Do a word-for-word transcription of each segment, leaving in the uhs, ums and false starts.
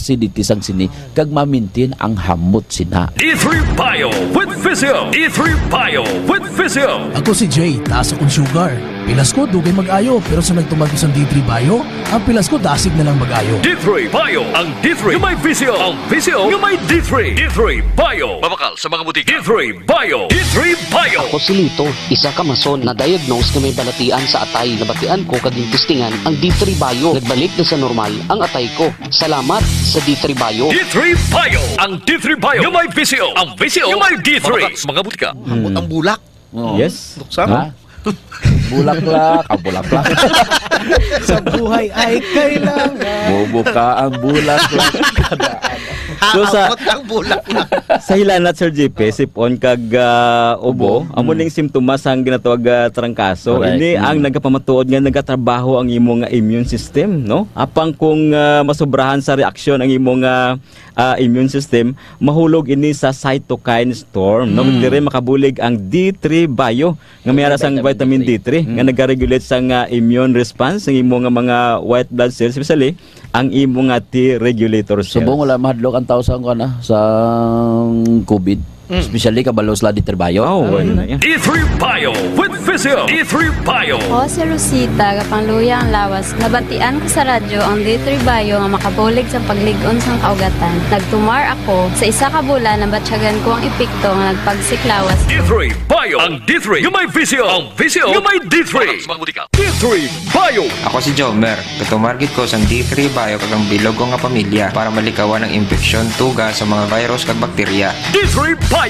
acidity sang sini kag ma-maintain ang hamot sina. D three Bio with Physio. D three Bio with Physio. Ako si Jay, taas akong sugar. Pilas ko, dugay mag-ayo, pero sa nagtumar ko sang D three Bio, ang pilas ko dasig na lang mag-ayo. D three Bio, ang D three nga may Physio. Ang Physio nga may D three. D three Bio. Mabakal sa mga butika. D three Bio. D three Bio. Ako si Lito, isa ka mason na diagnose nga may balatian sa atay. Nabatian ko kag testingan ang D three Bio. Nagbalik na sa normal ang atay ko. Salamat sa D three Bio. D three Bio. Ang D three Bio nga may Physio. Ang Physio nga may D three. Mabakal sa mga butika. Ambot ang bulak. Oo. Yes. Luksa. Ha? Bulaklak. Ah, bulaklak. Sa buhay ay kailangan. Bubuka ang bulaklak. So, sa, Haabot ang bulaklak. Sa hilanat, Sir J P, sipon kag, ah, ubo, Ubo. amo Mm. ning simptomas ang ginatawag, ah, trangkaso. Correct. Ini ang Mm. nagapamatuod nga nagatrabaho ang imo nga immune system, no? Apang kung, ah, masobrahan sa reaksyon ang imo nga, ah, immune system, mahulog ini sa cytokine storm, no? Mm. Diri makabulig ang D three Bio, nga may ara sang Vitamin vitamin D three. D three, nga Mm. nagaregulate sang, ah, immune response, ang imo nga mga white blood cells, especially ang imo nga T regulator cells. Subong wala mahadlok ang tao sa, kuwan, ah, sa COVID. Mm. Especially kabalo sila D three Bio. Oh, Mm. wala na yan. D three Bio with Physio. D three Bio. Ako si Rosita, gapangluya ang lawas. Nabatian ko sa radyo ang D three Bio nga makabulig sa paglig-on sang kaugatan. Nagtumar ako. Sa isa ka bulan, nabatyagan ko ang epekto nga nagpagsik lawas. D three Bio. Ang D three nga may Physio. Ang Physio nga may D three. Sa mga butika. D three Bio. Ako si Jomer. Gatumar gid ko sang D three Bio kag ang bilog ko nga pamilya para malikawan ang impeksyon, tuga sa mga virus kag bakterya. D three Bio.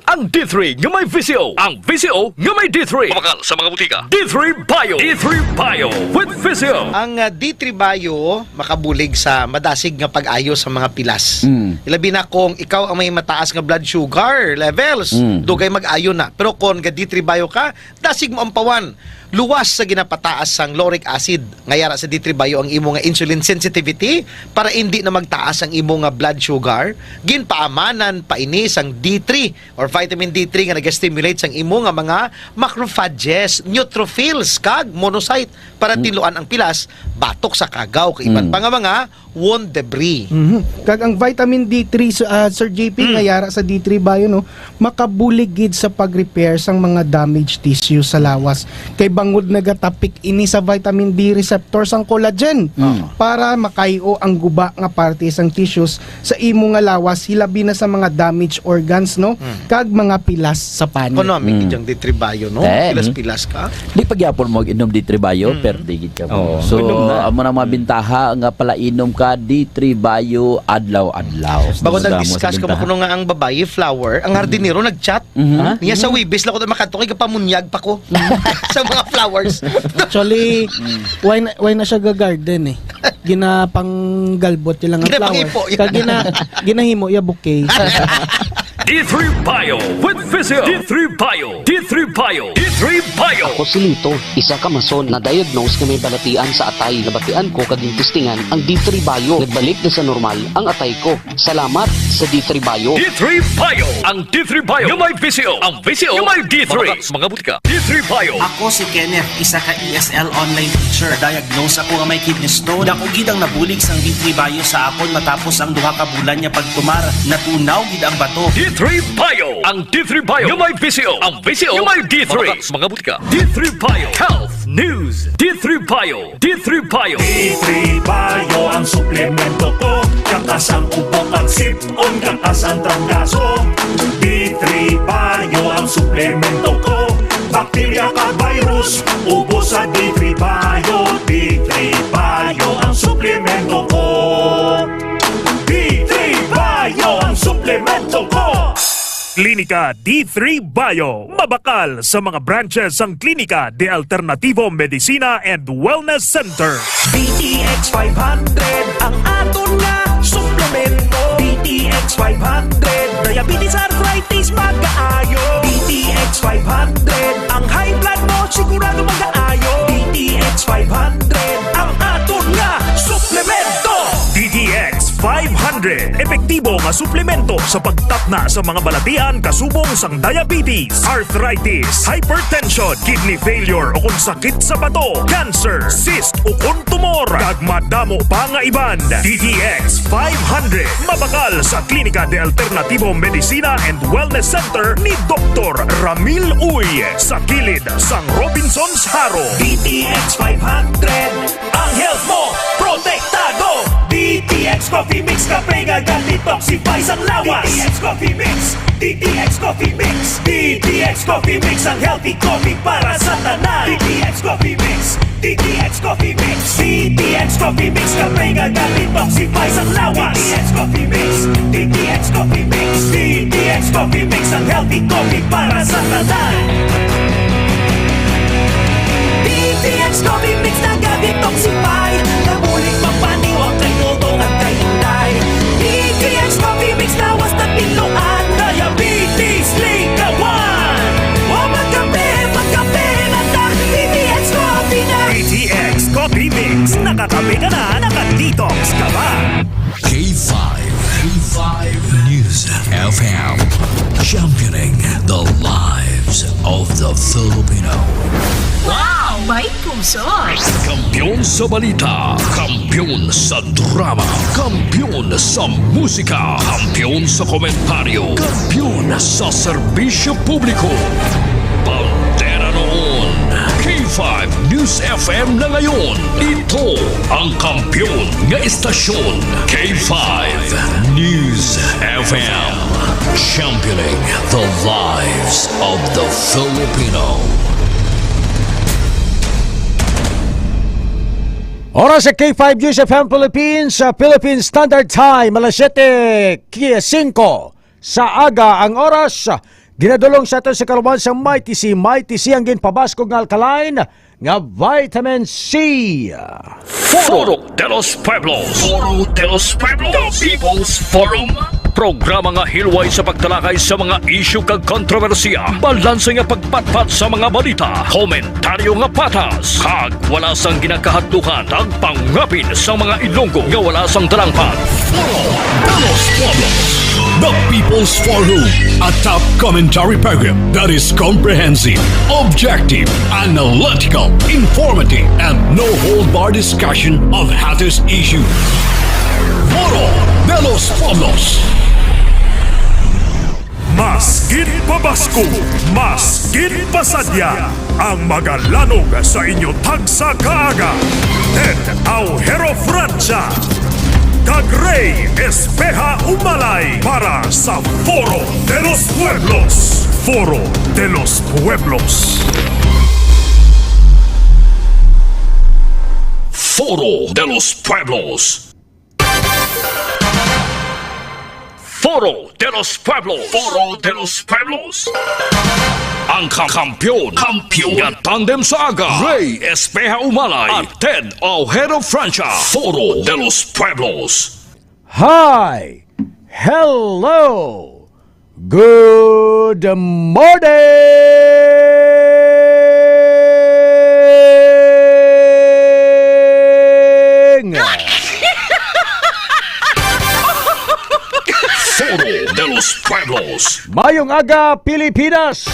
Ang D three nga may Physio. Ang Physio nga may D three. Mabakal sa mga butika. D three Bio. D three Bio with Physio. Ang, ah, D three Bio makabulig sa madasig nga pag-ayo sa mga pilas. Mm. Ilabi na kung ikaw ang may mataas nga blood sugar levels, Mm. dugay mag-ayo na. Pero kung ga D three Bio ka, dasig mo ampawan. Luwas sa ginapataas sang lauric acid nga yara sa D three Bio ang imo nga insulin sensitivity para indi na magtaas ang imo nga blood sugar, ginpaamanan pa ini sang D three or vitamin D three nga naga-stimulate sang imo nga mga macrophages, neutrophils, kag monocyte para Mm. tinluan ang pilas batok sa kagaw kag iban Mm. pa nga mga wound debris. Mhm. Kag ang vitamin D three, Sir, ah, Sir J P, Mm. nga yara sa D three Bio, no, makabulig gid sa pag-repair sang mga damaged tissue sa lawas. Kay bangod nagatapik ini sa vitamin D receptor sang collagen Mm. para makayo ang guba nga parte sang tissues sa imo nga lawas, hilabi na sa mga damaged organs, no, Mm. kag mga pilas sa panit. Economic Mm. gid ang D three Bio, no? Eh. Pilas-pilas ka. Di pa gyapon mo inom D three Bio, Mm. perde gid ka mo. Oo. So, Inom na. amo na mga Mm. bintaha nga palainom ka D three Bio adlaw-adlaw. Bako Damo sa nag-discuss ka mo bintaha. kuno nga ang babayi, flower, ang hardinero nag-chat. Mhm. Ha? Niya sa Mm. Webes lang ko makadto kay gapamunyag pa ko sa mga flowers. Actually, Mm. why na, why na siya ga-garden eh? Ginapanggalbot niya lang ang Ginapangipo flower. Niya. Kag gina-, ginahimo niya bouquet. D three Bio with Physio. D three Bio. D three Bio. D three Bio. Ako si Lito, isa ka mason na diagnose nga may balatian sa atay. Nabatian ko kag testingan ang D three Bio. Nagbalik na sa normal ang atay ko. Salamat sa D three Bio. D three Bio. Ang D three Bio nga may Physio. Ang Physio nga may D three. Mga, mga butika. D three Bio. Ako si Kenneth, isa ka E S L online teacher. Diagnose ako nga may kidney stone. Dako gid ang nabulig sang D three Bio sa akon matapos ang duha ka bulan nga pagtumar. Natunaw gid ang bato. D three Bio. Ang D three Bio nga may Physio. Ang Physio nga may D three. Mga, mga butika. D three Bio. Health News. D three Bio. D three Bio. D three Bio ang suplemento ko. Katas ang ubo kag sipon, katas ang trangkaso. D three Bio ang suplemento ko. Bakterya kag virus, ubos sa D three Bio. D three Bio ang suplemento ko. D three Bio ang suplemento ko. Klinika D three Bio. Mabakal sa mga branches sang Klinika de Alternativo Medicina and Wellness Center. D T X five hundred ang aton nga suplemento. D T X five hundred, diabetes, arthritis, magaayo. D T X five hundred, ang high blood mo sigurado magaayo. D T X five hundred ang aton nga suplemento. D T X five hundred, epektibo nga suplemento sa pagtapna sa mga balatian kasubong sang diabetes, arthritis, hypertension, kidney failure o kon sakit sa bato, cancer, cyst o kon tumor, kag madamo pa nga iban. D T X five hundred. Mabakal sa Klinika de Alternativo Medicina and Wellness Center ni Doktor Ramil Uy, sa kilid sang Robinsons Jaro. D T X five hundred, ang health mo protektado. D T X Coffee Mix, kape nga ga-detoxify sang lawas. D T X Coffee Mix, D T X Coffee Mix, D T X Coffee Mix, ang healthy coffee para sa tanan. D T X Coffee Mix, D T X Coffee Mix, D T X Coffee Mix, kape nga ga-detoxify sang lawas. D T X Coffee Mix, D T X Coffee Mix, D T X Coffee Mix, ang healthy coffee para sa tanan. D T X Coffee Mix, naga-detoxify, nabulig magpaniwang kay Dodong at kay Inday. D T X Coffee Mix, lawas na tinluan, diabetes, linggawan. O magkape, magkape na ta, D T X Coffee na. D T X Coffee Mix, nakakape ka na, naka-detox ka pa. K five, K five News F M, championing the lives of the Filipino. Wow! May puso! Kampiyon sa balita, kampiyon sa drama, kampiyon sa musika, kampiyon sa komentaryo, kampiyon sa serbisyo publiko. Bandera noon, K five News F M na ngayon. Ito ang kampiyon nga istasyon, K five News F M. Championing the lives of the Filipino. Oras sa K five News F M Philippines, sa Philippine Standard Time, alas siyete singko sa aga ang oras. Ginadulong sa ato sa kaluman sa Mighty C. Mighty C ang ginpabaskog nga alkaline nga vitamin C. Foro de los Pueblos. Foro de los Pueblos. The People's Forum. Programa nga hilway sa pagtalakay sa mga isyu kag kontrobersiya, balanse nga pagpatpat sa mga balita, komentaryo nga patas, kag wala sang ginakahadlukan, tagpangapin sa mga Ilonggo nga wala sang dalangpan. Foro de los Pueblos, the People's Forum, a top commentary program that is comprehensive, objective, analytical, informative, and no-hold-bar discussion of hottest issues. Foro de los Pueblos. Mas gid pabaskog, mas gid pasadya ang magalanog sa inyo tagsa ka aga. Ted Aujero Francia kag Rey Espeha Umalay para sa Foro de los Pueblos. Foro de los Pueblos. Foro de los Pueblos. Foro de los Pueblos. Foro de los Pueblos. Ang ka-, kampiyon. Kampiyon. Nga tandem sa aga. Rey Espeha Umalay. At Ted Aujero Francia. Foro de los Pueblos. Hi! Hello! Good morning! Foro de los Pueblos. Mayong aga, Pilipinas!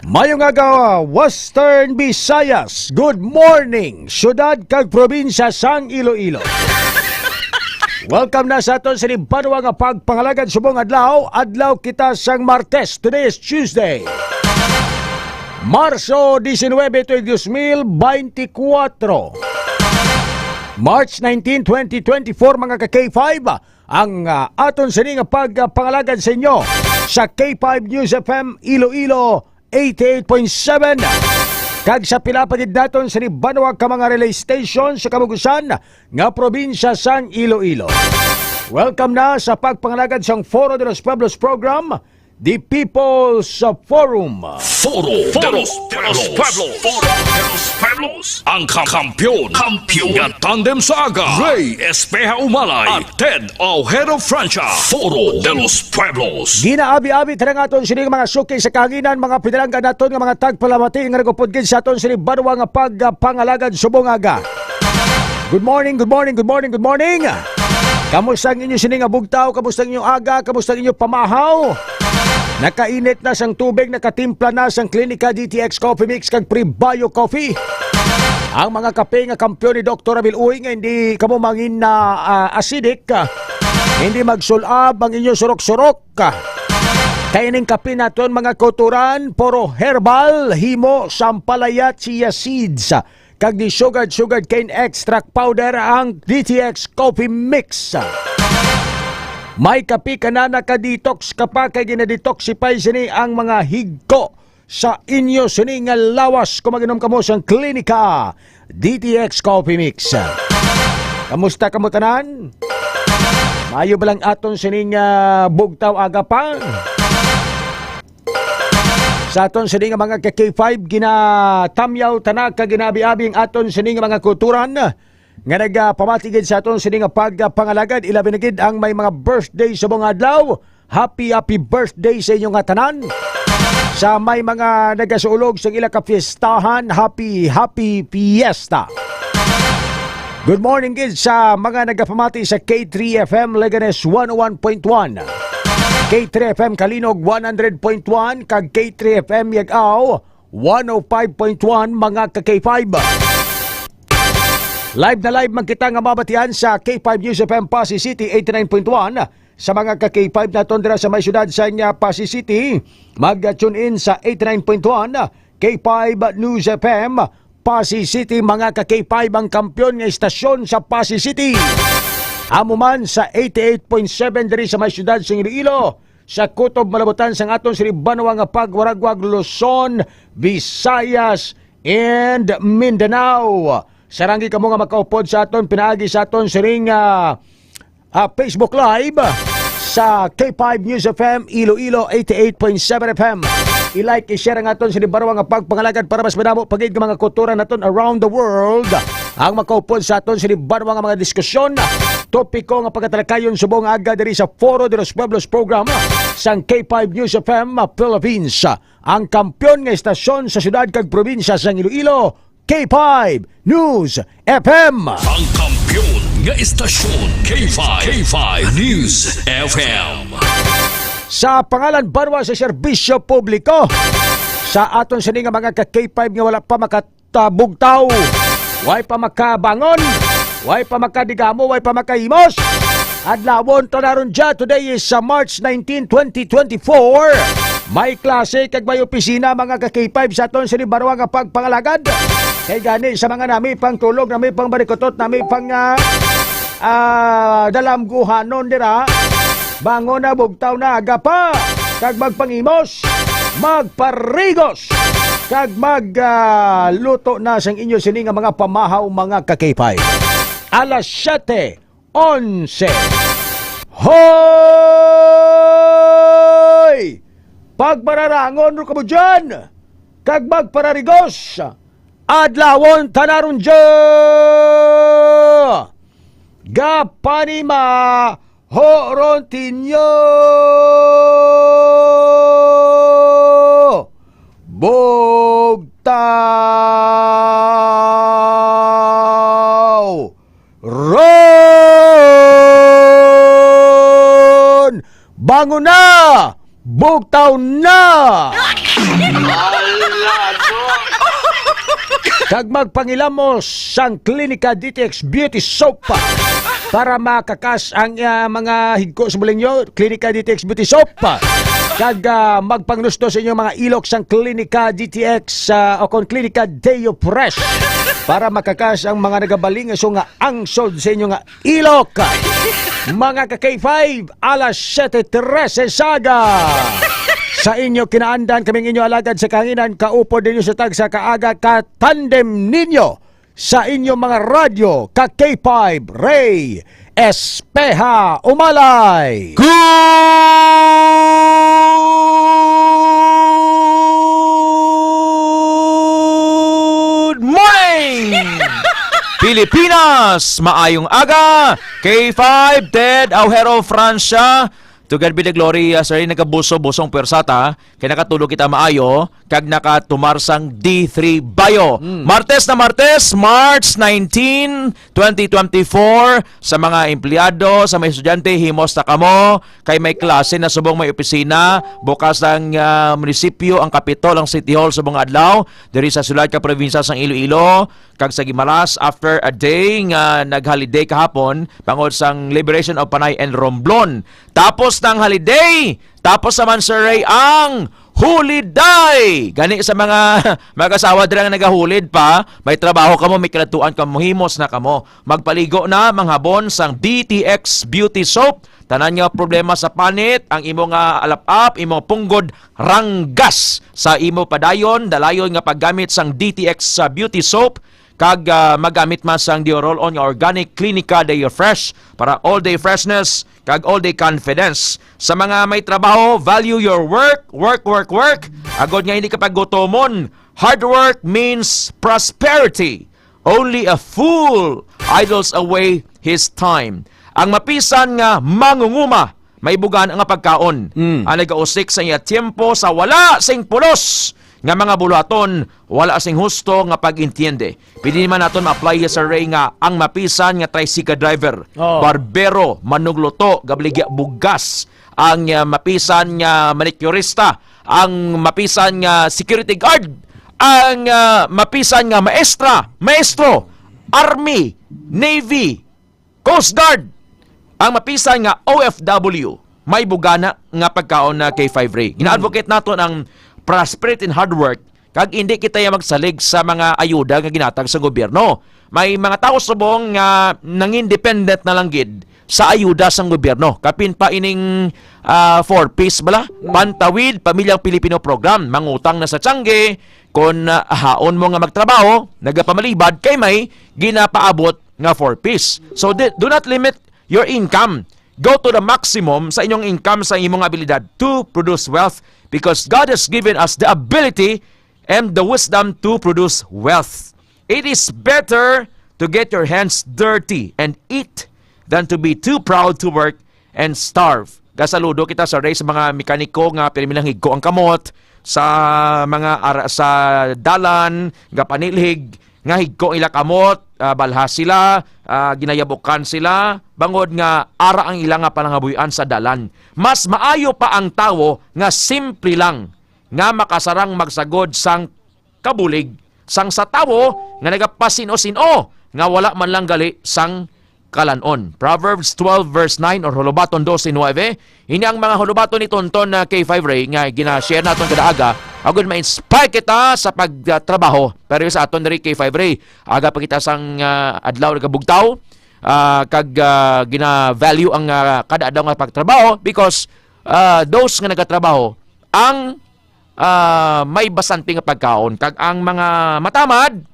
Mayong aga, Western Visayas! Good morning, syudad kag probinsya sang Iloilo! Welcome na sa aton sini banwa nga pagpangalagad subong adlaw. Adlaw kita sang Martes. Today is Tuesday, Marso diecinuebe, tuig dos mil veinticuatro. March nineteen, twenty twenty-four, mga ka-K five. Ang, ah, aton sini nga pagpangalagad sa inyo sa K five News F M Iloilo, eighty-eight point seven. Kag sa pila pa gid naton sini banwa ka mga relay station sa kabug-usan nga probinsya sang Iloilo. Welcome na sa pagpangalagad sang Foro de los Pueblos program, The People's Forum. Foro de los Pueblos. Foro de los Pueblos. Ang kam-, kampiyon. Kampiyon. Nga tandem sa aga. Rey Espeha Umalay. At Ted Aujero Francia. Foro de los Pueblos. Ginaabi-abi ta na nga aton sini nga mga suki sa kahanginan, mga pinalangga naton nga mga tagpalamati nga nagupod gid sa aton sini banwa nga pagpangalagad subong aga. Good morning, good morning, good morning, good morning. Kamusta ang inyo sini nga bugtaw? Kamusta ang inyo aga? Kamusta ang inyo pamahaw? Nakainit na sang tubig, nakatimpla na sang Klinika D T X Coffee Mix kag Prebio Coffee. Ang mga kape nga kampiyon ni Doktor Abil Uy nga hindi kamo mangin na, ah, acidic, ah, Hindi magsulab ang inyo surok-surok. Kay ning kape naton, mga kauturan, puro herbal, himo, sampalaya, chia seeds, kag ni sugad-sugad cane extract powder ang D T X Coffee Mix. May kape ka na, naka-detox ka pa, kay gina-detoxify sini ang mga higko sa inyo sini nga lawas kung mag-inom kamo sang Klinika D T X Coffee Mix. Kamusta kamo tanan? Maayo ba lang aton sining, ah, bugtaw aga pa? Sa aton sini nga mga ka K five, ginatamyaw tanan kag ginaabi-abi ang aton sini nga mga kauturan nga nagapamati gid sa aton sini nga pagpangalagad, ilabi na gid ang may mga birthday subong adlaw. Happy, happy birthday sa inyo nga tanan. Sa may mga nagasuulog sa ila ka fiestahan, happy, happy fiesta. Good morning gid sa mga nagapamati sa K three F M Leganes one oh one point one, K three F M Calinog one hundred point one, kag K three F M Yag-aw one oh five point one, mga ka K five. Live na live man kita nga mabatian sa K five News F M Passi City eighty-nine point one. Sa mga ka K five naton dira sa may siyudad sa, ah, Passi City, mag-tune in sa eighty-nine point one K five News F M Passi City, mga ka K five, ang kampiyon nga istasyon sa Passi City. Amo man sa eighty-eight point seven diri sa may siyudad sa Iloilo, sa kutob malabutan sang aton sini banwa nga pagwaragwag, Luzon, Visayas, and Mindanao. Sarang gid kamo nga makaupod sa aton pinaagi sa aton sining, ah, ah, Facebook Live sa K five News F M Iloilo eighty-eight point seven F M. I-like, i-share ang aton sini banwa nga pagpangalagad para mas madamo pa gid nga mga kauturan naton around the world ang makaupod sa aton sini banwa nga mga diskusyon, topiko nga pagatalakayon subong nga aga diri sa Foro de los Pueblos program sang K five News F M Philippines, ang kampiyon nga istasyon sa siyudad kag probinsya sang Iloilo, K five News F M. Ang kampiyon nga istasyon, K five, K five News F M. Sa pangalan banwa sa serbisyo publiko, sa aton sini nga mga ka K five nga wala pa makatabugtaw, way pa makabangon, way pa makadigamo, way pa makahimos, adlawon ta na ron dya. Today is, uh, March nineteen, twenty twenty-four. May klase kag may opisina, mga ka K five, sa aton sini banwa nga pagpangalagad. Kay gani sa mga nami pang tulog, nami pang barikutot, nami pang, ah, ah, dalamguhanon dira, bangon na, bugtaw na, aga pa, kag magpangimos, magparigos, kag mag, ah, luto na sang inyo sini nga mga pamahaw, mga ka K five. Alas siyete onse. Hoy! Pagpararangon ro kamo dyan, kag magpararigos, adlawon ta na ron dya. Gapanima, Horontinyo! Bugtaw! Ron! Bangon na! Bugtaw na! Kag magpangilamos sang Klinika D T X Beauty Soap para makakas ang, ah, mga higko sa buling nyo. Klinika D T X Beauty Soap. Kag, ah, magpanglusto sa inyong mga ilok sang Klinika D T X, ah, o kon Klinika Deo Fresh para makakas ang mga nagabalingaso nga angsod sa inyo nga ilok. Mga ka K five, alas siyete trese sa aga. Sa inyo kinaandan, kaming inyo alagad sa kahanginan, kaupod ninyo sa tagsa ka aga, katandem ninyo sa inyo mga radyo, ka K five, Ray Espeha Umalay. Good morning! Pilipinas, maayong aga. K five, Ted Aujero, Francia. To God be the glory, ah, sir, nagabuso-busong pwersa ta. Kay nakatulog kita maayo. kag nakatumar sang D three Bio. Mm. Martes na Martes, March nineteen, twenty twenty-four, sa mga empleyado, sa mga estudyante, himos na kamo, kay may klase na subong may opisina, bukas ang, ah, munisipyo, ang Kapitol, ang City Hall subong nga adlaw, diri sa syudad kag probinsya sang Iloilo, kag sa Guimaras after a day nga nag-holiday kahapon bangod sang Liberation of Panay and Romblon. Tapos na ang holiday, tapos naman, Sir Ray, ang holiday. Gani sa mga mag-asawa dira nga nagahulid pa, may trabaho kamo, may kinadtuan kamo, himos na kamo. Magpaligo na, manghabon sang D T X Beauty Soap. Tanan nga problema sa panit, ang imo nga alap-ap, imo punggod, ranggas sa imo padayon, dalayon nga paggamit sang D T X sa Beauty Soap, kag, ah, magamit man sang Diorol-on nga organic Clinica Day Fresh para all day freshness kag all day confidence. Sa mga may trabaho, value your work, work, work, work. Agod nga hindi ka paggutomon, hard work means prosperity. Only a fool idles away his time. Ang mapisan nga mangunguma may bugana nga pagkaon. Mm. Ang nagausik sa iya tiyempo sa wala sing pulos nga mga buluhaton, wala sing husto nga pag-entiende. Pwede naman naton ma-apply, Sir Ray, nga ang mapisan nga tricycle driver, Oh. barbero, manugluto, gabaligya bugas, ang, ah, mapisan nga manicurista, ang mapisan nga security guard, ang, ah, mapisan nga maestra, maestro, army, navy, Coast Guard, ang mapisan nga O F W, may bugana nga pagkaon na K five Ray. Gina-advocate naton ang prosperity and hard work, kag hindi kita ya magsalig sa mga ayuda nga ginatag sa gobyerno. May mga tawo subong nga nangin dependent na lang gid sa ayuda sang gobyerno. Kapin pa ining, ah, four Ps bala, Pantawid Pamilyang Pilipino Program, mangutang na sa tiyangge, kon, ah, haon mo nga magtrabaho, nagapamalibad kay may ginapaabot nga four Ps. So, di, do not limit your income. Go to the maximum sa inyong income sa imong abilidad to produce wealth, because God has given us the ability and the wisdom to produce wealth. It is better to get your hands dirty and eat than to be too proud to work and starve. Gasaludo kita, Sir Ray, sa mga mekaniko nga pirmi lang higko ang kamot, sa mga ara sa dalan nga panilhig, nga higko ila kamot, ah, balha sila, ah, ginayabukan sila, bangod nga ara ang ila nga panangabuhian sa dalan. Mas maayo pa ang tawo nga simple lang, nga makasarang magsagod sang kabulig sang sa tawo nga nagapasin-o-sin-o nga wala man lang gali sang kalan-on. Proverbs twelve verse nine or Hulubaton dose nuebe. Ini ang mga hulubaton ni Tonton na K five Ray nga gina-share naton kada aga, agud ma-inspire kita sa pagtrabaho. Pero sa aton diri K five Ray, aga pa kita sang, ah, adlaw nagabugtaw, ah, kag, ah, gina-value ang, ah, kada adlaw nga pagtrabaho because, ah, those nga nagatrabaho ang, ah, may bastante nga pagkaon, kag ang mga matamad,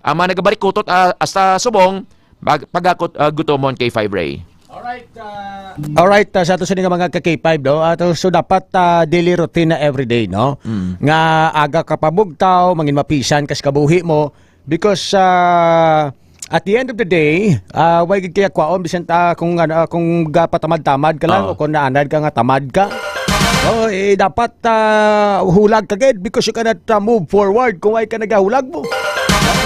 ang mga nagabarikutot, ah, hasta subong, mag-, pagakot, ah, gutomon K five Ray. Alright, ah, Alright, ah, sa ato sini nga mga ka K five, no? Ato, so dapat, ah, daily routine na everyday, no? Mm. Nga aga ka pabugtaw, mangin mapisan kas kabuhi mo, because, ah, at the end of the day, ah, way gid kaya kwaon bisan ta kung ano, kung gapatamad-tamad ka lang Oo. o kung naanad ka nga tamad ka. Oh, eh, dapat, ah, hulag ka gid because you cannot, ah, move forward kung way ka nagahulag mo.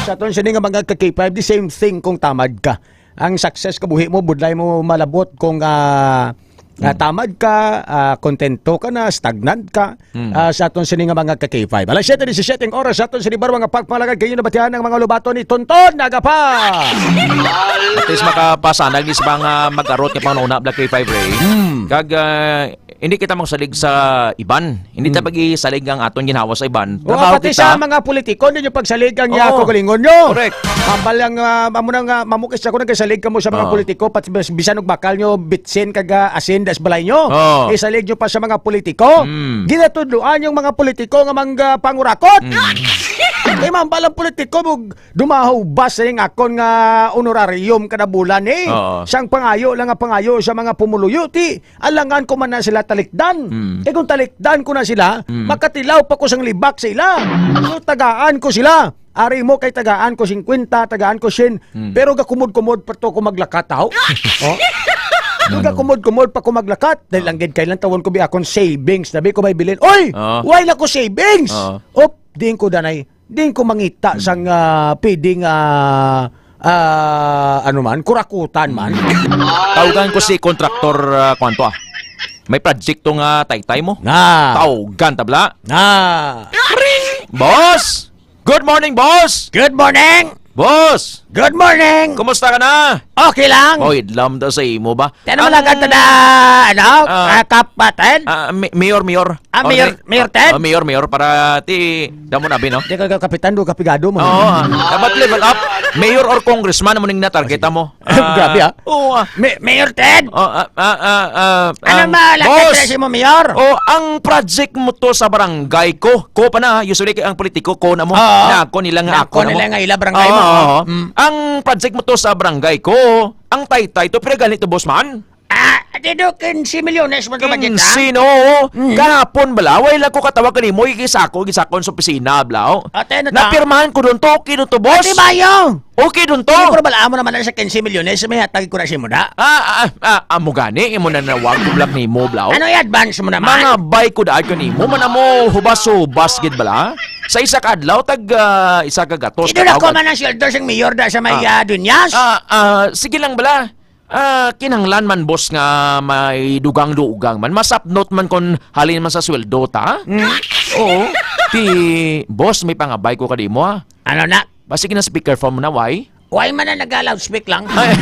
Sa aton sini nga mga ka K five, the same thing kung tamad ka. Ang success kabuhi mo, budlay mo malabot kung, ah, ah, Mm. tamad ka, ah, kontento ka na, stagnant ka, Mm. ah, sa aton sini nga mga ka K five. Alas siyete disisiete ang oras sa aton sini, baro nga pagpalagad kayo nabatihan ang mga lubaton ni Tonton Nagapa. At least makapasanag ni sa mga mag-arot nga pangunahuna bala K five Ray. Mm. Kag, ah, hindi kita magsalig sa iban. Hindi ta Mm. pag-isalig ang aton ginhawa sa iban. O, Trabaho pati kita. sa mga politiko, hindi nyo pagsalig ang, ah, Oo. kaugalingon nyo. Correct. Hambal ang, ah, amo na nga, mamukis ako, nagkasalig kamo sa mga Oo. politiko, pati bis-, bisan og bakal nyo, bitsin kag, ah, asin das balay nyo. Oo. Isalig nyo pa sa mga politiko. Mm. Ginatudloan yung mga politiko nga mangga pangurakot. Mm. Kay mambal ang politiko, mug dumahaw ba sa ning akon nga honorarium kada bulan, eh? Oo. Sang pangayo lang nga pangayo sa mga pumuluyo, ti alangan ko man na sila talikdan. Mm. Eh, kung talikdan ko na sila, Mm. makatilaw pa ko sang libak sa ila. So, tagaan ko sila. Ari mo kay tagaan ko singkwenta, tagaan ko syen. Mm. Pero gakumod-kumod pa to ko maglakataw. Oh? Ano? Nagakumod-kumod pa ko maglakat. Dahil Ah. lang gid kailan tawon ko bi akon savings. Nabi ko may bilin. Oy! Ah. Why na ko savings? Ah. Op, diin ko danay. Diin ko mangita Hmm. sang, ah, pwedeng, ah, ah, ano man, kurakutan man. Tawgan ko si kontraktor, ah, kwanto, ah. May proyekto nga taytay mo. Na. Tawgan tabla. Na. Boss! Good morning, boss! Good morning! Boss! Good morning! Kumusta ka na? Okay lang! Oh, idlam ta sa imo ba? Kaya naman Ang agad na, ano, Ah. ah, kapatid? Ah, mi-, mayor, mayor. Ah, Oh, mayor, di- mayor, Ted? Oh, mayor, mayor, para ti, damo na, bi, no? Di ka kapitan, do kapigado mo. Oo, ah. Dapat level up. Mayor or congressman mo ning natargeta mo. Grabe, ah. Oo, ah. May-, Mayor Ted! Oh, ah, ah, ah, ah, Ano ang ma-, lakad boss! Sa si mo, Mayor? Oh, ang project mo to sa barangay ko. Ko pa na, usually kay ang politiko, ko na mo. Oo. Na, ko nila nga Na, ako ko na mo. Nila nga ila barangay Oo, mo, oo. Oo. Mm. Ang project mo to sa barangay ko, ang taytay to, pero ganito, boss man. Ah, ati do, quince milyones mo to budget, ha? Quince, no. Mm. Kahapon bala, way lang ko katawag kanimo, igisako, igisako sa opisina, bla, oh. Ate, ano ta? Napirmahan ko doon to, okay doon to, boss. Ate, bayo! Okay doon to. Hindi ko bala mo naman na sa quince milyones, may hatag ko na si mo da. Ah, ah, ah, amo gani, imo na nawag ko black nimo, bla, oh. Ano i-advance mo naman? Mga bay ko daan kanimo, man amo, hubas-hubas gid bala. Sa isa ka adlaw, tag, ah, isa ka gatos. Ito na ko katawag. Man ang sweldo sing mayor da sa may, Ah. Ah, Dunyas? Ah, ah, sige lang bala. Ah, kinahanglan man, boss, nga may dugang-dugang man. Masapnot man kon halin man sa sweldo ta. Mm. Oo. Ti, boss, may pangabay ko kadimo, ha. Ano na? Basig na speaker phone mo na, why? Why man na nag-loudspeak lang? Ay.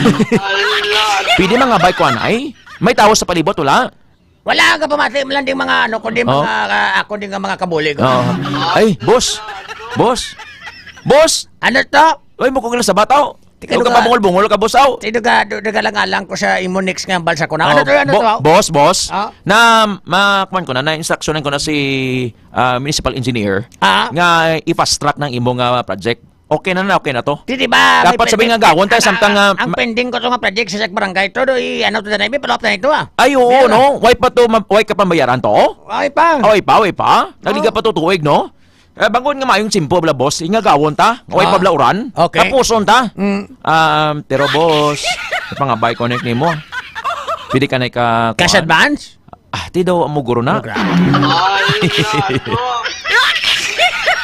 Pwede mangabay ko, anay? May tao sa palibot, wala? Wala ka pamati man lang ding mga ano, kundi Oh. Mga, ah, ako ding mga kabulig. Oo. Ay, boss. Boss. Boss. Ano to? Ay, mo ko sa bataw. Tika, Ikaw ka duga- pabungol-bungol ka, boss, aw. Ti, duga-, du-, dugalang-alang ko sa imo next nga balsa ko na. Ano Oh, to, ano bo-, to, aw? Boss, boss. Ah? Na, ma-, kuwan ko na, na-instructionan ko na si, ah, municipal engineer Ah? Nga i-fast track ng imo nga project. Okay na na, okay na to. Ti, di ba, may Dapat sabi pending, nga gawon tayo, ang, samtang, ang, ah, ang ma- pending ko to nga project sa, sa barangay to, do, i-, ano to, na, may follow-up na ito, ah. Ay, oo, Meron. No? Why pa to, ma-, why ka pambayaran to? Why pa? Ay, pa, why pa? Nagdi ka Oh. Pa to tuig, no? Eh, bangod nga maayong tsimpo, bala, boss, ingagawon ta, way Ah. Pa bala uran, Okay. Tapuson ta. Mm. Um, pero, boss, pangabay connect nimo. Pwede ka na ika-, Cash kuwan? Advance? Ah, ti daw, amo guro na. Oh, grabe.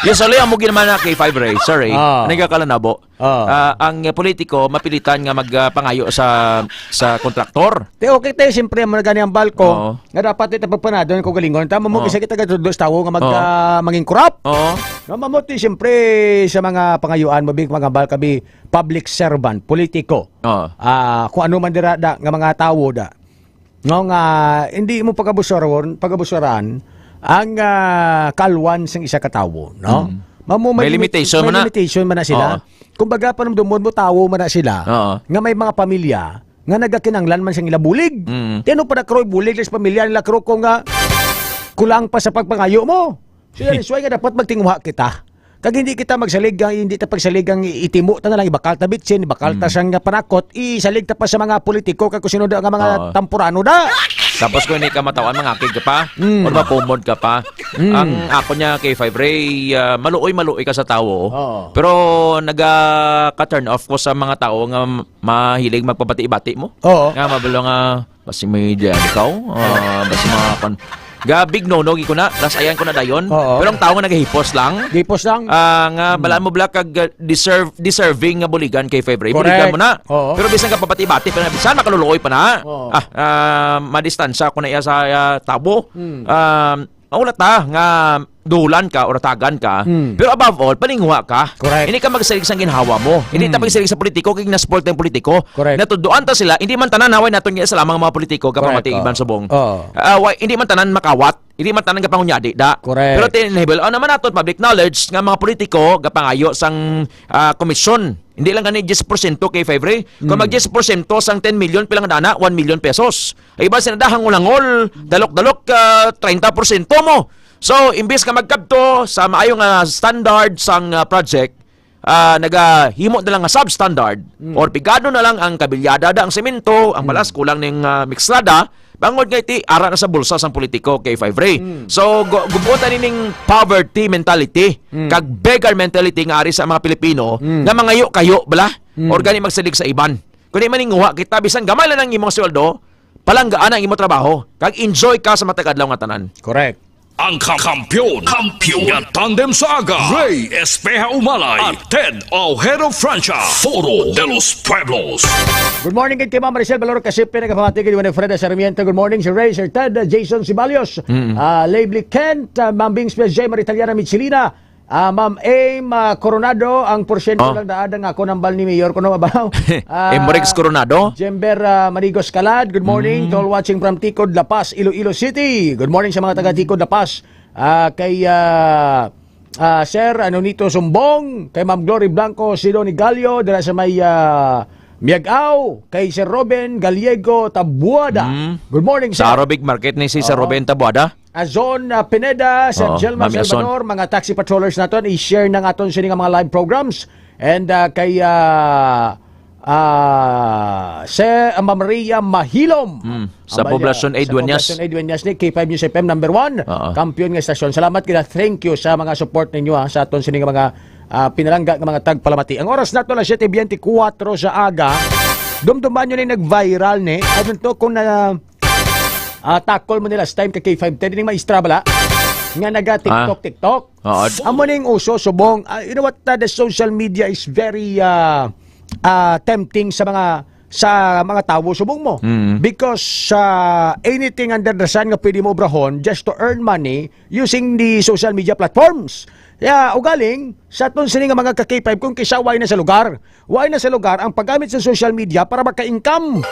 Yes, ali, amo gid naman na kay five Ray. Sorry. Ah. Nagkakalanabo. Ah. Ah, ang politiko, mapilitan nga mag, ah, pangayo sa, sa kontraktor. Te, okay, te, siyempre, mo na gani ang balko. Oo. Nga dapat ito pagpanado ng kaugalingon. Tama mo, Oo. Isa kita ka dos tawo nga mag, Oo. Ah, mangin corrupt. Oo. Nga mamuti, siyempre, sa mga pangayuan mo, big mga bal, kabi, public servant, politiko. Oo. Ah, kung ano man dira da, nga mga tawo da. No, nga, hindi mo pagabusaron, pagabusaran ang, ah, kalwan sang isa ka tawo, no? Mm. Mamo, may May limit-, limitation may man na. Limitation man na sila. Oo. Kumbaga, panumdumon mo, tawo man na sila, Oo. Nga may mga pamilya, nga nagakinanglan man sang ila bulig. Mm. Ti ano pa na, Kroy, bulig sa pamilya nila, Kroy, kung nga kulang pa sa pagpangayo mo. So, that is why nga dapat magtinguha kita. Kag hindi kita magsalig, ang, hindi ta pagsalig ang itimo ta na lang, ibakal ta bitsin, ibakal ta Mm. sang panakot, isalig ta pa sa mga politiko, kag kung sino da nga mga Oo. Tampurano da. Tapos kung hindi ka matawan, mangakig ka pa, Mm. Or mapumod ka pa. Mm. Ang ako niya kay five Ray, ah, maluoy-maluoy ka sa tawo, Oo. Pero naga-ka-turn off ko sa mga tawo nga mahilig magpabati-bati mo. Oo. Nga mabalo nga, basi may diyan ikaw, ah, basi mga kan-, ga big no-no, gi ko na, lasayan ko na dayon. Oo. Pero ang tawo nga nagahipos lang, Hipos lang. Ah, nga Mm. balaan mo bala kag, ah, deserve, deserving nga buligan kay five Ray. Correct. Buligan mo na. Oo. Pero bisan ka pabati-bati pa na, bisan makaluluoy pa na. Oo. Ah, ah, madistansya ko na iya sa, ah, tawo. Mm. Um, Mauna ta nga dulan ka or tagan ka, Hmm. pero above all, paninguha ka. Correct. Hindi ka magsalig sang ginhawa mo. Hindi ta Hmm. Magsalig sa politiko, kay na-spoil tayong politiko. Correct. Natuduan ta sila, hindi man tanan, naway naton nga sa lamang mga politiko, kapamati Correct, Iban oo. Subong. Oo. Ah, wa-, hindi man tanan makawat, hindi man tanan kapangunyadi, da. Correct. Pero tinihibal, ano naman naton, public knowledge, nga mga politiko, gapangayo sang, ah, komisyon. Hindi lang gani diyes porsyento kay five Ray. Kung Hmm. Mag diyes porsyento sang ten million, pila nga dana? One million pesos. Ay, iba sila da, hangol-hangol, dalok-dalok, ah, treinta porsyento mo. So, imbis nga magkadto sa maayo nga standard sang, ah, project, ah, nagahimo na lang nga substandard Mm. or pigado na lang ang kabilyada da, ang semento, ang Mm. balas kulang ning, ah, mixlada, bangod nga iti ara na sa bulsa sang politiko kay five Ray. Mm. So, gu-, gubuon ta nining poverty mentality, Mm. kag beggar mentality nga ari sa mga Pilipino, Mm. nga mangayo-kayo bala, Mm. or gani magsalig sa iban. Kung di maninguha kita, bisan gamay lang ang imong sweldo, Palanggaan ang imo trabaho, kag enjoy ka sa matag adlaw nga tanan. Correct. Ang kam- kampiyon, kampiyon nga tandem sa aga, Ray Espeha Umalay at Ted Ojero Francia, Foro de los Pueblos. Good morning kay Ma'am Maricel Valor Kasipi, nagapamati kay Juan Freda Sarmiento. Good morning, Sir Ray, Sir Ted, uh, Jason Sibalios, Mm. uh, Lively Kent, uh, Ma'am Bings P S J, Maritaliana Michelina, uh, Ma'am Aim, uh, Coronado, ang porsyento Oh. lang daan ang ako nambal ni Mayor kuno abaw. Uh, Emrex Coronado? Jember, uh, Manigos Kalad, good morning. Mm. To all watching from Ticod, La Paz, Iloilo City. Good morning sa mga taga Ticod, La Paz. Ah, kay, ah, ah, Sir Anonito Sumbong, kay Ma'am Glory Blanco, Sidoni Gallo, dira sa may, ah, Miag-aw, kay Sir Robin Gallego Tabuada. Mm. Good morning, Sa sir. Arobic Market ni si Sir Oo. Robin Tabuada. Azon, ah, Pineda, Sir Oo, Jelma Ma'am Yason. Salvador, mga taxi patrollers naton, i-share na nga aton sini nga mga live programs. And, ah, kay, ah, ah, si, ah, Ma'am Maria Mahilom. Mm. Sa Amaya, Poblacion A sa Dueñas. Poblacion A Dueñas ni K five News F M number one, Oo. kampiyon nga estasyon. Salamat kita. Thank you sa mga support ninyo, ha, sa aton sini nga mga, ah, pinalangga nga mga tagpalamati. Ang oras nato alas siyete biyente kuwatro sa aga. Dumduman nyo ni nag-viral ni. I don't know kung na, ah, takol mo ni last time ka K five ten, ning maestra bala nga naga TikTok, Ah. TikTok. Oo. Amo ning uso subong. Ah, you know what? Uh, the social media is very, ah, ah, tempting sa mga, sa mga tawo subong mo. Mm. Because, ah, anything under the sun nga pwede mo obrahon just to earn money using the social media platforms. Kaya ugaling sa aton sini nga mga ka K five, kung kisa way na sa lugar, way na sa lugar ang paggamit sa social media para maka-income.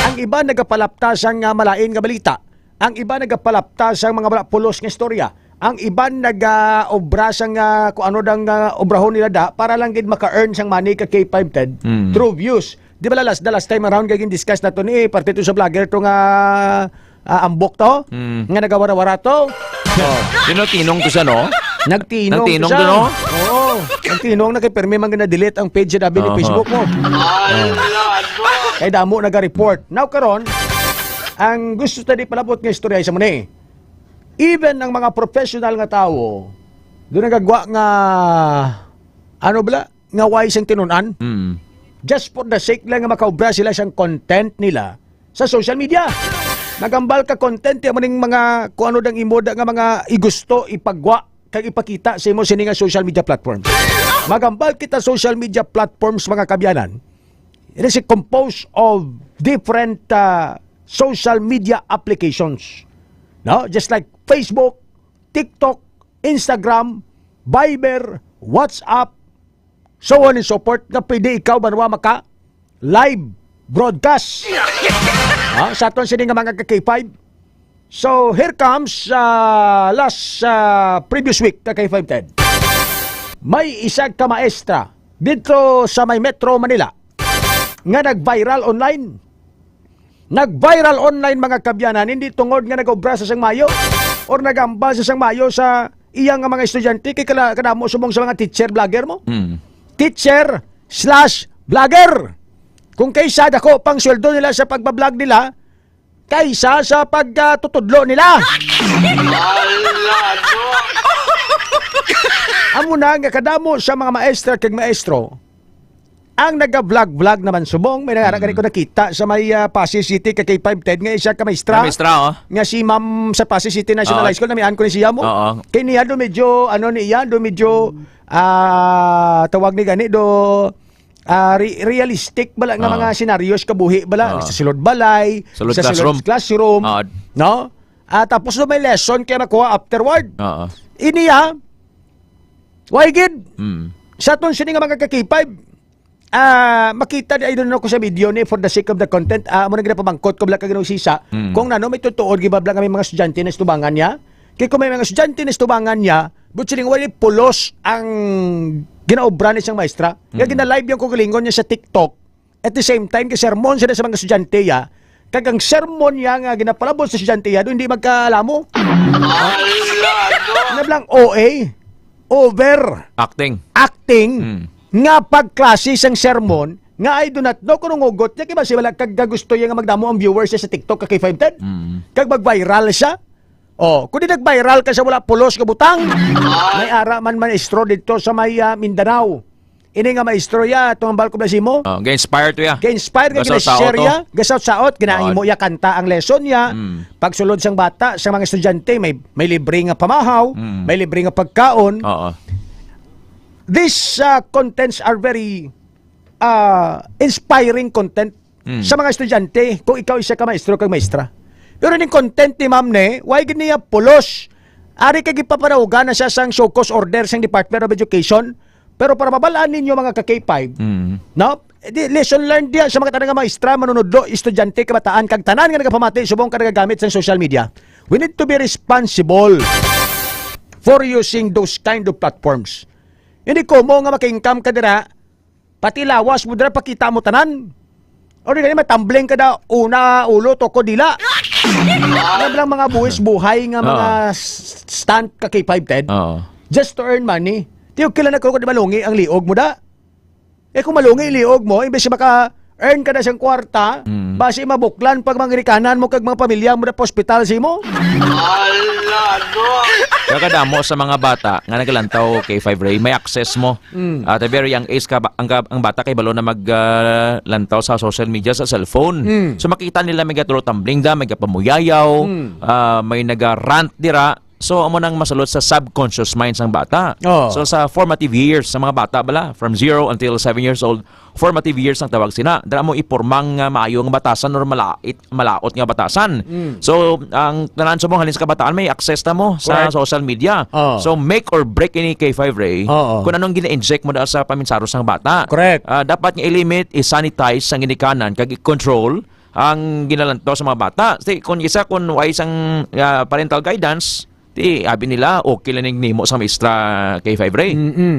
Ang iba nagapalapta sang, ah, malain nga balita. Ang iba nagapalapta sang mga wala pulos nga istorya. Ang iba nagaobra sang, ah, kung ano dang, ah, obrahon nila da para lang gid maka-earn sang money ka K five ten Mm. through views. Di ba, last, the last time around kay gin-discuss nato ni parte to sa vlogger to nga, ah, ambok to? Mm. Nga nagawara-wara to? Oh. Sino tinong to siya, no? Nagtinong Nagtinong to siya. to, no? Oo. Nagtinong na kay permi man gina-delete ang page sa dabi ni Aha. Facebook mo. Ay, Oh. Lord, no. Kay damo naga-report. Now karon, ang gusto ta di palabot nga istorya sa mo ni. Even ang mga professional nga tawo, doon nagagwa nga, ano bala, nga way sang tinun-an. Mm. Just for the sake lang nga makaobra sila sang content nila sa social media. Magambal ka content, ya maning mga kung ano dang imo da nga mga igusto, ipagwa, kag ipakita sa imo sini nga social media platform. Magambal kita social media platforms, mga kabyanan. It is composed of different, uh, social media applications. No? Just like Facebook, TikTok, Instagram, Viber, WhatsApp, so on and so forth, nga pwede ikaw banwa maka live broadcast. Ha? Sa aton sini nga mga ka K five. So, here comes, uh, last, uh, previous week ka K five ten. May isa ka maestra dito sa may Metro Manila nga nag-viral online. Nag-viral online, mga kabyanan, hindi tungod nga nag-obra sa sang mayo or nagambal sa sang mayo sa iya nga mga estudyante, kay kala-, kadamo subong sa mga teacher vlogger mo. Mm. Teacher slash vlogger. Kung kaysa dako pang sweldo nila sa pagbablog nila, kaysa sa pagkatutudlo nila. Hala, no? Amo na nga kadamo sa mga maestra kag maestro ang naga-vlog-vlog naman subong. May nangara Mm. gani ko nakita sa may, ah, Passi City ka K five ten nga isa ka maestra. Ka maestra, oh. Nga si ma'am sa Passi City National Oo. High School, namian ko ni siya mo. Oo. Kay niya do medyo, ano niya, do medyo, ah, tawag ni gani, do, ah, re-, realistic bala nga Oo. mga scenarios kabuhi bala. Oo. Sa sulod balay, Sulod sa classroom. sulod classroom, Oo. no? Ah, tapos do may lesson kay makuha afterward. Oo. Iniya, why gid? Mm. Sa aton sini nga mga ka K five, ah, makita di, I don't know, ko sa video ni, for the sake of the content, ah, amo na ginapamangkot ko bala ka ginausisa, Mm. kung nano may tutuod gibabla nga may mga estudyante na istubangan niya. Kay kung may mga estudyante na istubangan niya, but sining wali pulos ang ginaobra ni sang maestra. Nga Mm. gina-live yung kagalingon niya sa TikTok. At the same time, kay sermon sila sa mga estudyante, ya. Kag ang sermon niya nga ginapalabot sa estudyante, ya, do hindi magkalamo. Ala, no? Nablang O A, over Acting. acting, Mm. nga pagklase sang sermon, nga I do not know kung hugot niya, kay basi wala kag gusto niya nga magdamo ang viewers niya sa TikTok, ka K five ten. Mm. Kag mag-viral siya. Oh, kung di nag-viral ka sa wala pulos nga butang, may ara man maestro dito sa may, ah, Mindanao. Ini nga maestro ya, itong hambal ko ba simo? Oh, ga-inspire to ya. Ga-inspire nga Gasaw-saot gina-share to. Ya, gasaw-saot, ginahimo Oh. Ya kanta ang lesson ya. Mm. Pagsulod sang bata, sa mga estudyante, may, may libre nga pamahaw, Mm. may libre nga pagkaon. Oo. These, uh, contents are very, uh, inspiring content Mm. sa mga estudyante kung ikaw isa ka maestro kag maestra. Pero ning content ni ma'am ni, why gid niya pulos? Ari kay gipapanawgan na siya sang show cause order sang Department of Education. Pero para mabal-an ninyo, mga ka-K five, Mm. no? Eh, di, lesson learned diya sa mga tanan nga maestra, manunudlo, estudyante, kabataan, kag tanan nga nagapamati subong ka nagagamit sang social media. We need to be responsible for using those kind of platforms. Hindi komo nga maka-income ka dira, pati lawas mo dira, pakita mo tanan. O di gani, matumbling ka da, una, ulo, toko, dila. Ano lang mga buhis buhay nga mga Ah. s-, stunt ka, K five, Ted? Oo. Just to earn money. Di, okay lang na kung di malungi ang liog mo da. Eh, kung malungi ang liog mo, imbes maka-earn ka na siyang kwarta, Mm. basi mabuklan pag mga ginikanan mo kag mga pamilya mo na pa ospital sa imo. Ala, no! Kaya kadamo sa mga bata nga nagalantaw, K five Ray, may access mo. Mm. At a very young age ka, ba-, ang, ka-, ang bata kay balo na mag, ah, lantaw sa social media, sa cellphone. Mm. So, makita nila may gatulo tumbling da, may gapamuyayaw, Mm. ah, may naga-rant dira. So, amo nang masulod sa subconscious mind sang bata. Oh. So, sa formative years sa mga bata bala, from zero until seven years old, formative years ang tawag sina. Dira mo ipormang, ah, maayo nga batasan or malait, malaot nga batasan. Mm. So, ang tanan subong halin sa kabataan may access ta mo sa Correct. Social media. Oh. So, make or break ini, K five Ray, Oo. kung anong gina-inject mo da sa paminsaro sang bata. Correct. Ah, dapat nga i-limit, i-sanitize ang ginikanan kag i-control ang ginalantaw sa mga bata. Ti, kung isa, kung way sang, ah, parental guidance, ti, abi nila, okay lang ning nimo sa maestra, K five Ray. Mm-mm.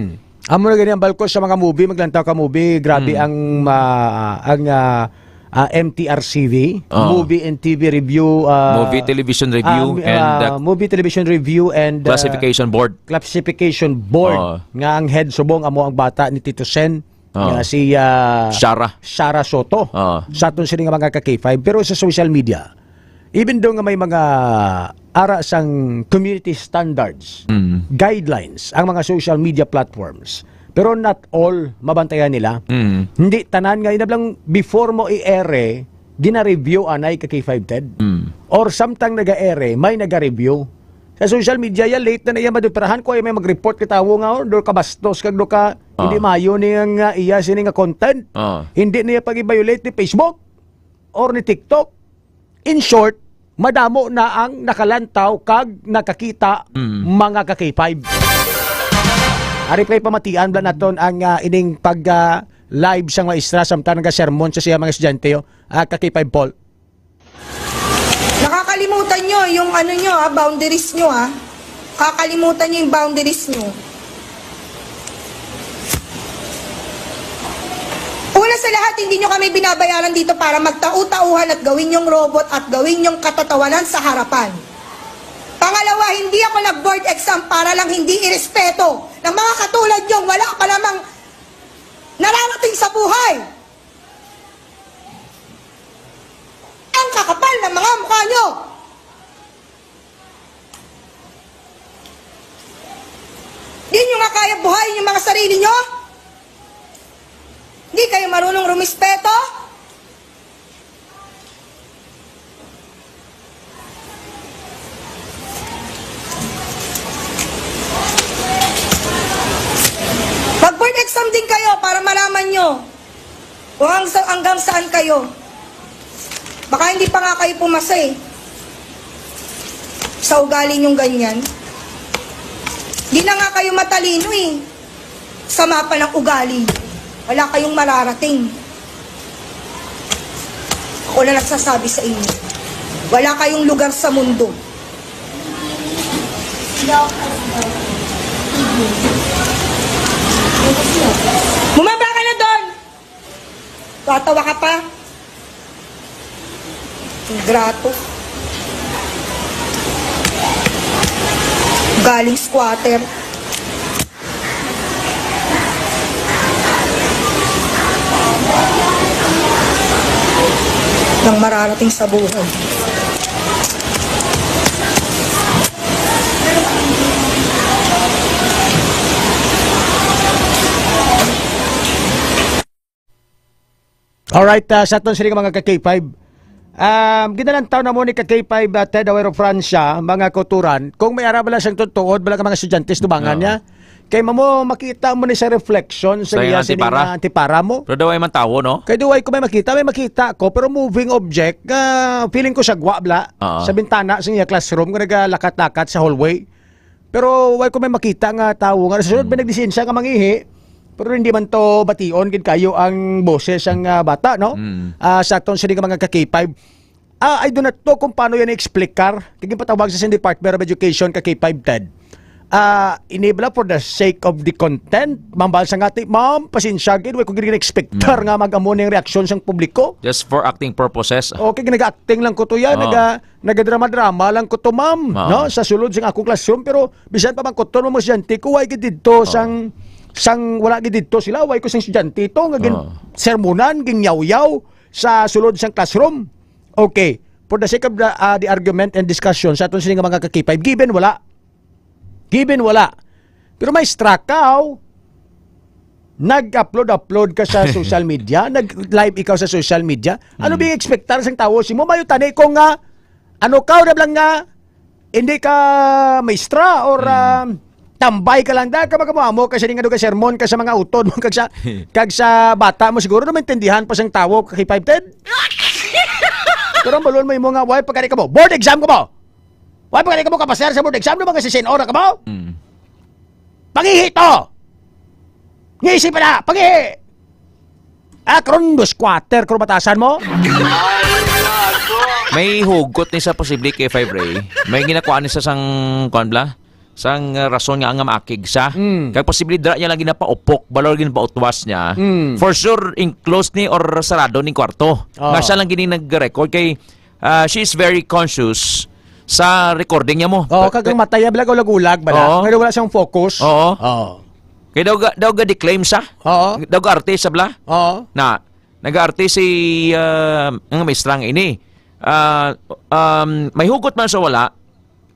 Amo na gani ang balko sa mga movie, maglantaw ka movie, grabe Mm. ang, ah, ang, ah, ah, M T R C V, Oh. Movie and T V Review, ah, Movie Television Review um, and, ah, uh, Movie Television Review and, ah, Classification Board. Classification Board, Oh. nga ang head subong amo ang bata ni Tito Sen. Oo. Nga si, ah, Shara. Shara Soto. Oo. Sa aton sini nga mga ka-K five, pero sa social media, even though nga may mga ara sang community standards, Mm. guidelines ang mga social media platforms, pero not all mabantayan nila. Mm. Hindi tanan nga, inablang before mo i-ere, gina-review anay ka K five, Ted. Mm. Or samtang naga-ere, may naga-review. Sa social media, ya late na na iya madupirahan ko, ay may mag-report ka tawo nga, oh, do ka bastos kag do ka Ah. hindi maayo ni nga iya sini nga content. Ah. Hindi niya pag-i-violate ni Facebook or ni TikTok. In short, madamo na ang nakalantaw kag nakakita Mm. mga ka-K five. Ari pa'y pamatian bala naton ang, ah, ining pag, ah, live sang maestra samtang nagasermon sa siya mga estudyante, oh. Ah, ka-K five Paul. Nakakalimutan nyo yung ano nyo, ah, boundaries nyo, ah. Kakalimutan nyo yung boundaries nyo. Una sa lahat, hindi nyo kami binabayaran dito para magtau-tauhan at gawin yung robot at gawin yung katatawanan sa harapan. Pangalawa, hindi ako nag-board exam para lang hindi irespeto ng mga katulad nyong wala pa namang nararating sa buhay. Ang kakapal ng mga mukha nyo! Di nyo nga kaya buhayin yung mga sarili nyo? Di kayo marunong rumispeto? Mag-board exam din kayo para malaman nyo kung hangsa-, hanggang saan kayo. Baka hindi pa nga kayo pumasa eh. Sa ugali nyong ganyan. Di na nga kayo matalino eh. Sama pa ng ugali. Wala kayong mararating. Ako na nagsasabi sa inyo. Wala kayong lugar sa mundo. Bumaba ka na doon! Tatawa ka pa? Ingrato. Galing squatter. Nang mararating sa buhay. Alright, ah, sa aton sini nga mga ka-K five. Um, ginalantaw na mo ni ka-K five, ah, Ted Awero Francia, mga kauturan, kung may ara bala siyang tutuod, bala ka mga estudyante, tubangan Oo. niya. Kay mamo makita mo ni sa reflection sa Sa iyang iya sini antipara. nga antipara mo. Pero daw ay man tawo, no? Kay duway ko may makita, may makita ko, pero moving object, ah, feeling ko sagwa bala. Oo. Sa bintana sa iya classroom, nga nagalakat-lakat sa hallway. Pero way ko may makita nga tawo nga sa sulod may naglisensya nga mangihi, pero hindi man to bation gid kayo ang boses sang, ah, bata, no? Mm. Ah, sa aton sini nga mga ka-K five. Ah, I do not know kung paano yan i-explicar. Kay ginpatawag sa sin Department of Education ka-K five, Ted. Ah, ini bala for the sake of the content. Mambal sa ngati, ma'am, pasensya gid, way ko gid expectar Mm. nga mag-amo ning reaksyon sang publiko. Just for acting purposes. Okay, nag-acting lang ko to yan. Oo. Naga-, nagadrama-drama lang ko to, ma'am, Oo. no? Sa sulod sing akong classroom, pero bisan pa man ko to, mga estudyante ko, way gid didto Oo. sang, sang, wala gid didto sila, way ko sang estudyante to, nga gin-, Oo. sermonan, ginyawyaw sa sulod sang classroom. Okay, for the sake of the, ah, the argument and discussion, sa aton sini nga mga ka-K five, given wala. Given wala. Pero may strakaw, nag-upload-upload ka sa social media, nag-live ikaw sa social media. Ano Mm. ba yung expectar sang tawo? Si mo, mayo tani ko nga, ano ka, na lang nga, hindi ka maestra or, Mm. ah, tambay ka lang da, ka magkamuamo ka sining ano ka sermon ka sa mga utod mo, kag sa, kag sa bata mo, siguro na maintindihan pa sang tawo, ka-K five, Ted. Pero ang balon mo, imo nga, why pagkari ka mo? Board exam ka mo! Why pagkari ka mo kapasar sa board exam? No, mga sisin ora ka mo? Mm. Pangihi to! Ngisi pa na! Pangihi! Ah, karon dos quarter, karon batasan mo? May hugot ni sa posible K five Ray. May ginakuha ni sa sang, kuwan bala? Sang, uh, rason nga nga maakig siya. Mm. Kag posible dira niya lang ginapaupok, balor ginapautwas niya. Mm. For sure, enclosed ni or sarado ni kwarto. Oh. Nga siya lang gini nag-record kay, uh, she is very conscious sa recording niya mo. Oo, Pa-, kag ang mata niya, bala, ulag-ulag, bala. Oo. Pero wala siyang focus. Oo. Oo. Kay daw ga-, daw ga-declaim siya. Oo. Daw ga-arte siya, bala. Oo. Na, nag-arte si, ah, ang maestra nga ini. Ah, um, may hugot man sa wala,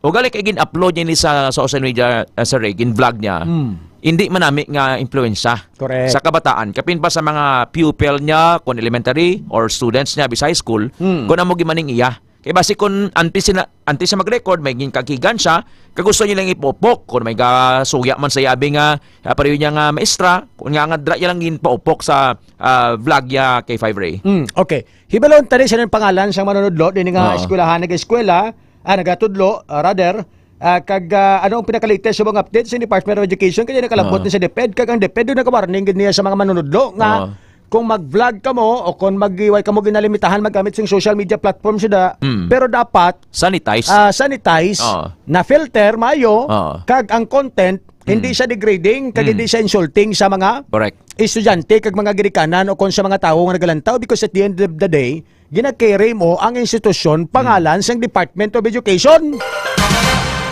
ugali kay gin-upload niya ni sa social media, ah, sa Ray, gin-vlog niya. Hmm. Hindi man nami nga impluwensya Correct. sa kabataan. Kapin pa sa mga pupil niya, kung elementary or students niya, bis high school, Hmm. kung amo gimaning iya. Kay basi kung antes sila, antes siya mag-record, may ginkaghigan siya, kag gusto niya lang ipupok. Kung may gasuya man sa yabi nga, ah, pareho niya nga maestra, kung nga, nga dra niya lang ginpaupok sa, ah, vlog niya kay Five Ray. Mm, okay. Hibalon tani sa pangalan sang manunudlo, din nga Oo. eskwelahan, nag-eskwela, ah, nagatudlo, ah, rather, ah, kag, ah, ano ang pinaka-latest sa mga update sa Department of Education? Kaya nakalabot Oo. ni sa DepEd, kag ang DepEd doon nag-warning gid niya sa mga manunudlo nga Oo. kung mag-vlog ka mo o kung mag-iway ka mo ginalimitahan maggamit sing social media platform sila, Mm. pero dapat, Sanitize. ah, sanitize, Oo. na filter, maayo, Oo. kag ang content, hindi Mm. siya degrading, kag Mm. hindi siya insulting sa mga Correct. estudyante, kag mga ginikanan o kung sa mga tawo nga nagalantaw, because at the end of the day, gina-carry mo ang institusyon, pangalan Mm. sang Department of Education.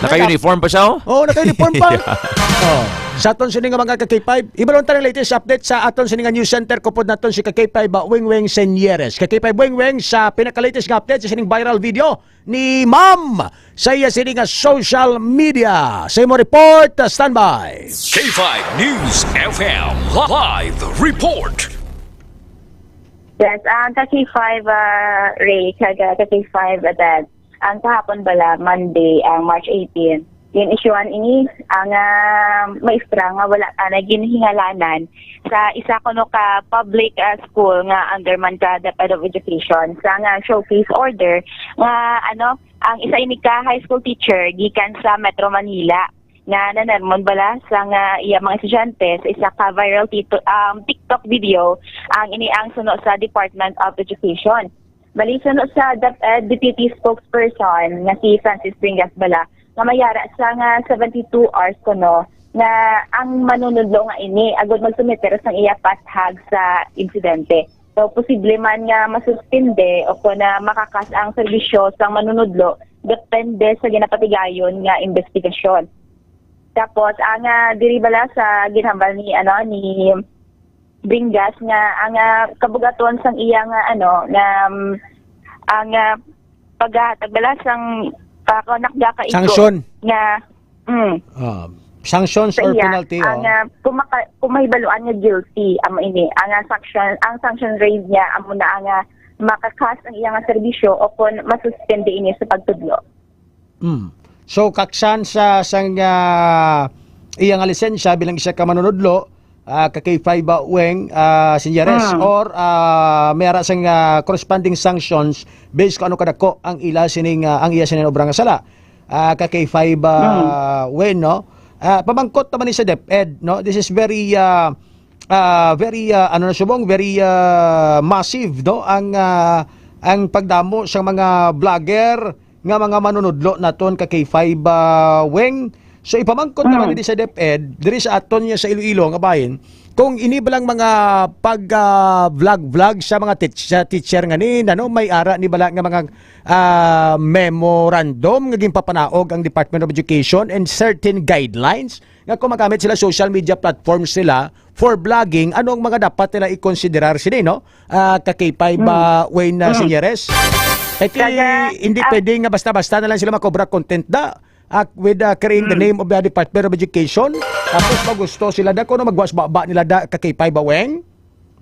Naka-uniform pa siya, oh? Oo, naka-uniform pa. Yeah. Oh. Sa aton sini nga mga ka-K five, ibalon ta ang latest update sa aton sini nga news center, kupod naton si ka-K five, ah, Wing Wing Senieres. Ka-K five Wing Wing, sa pinaka-latest nga update sa sining viral video ni Ma'am sa iya sini nga social media. Sa imo report, ah, standby. K five News F M live report. Yes, ang ka-K five, ah, Ray, kag, ah, ka-K five, ah, Dad. Ang kahapon bala, Monday, ang March eighteen, gin-issuehan ini ang, ah, maestra nga wala pa na ginhingalanan sa isa kuno ka public, ah, school nga under man sa Department of Education sa nga showcase order nga, ano, ang isa ini ka high school teacher gikan sa Metro Manila nga nanermon bala sa nga iya mga estudyante sa isa ka viral tito-, um, TikTok video ang ini ang suno sa Department of Education. Bali, suno sa dep-, eh, Deputy Spokesperson nga si Francis Bringas bala, nga may ara sa nga seventy-two hours kuno nga ang manunudlo nga ini agud magsumiter sang iya pathag sa insidente. So, posible man nga masuspinde o kon, ah, makakas ang serbisyo sang manunudlo, depende sa ginapatigayon nga investigasyon. Tapos, ang, ah, diri bala sa ginhambal ni, ano, ni Bringas nga ang, ah, kabugaton sang iya nga, ano, nga, um, ang, ah, paghatag bala sang pagkanakda ka igo Sanksyon. nga, mm. Ah, Sanctions sa or iya, penalty, ang, oh. Ah, kung maka-, kung mahibaluan nga guilty, amo ini, ang, ah, sanction, ang sanction range niya, amo na ang, ah, makakas ang iya nga serbisyo o kung masuspende ini sa pagtudlo. Mm. So, kaksan sa, sang, ah, iya nga lisensya bilang isa ka manunudlo, ah, ka K five, ah, Weng, ah, Sinyares, Mm. or, ah, may ara sang, ah, corresponding sanctions based kung ano kadako ang ila sining, ah, ang iya sining obra nga sala, ah, ka K five, ah, Mm. Weng, no? Ah, pamangkot naman ni sa DepEd, no? This is very, ah, ah, very, ah, ano na subong, very, ah, massive, no? Ang, ah, ang pagdamo sa mga vlogger nga mga manunudlo naton ka K five, ah, Weng. So, ipamangkot naman Mm. ni sa DepEd, diri sa aton niya sa Iloilo nga bahin, kung ini ba lang mga pag, ah, vlog-vlog sa mga teach-, sa teacher nga ni, ano, may ara ni bala nga mga, ah, memorandum nga ginpapanaog ang Department of Education and certain guidelines nga kung magamit sila social media platforms nila for vlogging, ano ang mga dapat nila i-considerar sini, no? Ah, ka K five, Mm. ah, Weng, ah, Mm. Sinyares? Kay ti-, Kaga, hindi ah, pwede nga basta-basta na lang sila makobra content da, ah, with, ah, carrying the Mm. name of the Department of Education. Tapos magusto sila da, kung ano magwas baba nila da, ka K five, ah, Weng?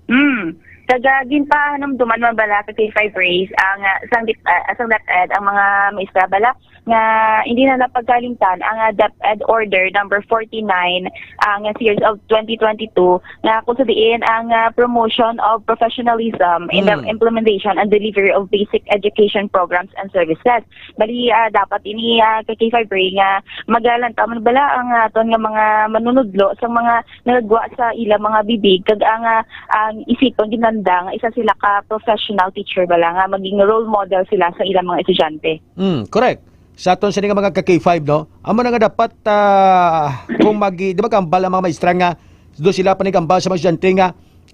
Mm. Kaga, ginpahanumduman man bala ka K five Race ang, ah, sang dip-, ah, sang DepEd ang mga maestra bala nga hindi na napagkalimtan ang, ah, DepEd Order number forty-nine, ang, ah, series of twenty twenty-two, nga kung sa diin ang, ah, promotion of professionalism in the Mm. implementation and delivery of basic education programs and services. Bali, ah, dapat ini, ah, ka K five Ray nga magalantaw man bala ang aton nga mga manunudlo sa mga nagagwa sa ilang mga bibig, kag ang, ah, ang isipon ginanda nga isa sila ka professional teacher bala nga maging role model sila sa ilang mga estudyante. Mm, correct. Sa aton sini nga mga ka K five, no? Amo na nga dapat, ah, kung magi-, di ba, kambal ang mga maestra nga do sila panigambal sa mga estudyante nga,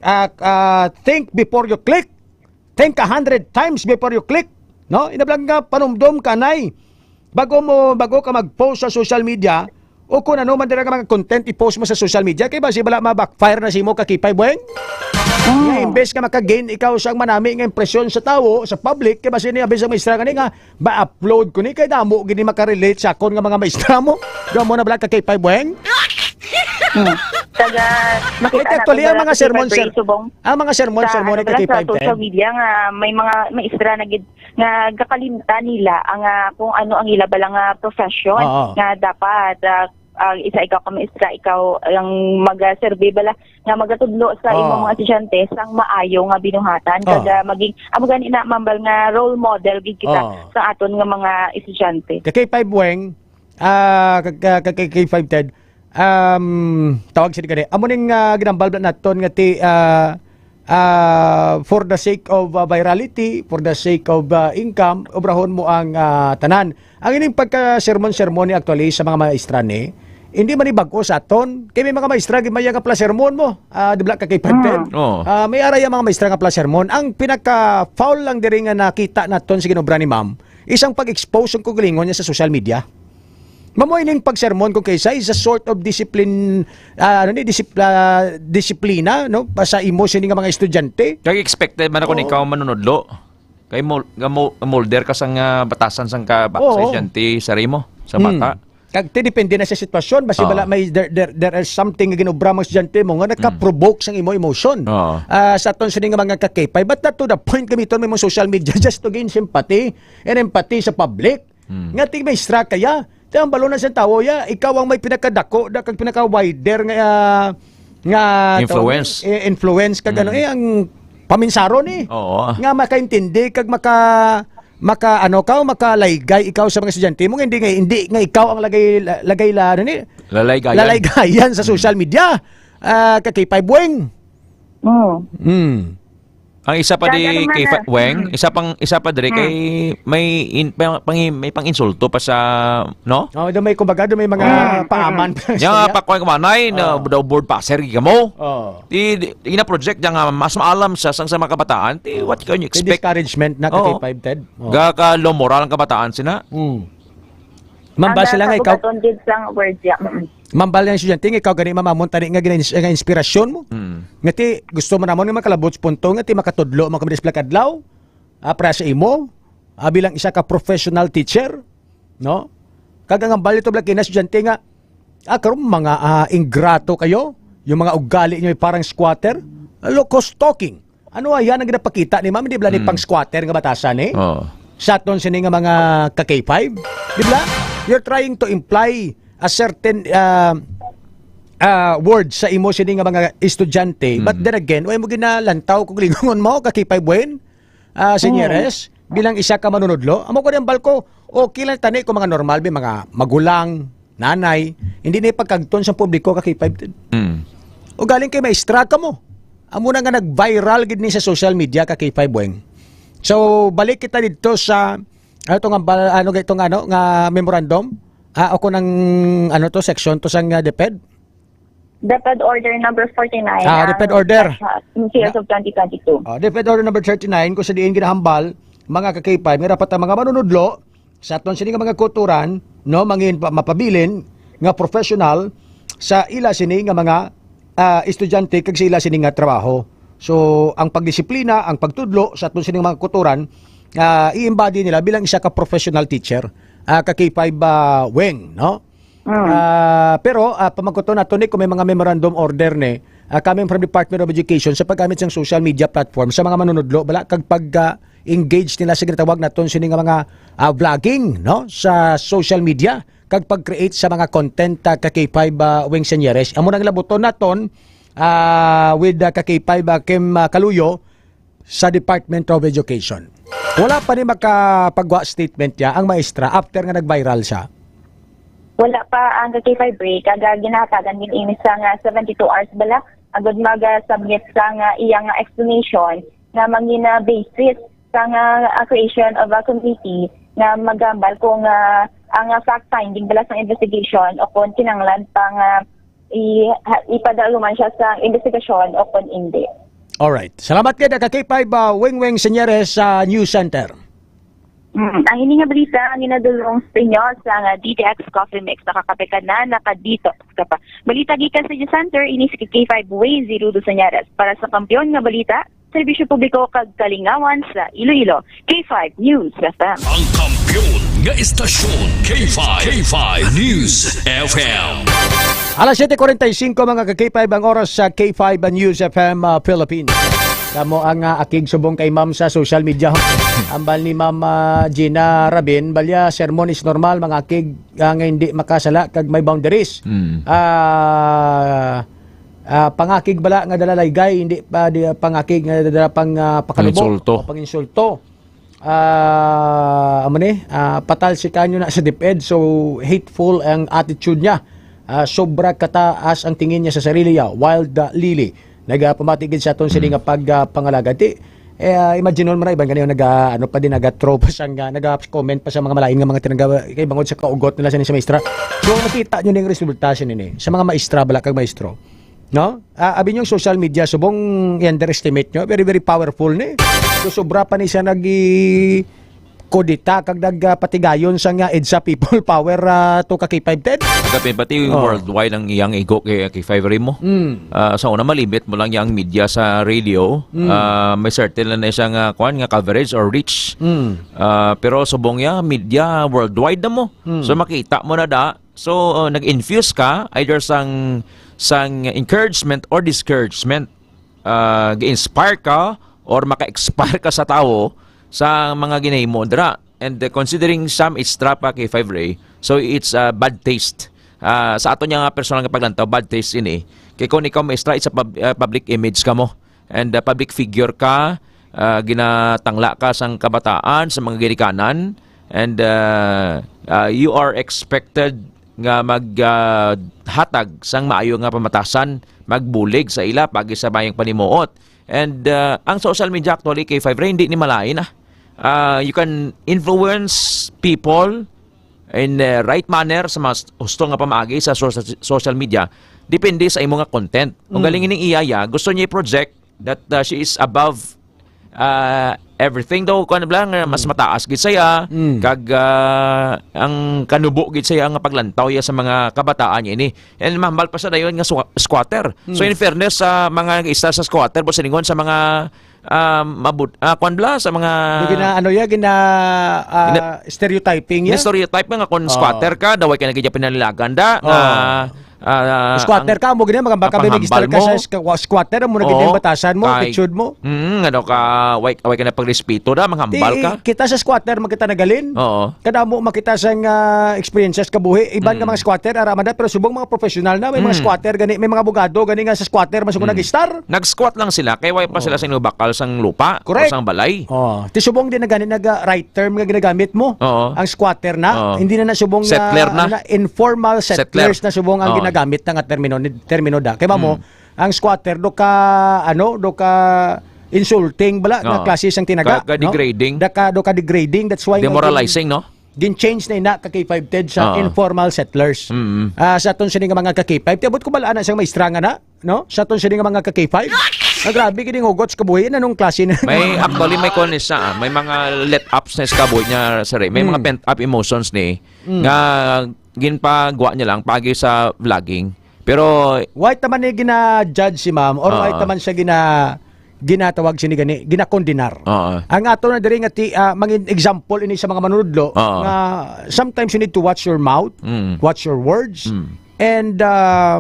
ah, ah, think before you click. Think a hundred times before you click. No? Inablang nga panumdom ka, nay. Bago mo, bago ka mag-post sa social media, o kung ano man dira nga mga content i-post mo sa social media, kay basi bala ma-backfire na si mo ka K five, Weng. Mm. Nga imbes nga maka-gain ikaw sang manami nga impresyon sa tawo, sa public, kay basi ni abis ang maestra gani nga, ba-upload ko ni, kay damo gini makarelate sa akon nga mga maestra mo. Damo na bala ka K five, Weng. Hmm. Taga, makita Kaya actually, natin ang wala mga sa sermon, K five sir-, Ray, subong ang mga sermon, sa, sermon ano ni bala, ka sa K five social ten. Media nga may mga maestra na gid nga gakalimtan nila ang, ah, kung ano ang ila bala nga profession Oo. Nga dapat, ah, ah, isa ikaw ka maestra, ikaw ang mag-survey bala nga magatudlo sa Oo. Imong mga estudyante sang maayo nga binuhatan. Oo. Kag, ah, maging, amo gani na, mambal nga role model gid kita Oo. Sa aton nga mga estudyante. Ka K five, Weng, ah, ka, ka, ka K five Ted, um, tawag sini gani. Amo ning, ah, ginambal naton nga ti, ah, ah, for the sake of, ah, virality, for the sake of, ah, income, obrahon mo ang, ah, tanan. Ang ining pagka-sermon-sermon ni actually sa mga maestra ni, hindi man ni bag-o sa aton. Kay may mga maestra, gid may nga pala sermon mo. Ah, di ba, ka K five Ted? Mm. Oo. Ah, may ara ya mga maestra nga pala sermon. Ang pinaka-foul lang diri nga nakita naton sa ginobra ni ma'am, isang pag-expose ang kaugalingon niya sa social media. Mamo ining pagsermon ko kaysa is a sort of discipline, ah, ano ni, disip-, ah, disiplina, no? Pa sa imo sini nga mga estudyante. Kay expected man ako ni Oo. Ikaw manunudlo. Kay mol-, nga mo-, molder ka sa nga batasan sang ka ba-, sa Oo. Estudyante sa rimo, sa Hmm. Bata. Kag ti depende na sa sitwasyon, basi Oo. Bala may there, there, there is something nga ginobra mo estudyante mo nga Hmm. Nakaprovoke sang imo emotion. Oo. Ah, sa aton sini nga mga ka K five, but not to the point gamiton mo imong social media just to gain sympathy and empathy sa public. Hmm. Nga ti maestra kaya, ti ang balon na sa tawo ya, ikaw ang may pinakadako da kag pinaka-wider nga, ah, nga Influence. Tawag, eh, influence kag ano, Hmm. Eh, ang paminsaro ni. Oo. Nga makaintindi kag maka, maka, ano ka, makalaygay ikaw sa mga estudyante mo, nga hindi nga, hindi nga ikaw ang lagay, lagay la, ano ni? Lalaygayan. Lalaygayan sa Hmm. Social media. Ah, ka K five Weng. Oo. Hmm. Ang isa pa di Kaya naman kay na. Fa-, Weng, Hmm. Isa pang, isa pa diri Hmm. Kay may in-, pang, pang, may pang-insulto pa sa, no? Oh, do may, kumbaga, do may mga Oo. Paaman pa sa Nya, istorya. Pakuan ka manay, na Oo. Daw board passer, gid kamo. Oo. Di, di, ina-project niya nga mas maalam siya sang sa mga kabataan. Ti, what can you Ti expect? Discouragement na ka Oo. K five Ted. Oo. Ga ka low moral ang kabataan sina. Hmm. Ma'am, Ang base lang nga nasa ikaw, bukaton gid sang words, ya. Mm. Ma'am, bale ang estudyante nga ikaw gani, ma'am, amon tani nga gina-, nga inspirasyon mo. Mm. Nga ti, gusto mo namon nga makalabot sa punto nga ti makatudlo man kami sa pila ka adlaw, ah, para sa imo, ah, bilang isa ka professional teacher, no? Kag ang hambal nito, bala, kina estudyante nga, Ah, karon mga, ah, ingrato kayo. Yung mga ugali nyo parang squatter. Loco stalking. Ano, ayan ang ginapakita ni ma'am? Hindi bala ni Mm. pang squatter nga batasan, eh? Oo. Sa aton sini nga mga ka K five. Di ba? You're trying to imply a certain, ah, ah, word sa imo sini nga mga estudyante. But Mm. then again, way mo ginalantaw kung lingongon mo, ka K five Wayne? Ah, Mm. Senyeres, bilang isa ka manunudlo, amo ko rin balko, okay lang tani kung mga normal, may mga magulang, nanay, hindi na ipagkagton sa publiko ka K five. Mm. O galing kay maestra ka mo. Amo na nga nag-viral gid ni sa social media ka K five Weng. So, balik kita dito sa, ano to nga, ba- ano nga itong ano, nga memorandum? Ah, ako ng, ano to, section to sa nga DepEd? DepEd Order number forty-nine, Ah, ang DepEd Order. sa, in sales Na- of twenty twenty-two. Ah, DepEd Order number thirty-nine, kung sa diin ginahambal, mga ka-K five, nga dapat ang mga manunudlo sa aton sini nga mga kulturan, no, mangin pa-, mapabilin nga professional sa ila sini nga mga, ah, estudyante kag sa ila sini nga trabaho. So, ang pagdisiplina, ang pagtudlo sa aton sini nga mga kulturan, ah, i-embody nila bilang isa ka professional teacher, ah, ka K five, ah, wing, no? Mm. Ah, pero, ah, pamangkuton nato ni kung may mga memorandum order ni, ah, coming from Department of Education sa paggamit sang social media platform sa mga manunudlo bala kag pag, ah, engage nila sa ginatawag naton sini nga mga, ah, vlogging, no, sa social media kag pag-create sa mga content, ah, ka K five, ah, Wing Senyeres. Amo nang labuton naton, ah, with, ah, ka K five, ah, Kim, ah, Kaluyo, sa Department of Education. Wala pa ni makapagwa statement niya ang maestra after nga nag-viral siya. Wala pa ang K five break, aga ginahatagan din ini sa nga seventy-two hours bala, agud mag-submit sa nga iya nga explanation nga mangina basis sa nga, ah, creation of a committee nga magambal kung, ah, ang, ah, fact finding bala sa investigation o kung kinanglan pa nga i-, ha-, ipadala man siya sa investigasyon o kung hindi. Alright. Salamat gid, ka K five, ah, Wingwing Senyeres sa News Center. Mm, ang ini nga balita ang ginadulong sa inyo sa nga D T X Coffee Mix. Nakakape ka na, naka-detox ka pa. Balita gikan sa News Center, ini si K five Wayne Zirudo Senyeres. Para sa Kampiyon nga Balita, Serbisyo Publiko kag Kalingawan sa Iloilo, K five News F M. Ang kampiyon nga istasyon, K five, K five News F M. Alas siyete kuwarenta y singko, mga ka K five, ang oras sa K five News F M, ah, Philippines. Kamo ang, ah, akig subong kay ma'am sa social media. Ambal ni Ma'am, ah, Gina Rabin, balya, sermon is normal, mga akig, ah, nga hindi makasala kag may boundaries. Mm. Ah, ah, pangakig bala nga dala laygay, hindi pa di, pangakig nga dala pang, ah, pakalubo, Panginsulto. o panginsulto. Ah, amo ni, ah, patalsikan nyo na sa DepEd. So, hateful ang attitude niya. Ah, sobra kataas ang tingin niya sa sarili, ya. Wild, ah, Lily. Nagapamati gid sa aton sini Mm. nga pag, ah, pangalagad. Ti, eh, ah, imagine mo na iban kanina naga, ano pa din, naga-throw pa siya nga, naga-comment pa sa mga malain nga mga tinangga, kay bangod sa kaugot nila sa, sa maestra. So, nakita nyo na yung resulta siya nini. Sa mga maestra, bala kag maestro. No? Ah, abi niyo ang social media, subong i-underestimate nyo. Very, very powerful ni. So, sobra pa ni siya nag-i-, kudita kag nagpatigayon sa nga EDSA People Power, ah, to ka K five ten. Pagkapin pati Oh. worldwide ang iyang igo kay, kay K five Remo. Mm. Ah, sa una, malimit mo lang yung media sa radio. Mm. Ah, may certain lang na siya nga, kwan, nga coverage or reach. Mm. Ah, pero subong ya, media worldwide na mo. Mm. So, makita mo na da. So, uh, nag-infuse ka either sang, sang encouragement or discouragement. Ah, gi-inspire ka or maka-expire ka sa tawo sa mga ginahimo dira. And, uh, considering some it's trap, ah, kay Five Ray, so it's, uh, bad taste. Ah, sa ato niya nga personal nga paglantaw, bad taste ini. Kay kung ikaw maestra, it's a pub-, uh, public image ka mo. And, uh, public figure ka, uh, ginatangla ka sang kabataan, sa mga ginikanan, and, uh, uh, you are expected nga mag, uh, hatag sang maayo nga pamatasan, magbulig sa ila pagi sa mayang panimuot. And, uh, ang social media actually, kay Five Ray, hindi ni malain, ah. Uh, you can influence people in, uh, right manner sa mas husto nga pamaagi sa social, social media. Depende sa imo nga content. Kung Mm. galing ining iya, ya, gusto niya i-project that, uh, she is above, uh, everything daw, kuwan bala, nga mas Mm. mataas gid saya, Mm. kag, uh, ang kanubo gid saya nga paglantaw ya sa mga kabataan niya ini. And mahambal pa sa dayon nga swa-, squatter. So, Mm. in fairness sa mga nag-isa sa squatter, boss, silingon sa mga ah, mabud-, ah, kwan bala sa mga Yung gina, ano ya, gina, ah, Gina- stereotyping ya? Gina-stereotype nga kung Oh. squatter ka, daw ay ka na gid pinalilagan da, Oh. nga, ah, Squatter ang ka, mo gina, magamba ka, ang may register panghambal ka sa mo. squa-, squatter, mo na gid Oo. yung batasan mo, Kay, attitude mo. mm, ano ka, way, way ka na pagrespeto da, manghambal Ti-, ka. kita sa squatter, magkita nagalin. Oo. Kada mo makita sang, ah, experiences kabuhi, iban nga Mm. mga squatter, ara man da, pero subong mga professional na, may mga Mm. squatter gani, may mga abogado gani nga sa squatter, mas Mm. nag-star. Nag-squat lang sila, kay way pa sila Oo. sa inubakal sang lupa o Correct. sang balay. Oh, ti subong din na gani nag, ah, right term nga ginagamit mo. Oo. Ang squatter na, Oo. hindi na na subong, Settler ah, na. ano na, informal Settler. settlers na subong ang Oo. ginagamit na nga termino ni, termino da. Kay ba mo, Mm. ang squatter do ka, ano, do ka insulting bala nga Oo. klase sang tinaga, Ka, ka no? degrading. Da ka, do ka degrading, that's why nga Demoralizing, gin-, no? gin-change na ina ka K five Ted sa Oo. informal settlers. Mm. Ah, sa aton sini nga mga ka K five, tiabot ko bala na sang maestra nga na, no? Sa aton sini nga mga ka K five, na grabe gid ang hugot sa kabuhi, anong klase na May, actually, may kuwan ni siya, ah. May mga let-ups na sa kabuhi niya, sir, eh. May mga Mm. pent-up emotions ni, Mm. nga ginpagwa niya lang pagi sa vlogging. Pero Why taman ni gina-judge si ma'am or why Oo. taman siya gina-, ginatawag sini gani, ginakondenar? Oo. Ang ato na diri nga ti-, ah, mangin example ini sa mga manunudlo Oo. nga sometimes you need to watch your mouth, Mm. watch your words, Mm. and, ah,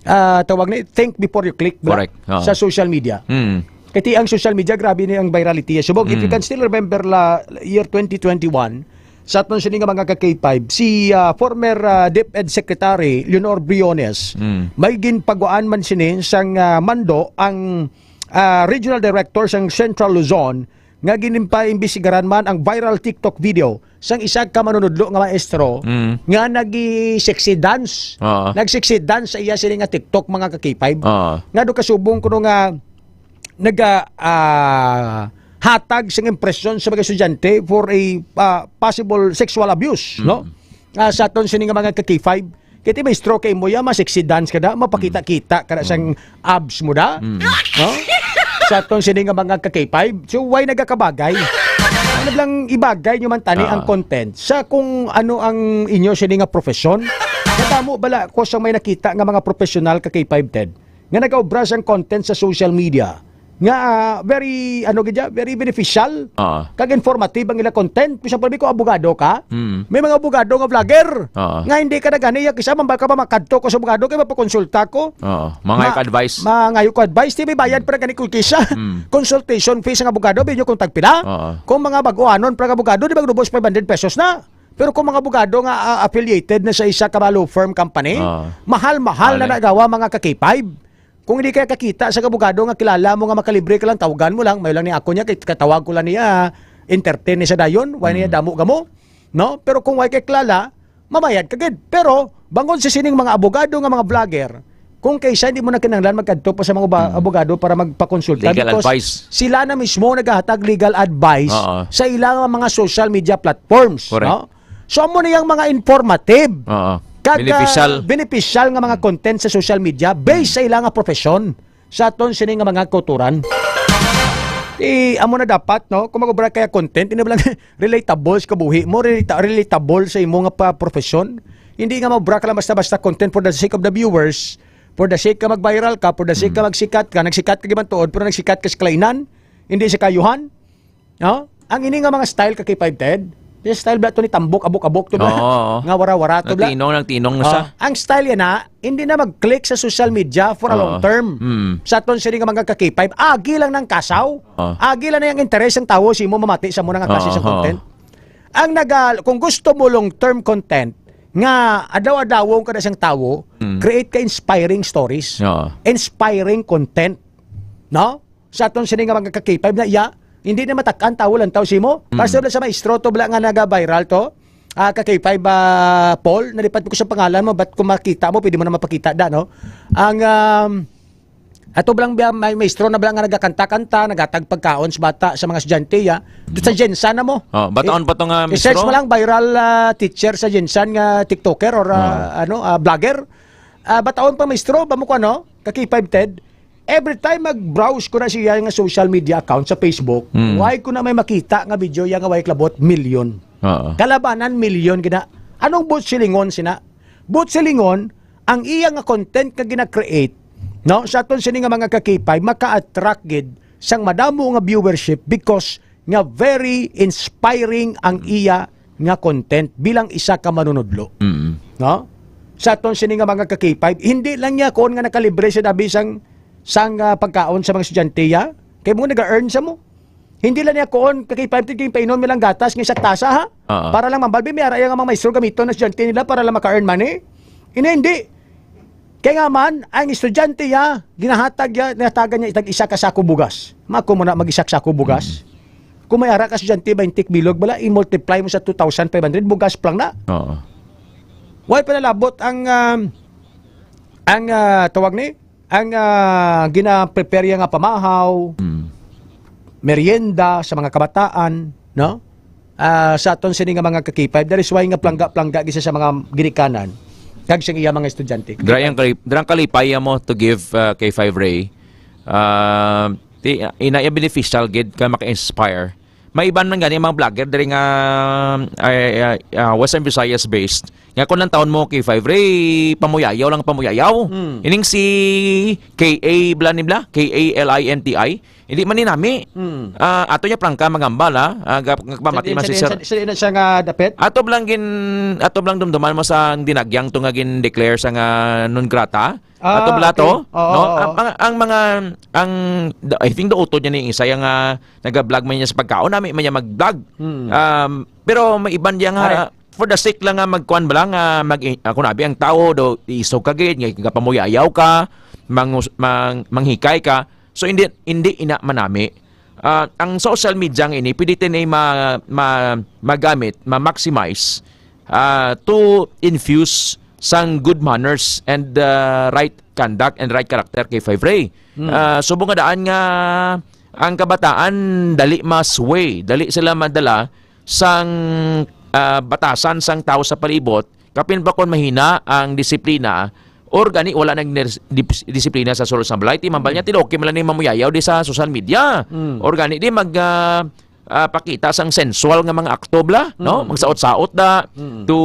ah, tawag ni, think before you click, bala, Correct. Oo. sa social media. Mm. Kay ti ang social media, grabe ni ang virality. Subong, if you Mm. can still remember la year twenty twenty-one, sa aton sini nga mga ka K five, si, ah, former, ah, DepEd Secretary Leonor Briones, Mm. may ginpaguan man sini sang, ah, mando ang, ah, Regional Director sang Central Luzon nga ginpaimbestigaran man ang viral TikTok video sang isa ka manunudlo nga maestro Mm. nga nagi-sexy dance. Oo. Nag-sexy dance sa iya sini nga TikTok, mga ka K five. Oo. Nga do kasubong kuno nga naga, ah, hatag sing impresyon sa mga estudyante for a, ah, possible sexual abuse, Mm. no? Ah, sa aton sini nga mga ka K five, kay ti maestro kay mo ya, ma-sexy dance ka da, mapakita-kita ka da sang Mm. abs mo da, Mm. no? Sa aton sini nga mga ka K five, so why nagakabagay? Ano lang ibagay nyo man tani Ah. ang content sa kung ano ang inyo sini nga profesyon? Kadamo bala ko sa may nakita nga mga professional ka K five Ted nga nagaobra sang content sa social media nga, ah, very, ano gid siya, very beneficial Ah. kag informative ang ila content. Bisan pa ko abogado ka, Mm. may mga abogado nga vlogger Ah. nga hindi ka nagani, ya, kisa man ba ka ba makadto ko sa abogado kay mapakonsulta ko. Oo. Mangayo Ma-, ka advice. mangayo ko advice, di may bayad Mm. para gani kung kisa. Mm. Consultation fee sang abogado, bilyo kung tagpila. Oo. Kung mga baguanon para abogado, di ba, ubos five hundred pesos na? Pero kung mga abogado nga, ah, affiliated na sa isa ka law firm company, Ah. mahal-mahal Mahal na eh. nagawa, mga ka K five. Kung hindi ka kakita sa abogado nga kilala mo nga makalibre ka lang, tawagan mo lang, may lang ni ako niya, kay katawag ko lang niya, entertain ni sa dayon, why niya Mm. damo gamo? No? Pero kung why kay kilala, mabayad ka gid. Pero, bangon sa sining mga abogado nga mga vlogger, kung kaysa hindi mo na kinahanglan magkadto pa sa mga uba-, Mm. abogado para magpakonsulta Legal because advice. sila na mismo naghahatag legal advice Oo. sa ilang mga social media platforms, Correct. no? So, amo na yung mga informative. Oo. Kag, Beneficial. ah, beneficial nga mga content sa social media based Mm. sa ilang nga profesyon. Sa aton sini nga mga kauturan. Eh, amo na dapat, no? Kung mag-obra kaya content, hindi ba lang relatable sa kabuhi mo, relata-, relatable sa imo nga pa profesyon. Hindi nga mag-obra ka lang basta-basta content for the sake of the viewers, for the sake ka mag-viral ka, for the sake ka Mm. magsikat ka, nagsikat ka gibang tuod, pero nagsikat ka sa kalainan, hindi sa kayuhan. No? Ang ini nga mga style ka K five Ted, yung style ba to ni tambok, abok-abok to ba? Oo, oo. Nga wara-wara to ba? Nagtinong, nagtinong mo sa Oh, ang style yan na, hindi na mag-click sa social media for a Oo. long term. Mm. Sa aton sini nga mga ka K five, agi lang ng kasaw. Oo. Agi lang na yung interes ng tao, si mo mamati sa mo nga klase Oo, sa oo. content. Ang naga-, kung gusto mo long term content, nga adlaw-adlaw ka na siyang tao, Mm. create ka inspiring stories, Oo. inspiring content. No? Sa aton sini nga mga ka K five na iya, hindi na matak-an tao lang tao simo. Mm. Pastor lang sa maestro to bala nga naga-viral to. Ah, ka K five, ah, Paul, nalipat ko sa pangalan mo, but kung makita mo, pwede mo na mapakita da, no? Ang, um, ato bala nga may maestro na bala nga nagakanta-kanta, nagatag pagkaon sa bata, sa mga estudyante, ya. Sa Gensan na mo. Oh, bataon I-, pa to nga i-search maestro? mo lang, viral, ah, teacher sa Gensan nga TikToker or, ah, Oh. ano, ah, vlogger. Ah, bataon pa maestro, ba mo ko ano? Ka K five Ted. Every time mag-browse ko na siya nga social media account sa Facebook, Mm. why ko na may makita nga video ya nga way klabot milyon? Oo. Kalabanan milyon gina. Anong buot silingon sina? Buot silingon, ang iya nga content nga gina-create, no? Sa aton sini nga mga ka K five, maka-attract gid sang madamo nga viewership because nga very inspiring ang iya nga content bilang isa ka manunudlo. Mm. No? Sa aton sini nga mga ka-K five, hindi lang niya kuon nga nakalibre siya dabi sang, sang, ah, pagkaon sa mga estudyante, ya. Kay mo nag-earn sa mo. Hindi lang niya kuon ka-K five, tiging painom nilang gatas nga isa ka tasa, ha? Oo. Para lang mambalbi, may araya nga mga maestro gamiton na estudyante nila para lang maka-earn money. Ina, hindi. Kaya nga man, ang estudyante ya, ginahatag ya, ginahatagan niya itag isa ka sako bugas. Mako mo na mag-isa ka sako bugas. Mm. Kung may ara ka estudyante, twenty bilog, bala, i-multiply mo sa two thousand five hundred, bugas pa lang na. Oo. Way pa nalabot ang, um, ang, ah, tawag ni? Ang, ah, gina-prepare ya nga pamahaw, Mm. merienda sa mga kabataan, no? Ah, sa aton sini nga mga ka-K five, that is why nga plangga-plangga gisa sa mga ginikanan kag siyang iya mga estudyante. Dira ang kali-, dira ang kalipay mo to give, uh, K five Ray. Uh, ti-, ina iya beneficial gid ka maka-inspire. May iban man gani mga vlogger diri nga, ay, ay, ah, Western Visayas based. Nga kung lang taon mo K five Ray, pamuyayaw lang pamuyayaw. Hmm. Ining si K A bla ni bla, K A L I N T I. Hindi man ni nami. Hmm. Ah, ato niya prangka magambal, ha? Ah, gap-, gapamati man si Sir. Sa, sa, sa, sa nga dapit? Ato blang gin-, ato blang dumduman mo sa dinagyang to nga gin-declare sa nga non grata. Ah, ato bala okay. To, oo, no? Oo. Ang, ang, ang mga, ang, the, I think the utod niya ni isa yung, ah, nag-vlog man niya sa pagkaon, nami man niya mag-vlog. Hmm. Um, pero may iban niya nga, Are. For the sake lang nga magkuan ba lang, nga mag-, ako nabi ang tao, do, isog ka gid, nga kapamuyayaw ka, mangus-, mang-, manghikay ka. So, hindi, hindi ina manami. Ah, ang social media nga ini, pwede din ay ma-, ma-, magamit, ma-maximize, ah, to infuse sang good manners and, ah, right conduct and right character kay Five Ray. Hmm. Ah, subong nga daan nga ang kabataan dali ma-sway, dali sila madala sang, ah, batasan sang tao sa palibot, kapin pa kon mahina ang disiplina, or gani wala nang nes-, dip-, disiplina sa sulod sang balay, ti mambal niya, Mm. ti okay man lang ni mamuyayaw di sa social media. Mm. Or gani di mag, ah, ah, pakita sang sensual nga mga akto bala, no? Mm. Magsaot-saot da Mm. to,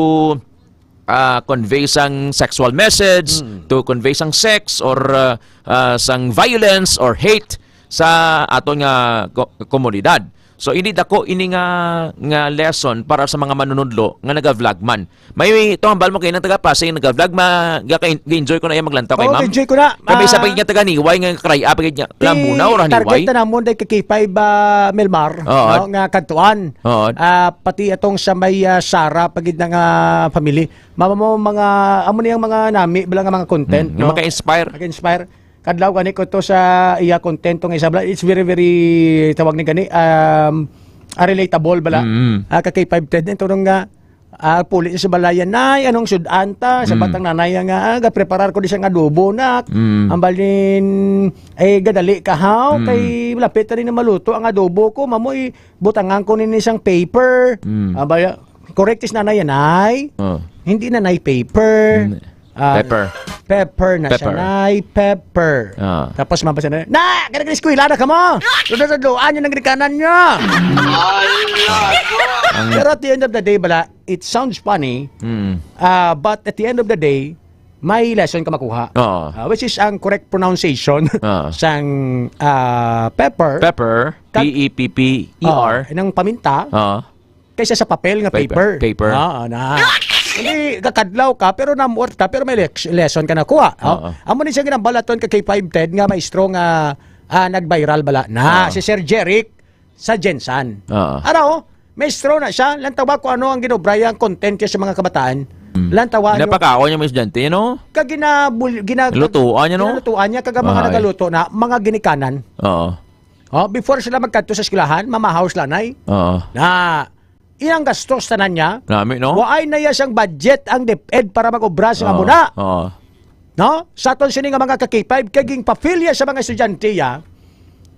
ah, convey sang sexual message, Mm. to convey sang sex or, ah, ah, sang violence or hate sa aton nga ko-, komunidad. So, hindi dako ini nga, nga lesson para sa mga manunudlo nga naga-vlog man. May, ito, hambal mo kayo ng taga-Pasig, naga-vlog, ma-, gaka-, ga-enjoy ko na yung maglantaw kay Oo, ma'am. Enjoy ko na. Kami sa Ah, pagiging taga-Niway, nga karaya, pagiging niya, ti Lamuna, or target Niway? Na namon, day ka K five, ah, Melmar, Oo. No, nga kantuan. Oo. Ah, pati atong sa may, ah, Sara, pagid na nga family. Mama mo, mga, amo niyang mga nami, bala nga mga content, Mm, yung no? Maka-inspire. Maka-inspire. Kadlaw gani ko to sa iya content to nga isa bala. It's very, very, tawag ni gani, um, ah, relatable bala. Mm. Ah, ka K five Ted, ito nung nga, ah, puli sa balayan, "Nay, anong sudan ta?" Sa Mm. batang nanay nga, "Ah, gapreparar ko di sang adobo, nak." Mm. Ang balin, eh, gadali ka, haw? Mm. Kay lapit na rin na maluto ang adobo ko. Mamoy, butangan ko nini sang paper. Mm. Ang bala, correct is nanay, "Nay, Oh. hindi na nay paper." Mm. Ah, Pepper. Pepper na siya, Pepper. Nay, pepper. Ah. Tapos mabasa na, "Na, kada eskwela na ka mo! Dudududuan niya ng ginikanan niya!" Ang Pero at the end of the day, bala, it sounds funny, Mm. ah, but at the end of the day, may lesson ka makuha. Oo. Ah, which is ang correct pronunciation Oo. Sang, ah, pepper. Pepper, Kag- P E P P E R. Oo, ng paminta. Oo. Kaysa sa papel nga Paper. Paper. Paper. Oo, na. Hindi, kakadlaw ka, pero namuot ka, pero may lek-, lesson ka nakuha. Oh. Oo. Amo ni siya ginambalaton ka kay Five Ted nga maestro nga, ah, nag-viral bala. Na, Oo. Si Sir Jeric sa Gensan. Oo. Ara, oh, maestro na siya. Lantawa ko ano ang ginubraya ang content niya sa mga kabataan. Mm. Lantawa niyo. Pinapakaon niya mga estudyante, no? Kag ginabul-, gina-, Lutuan niya, no? Ginalutuan niya, kag ang mga Ay. Nagaluto na, mga ginikanan. Oo. Oh, before sila magkadto sa eskwelahan, mamahaw sila, nay. Oo. Na, inang gastos tanan niya. Nami, no? Waay na iya sang budget ang DepEd para mag-obra sa Oo. Amo na. Oo. No? Sa aton sini nga mga ka-K five, kay ginpafilya sa mga estudyante ya,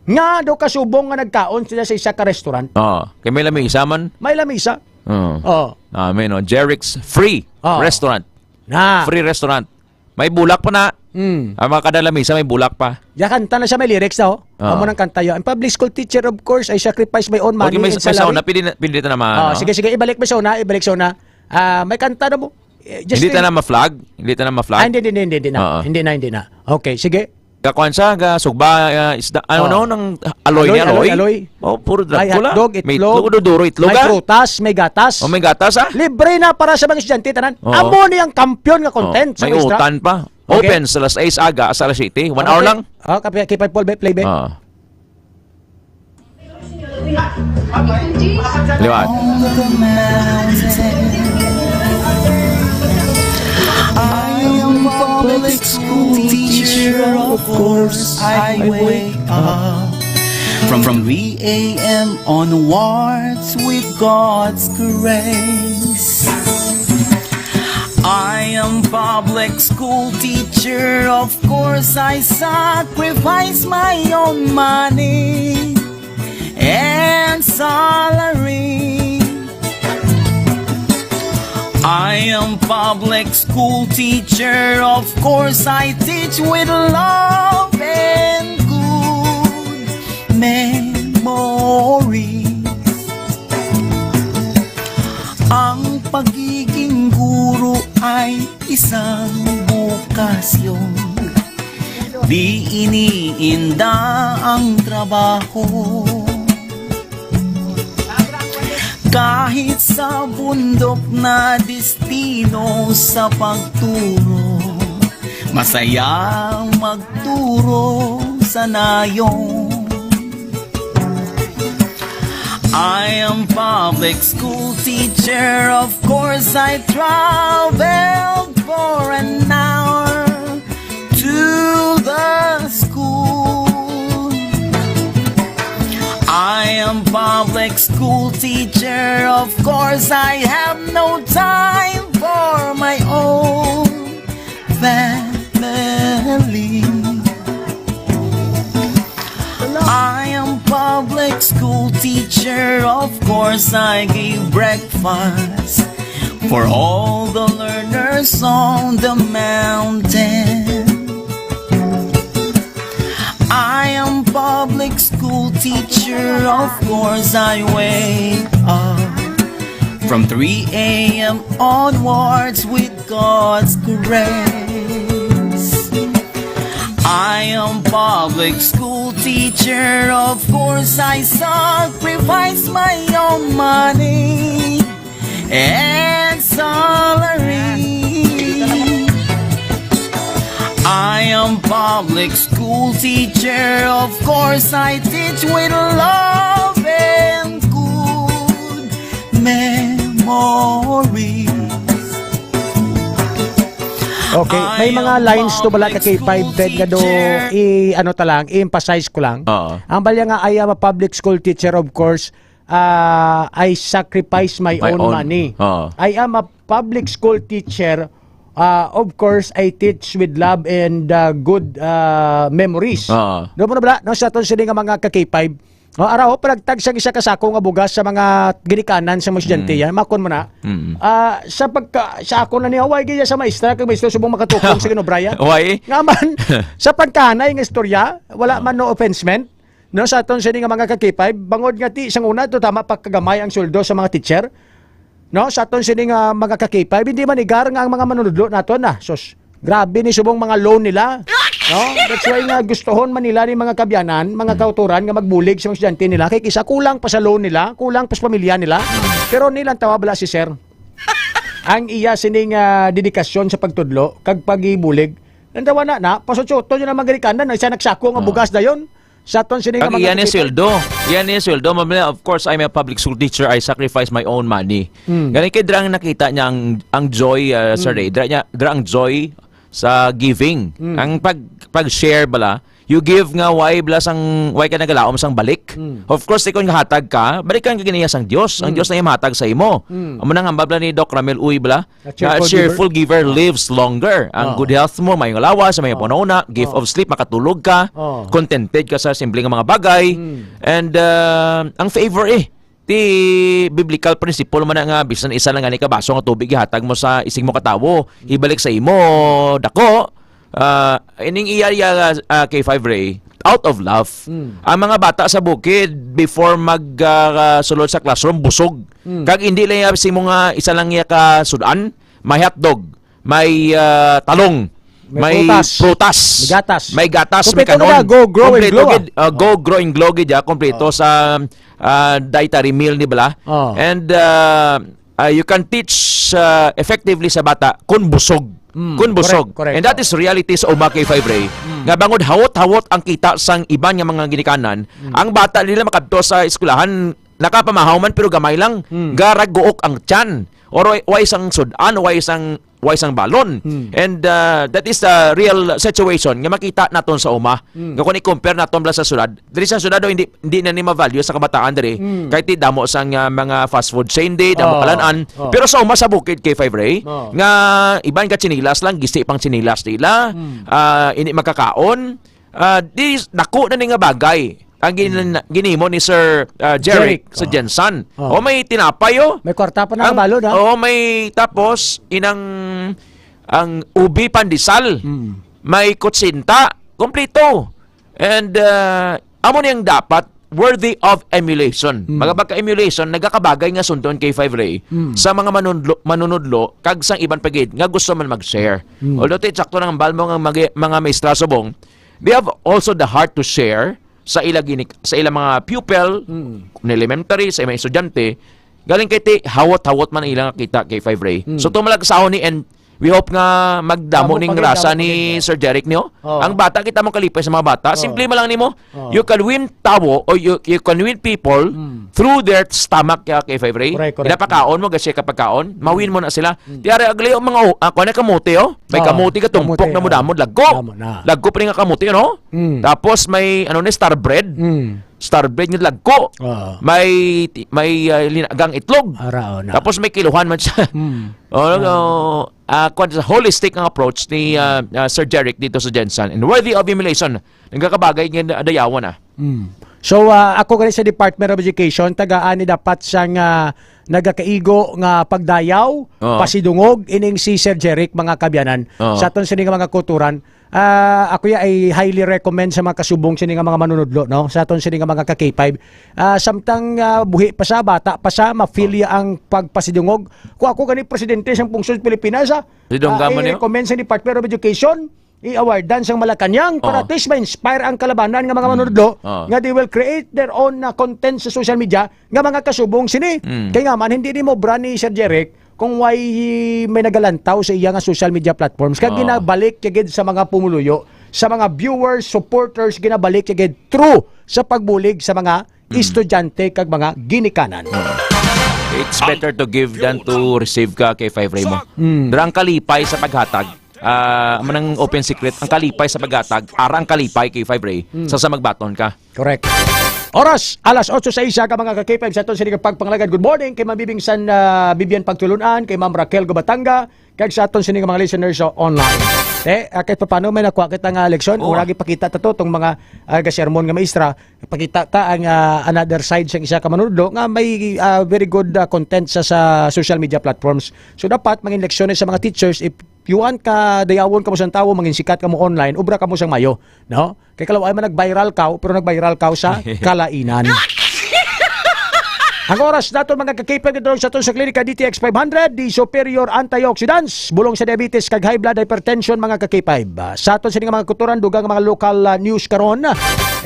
nga daw kasubong nga nagkaon sila sa isa ka restaurant. Oo. Kay may lamisa man. May lamisa. Oo. Oo. Nami, no? Jeric's Free Oo. Restaurant. Na. Free restaurant. May bulak pa na. Mm. Ang mga kada lamisa, may bulak pa. Ya, kanta na siya, may lyrics na, oh. Oo. Amo nang kanta ya. Ang public school teacher, of course, I sacrifice my own money Okay, may, and may salary. Sauna. Pwede na, pwede na naman, Oh, no? Sige, sige, ibalik mo sauna, ibalik sauna. Ah, may kanta na mo. Eh, just Hindi wait. Ta na ma-flag? Hindi ta na ma-flag? Ah, hindi, hindi, hindi, hindi na. Oo. Hindi na, hindi na. Okay, sige. Kakuan sa, ga sugba, ah, isda. Ano, Oh. no, nang aloy ni Aloy, aloy, aloy, aloy. Oh, puro May Dracula. hotdog, May itlog, itlog, duro-duro, itlog, may ah. prutas, may gatas. Oh, may gatas, ah. Libre na para sa mga estudyante, tanan. Oo. Amo ni ang kampiyon nga Oh, content sa may mga isda. utan pa. Okay. Open sa alas sais aga, sa alas siyete. One Okay. hour lang. Oh, kape, kay Paul, be, play, be. Ah. Liwat. On the mountain. I am public school teacher, of course I wake up from three a m onwards with God's grace. I am public school teacher, of course I sacrifice my own money and salary. I am public school teacher, of course I teach with love and good memories. Ang pagiging guro ay isang bukasyon. Di iniinda ang trabaho. Kahit sa bundok na destino sa pagturo, masaya magturo sa nayon. I am public school teacher, of course I traveled for an hour to the school. I am public school teacher, of course I have no time for my own family. I am public school teacher, of course I give breakfast for all the learners on the mountain. I am public school teacher, of course I wake up from three a m onwards with God's grace. I am public school teacher, of course I sacrifice my own money and salary. I am public school teacher, of course I teach with love and good memories. Okay, may mga lines to bala ka K five, Ted, nga do i-, ano ta lang, i-emphasize ko lang. Oo. Ang balya nga, "I am a public school teacher, of course, ah, I sacrifice my My own own. money. Oo. I am a public school teacher, ah, of course, I teach with love and, ah, good, ah, memories." Oo. Do mo na bala, no, sa aton sini nga mga ka K five, Oh, ara, oh, panagtag sang isa ka sako nga bugas sa mga ginikanan sa mga estudyante, Mm. yan, makon mo na. Mm. Ah, sa pagka-, sa ako na ni, "Away, gaya sa maestra, kag maestro subong makatukong sa ginubrayan." Why? Nga man, sa pagkahanay nga istorya, wala Ah. man, no offense man. No, sa aton sini nga mga ka K five, bangod nga ti, sang una, to tama pagkagamay ang sweldo sa mga teacher. No, sa aton sini nga mga ka K five, hindi manigar nga ang mga manunudlo naton na, sus, grabe ni subong mga loan nila. No? That's why nga gustohon man nila ni mga kabyanan, mga kautoran nga magbulig sa mga estudyante nila. Kay kisa kulang pa sa loan nila, kulang pa sa pamilya nila. Pero nilang tawa bala si sir. Ang iya sining, ah, dedikasyon sa pagtudlo, kag pagibulig, nandawa na, na, pasutsuton niya na mga ginikanan, na siya nagsako nga Ah. bugas dayon. Sa aton sini nga Ang mga iyan ni kapitbahay. Sweldo. Iyan ni sweldo. Mamaya, of course, I'm a public school teacher. I sacrifice my own money. Hmm. Gani kay drang nakita niya ang, ang joy, uh, Sir Hmm. Ray. Dra, niya, dra ang joy sa giving. Hmm. Ang pag, pag-share bala, you give nga why bala sang, why ka nagalaom sang balik. Hmm. Of course, ikon nga hatag ka, balikan ka giniya sang Dios. Ang Hmm. Dios na yung mahatag sa imo. Hmm. Amo nang hambal bala ni Doc Ramil Uy bala, A cheerful na a cheerful giver. Giver lives longer. Ang Oo. Good health mo, may lawas, may Oo. panahon, gift Oo. of sleep, makatulog ka, Oo. contented ka sa simple nga mga bagay. Mm. And, uh, ang favor eh, ti biblical principle man na nga, bisan isa lang gani ka baso nga tubig ihatag mo sa isig mo katawo, Mm. ibalik sa imo, dako, Ah, ining iya, iya, ah, K five Ray, out of love. Mm. Ang mga bata sa bukid, before mag, ah, sulod sa classroom, busog. Mm. Kag hindi lang iya si mga isa lang iya ka sudan, may hotdog, may, ah, talong. May may prutas. Prutas. May gatas. May gatas, may Kompleto kanon. Na, go, grow and Kompleto glow, ah. Gid, ah, go, grow and glow gid, ah. Kompleto Oh. sa, ah, dietary meal ni bala. Oh. And, ah, ah, you can teach, ah, effectively sa bata kung busog. Mm, Kung busog. Correct, correct. And that Oh. is reality sa uma, K five Ray. Mm. Nga bangod hawot-hawot ang kita sang iban nga mga ginikanan, Mm. ang bata nila makadto sa eskwelahan, nakapamahaw man pero gamay lang, Mm. garaguok ang tiyan. Or way, way sang sud-an, way sang, way sang balon. Mm. And, ah, that is the real situation nga makita naton sa uma. Mm. Nga kung i-compare naton bala sa syudad, diri sa syudad, oh, hindi, hindi na ni ma-value sa kabataan diri. Mm. Kahit di damo sang, ah, mga fast food chain di, damo Oh. kalan-an. Oh. Pero sa uma sa bukid, K five Ray, Oh. nga iban ka chinilas lang, gisi pang chinilas nila, Mm. ah, hindi makakaon, ah, di, dako na ni nga bagay ang gin-, Mm. ginimo ni Sir, ah, Jeric Jeric, sa oh. Jensan. Oh. O, may tinapay, oh. May kwarta pa Ang, nakabalod, ha? oh, may tapos, inang, ang ubi pandesal. Mm. May kutsinta. Kompleto. And, ah, amo niyang dapat worthy of emulation. Mm. Mga pagka-emulation, nagakabagay nga sundon, K five Ray, Mm. sa mga manunlo-, manunudlo, kag sang iban pa gid nga gusto man mag-share. Mm. Although, ti, sakto lang ang bal mo nga mga, mga maestra subong, they have also the heart to share sa ila gini-, sa ila mga pupil, Mm. kung elementary, sa mga estudyante, galing kay ti, hawot-hawot man ang ilang kita, K five Ray. Mm. So, tumalagsahon ni, and we hope nga magdamo Damo ning pa gid, rasa damo pa ni gid, oh. Sir Jeric niyo. Oh. Ang bata, kita mo kalipay sa mga bata. Oh. Simple man lang nimo. Oh. You can win tawo or you, you can win people Mm. through their stomach, ya, K five Ray. Correct, correct. Pinapakaon mo, kasi kapagkaon, mawin mo na sila. Mm. Tiara, aglay ang mga, o, ah, kuwan na kamote, oh. May Oh, kamote ka, tumpok kamote, na mo oh. damo, lagko. Damo na. Lagko pa rin nga kamote, no? Mm. Tapos may, ano ni, star bread. Mm. Star bread nga lagko. Oo. May ti-, may, ah, linagang itlog. Ara, oh, na. Tapos may kiluhan man siya. Mm. Oh, Ah. oh, ah, kuwan sa holistic ang approach ni, ah, ah, Sir Jeric dito sa Jensan. And worthy of emulation. Nagkakabagay nga na-, dayawan, ah. Mm. So, ah, ako gani sa Department of Education, tagaan ni dapat sang, ah, nagakaigo nga pagdayaw, Oo. pasidungog, ining si Sir Jeric, mga kabyanan. Oo. Sa aton sini nga mga kulturan, ah, ako ya ay highly recommend sa mga kasubong sini nga mga manunudlo, no? Sa aton sini nga mga ka-K five. Ah, samtang, ah, buhi pa sa, bata pa sa, ma-feel ya ang pagpasidungog. Kung ako gani presidente sang pungsod Pilipinas, ah, Sidong ah, ka man, no? i-recommend sa Department of Education, i-awardan sang Malacañang para Oh. at least ma-inspire ang kalabanan nga mga Mm. manunudlo Oh. nga they will create their own, ah, content sa social media nga mga kasubong sini. Mm. Kay nga man, hindi ni mo bra ni Sir Jeric kung why may nagalantaw sa iya nga social media platforms. Kag Oh. ginabalik ya gid sa mga pumuluyo, sa mga viewers, supporters, ginabalik ya gid through sa pagbulig sa mga Mm. estudyante kag mga ginikanan. It's better to give than to receive ka, K five Ray mo. Mm. Dira ang kalipay sa paghatag. Ah, amo nang open secret, ang kalipay sa paghatag, ara ang kalipay, K five Ray, Mm. sa, sa magbaton ka. Correct. Oras, alas otso sa isa ka, mga ka-K five, sa aton sini nga pagpangalagad. Good morning kay Ma'am Bibing San, ah, Bibian Pagtulunan, kay Ma'am Raquel Gubatanga, kag sa aton sini nga mga listeners sa online. Eh, ah, kahit paano may nakuha kita nga leksyon, Oo. Wala gipakita ta to, tong mga, ah, ga-sermon nga maestra, pakita ta ang, ah, another side sa isa ka manunudlo nga may, ah, very good, ah, content sa, sa social media platforms. So, dapat mangin leksyon sa mga teachers, if you want ka dayawon kamo sang tawo, mangin sikat kamo online, obra kamo sang mayo, no? Kay kalaw ay man nag-viral ka, pero nag-viral ka sa kalainan. Ang oras naton, mga ka-K five, dito sa aton sa Klinika D T X five hundred, the superior antioxidants, bulong sa diabetes kag high blood hypertension, mga ka-K five. Ah, sa aton sini nga mga kulturan, dugang mga local, ah, news karon.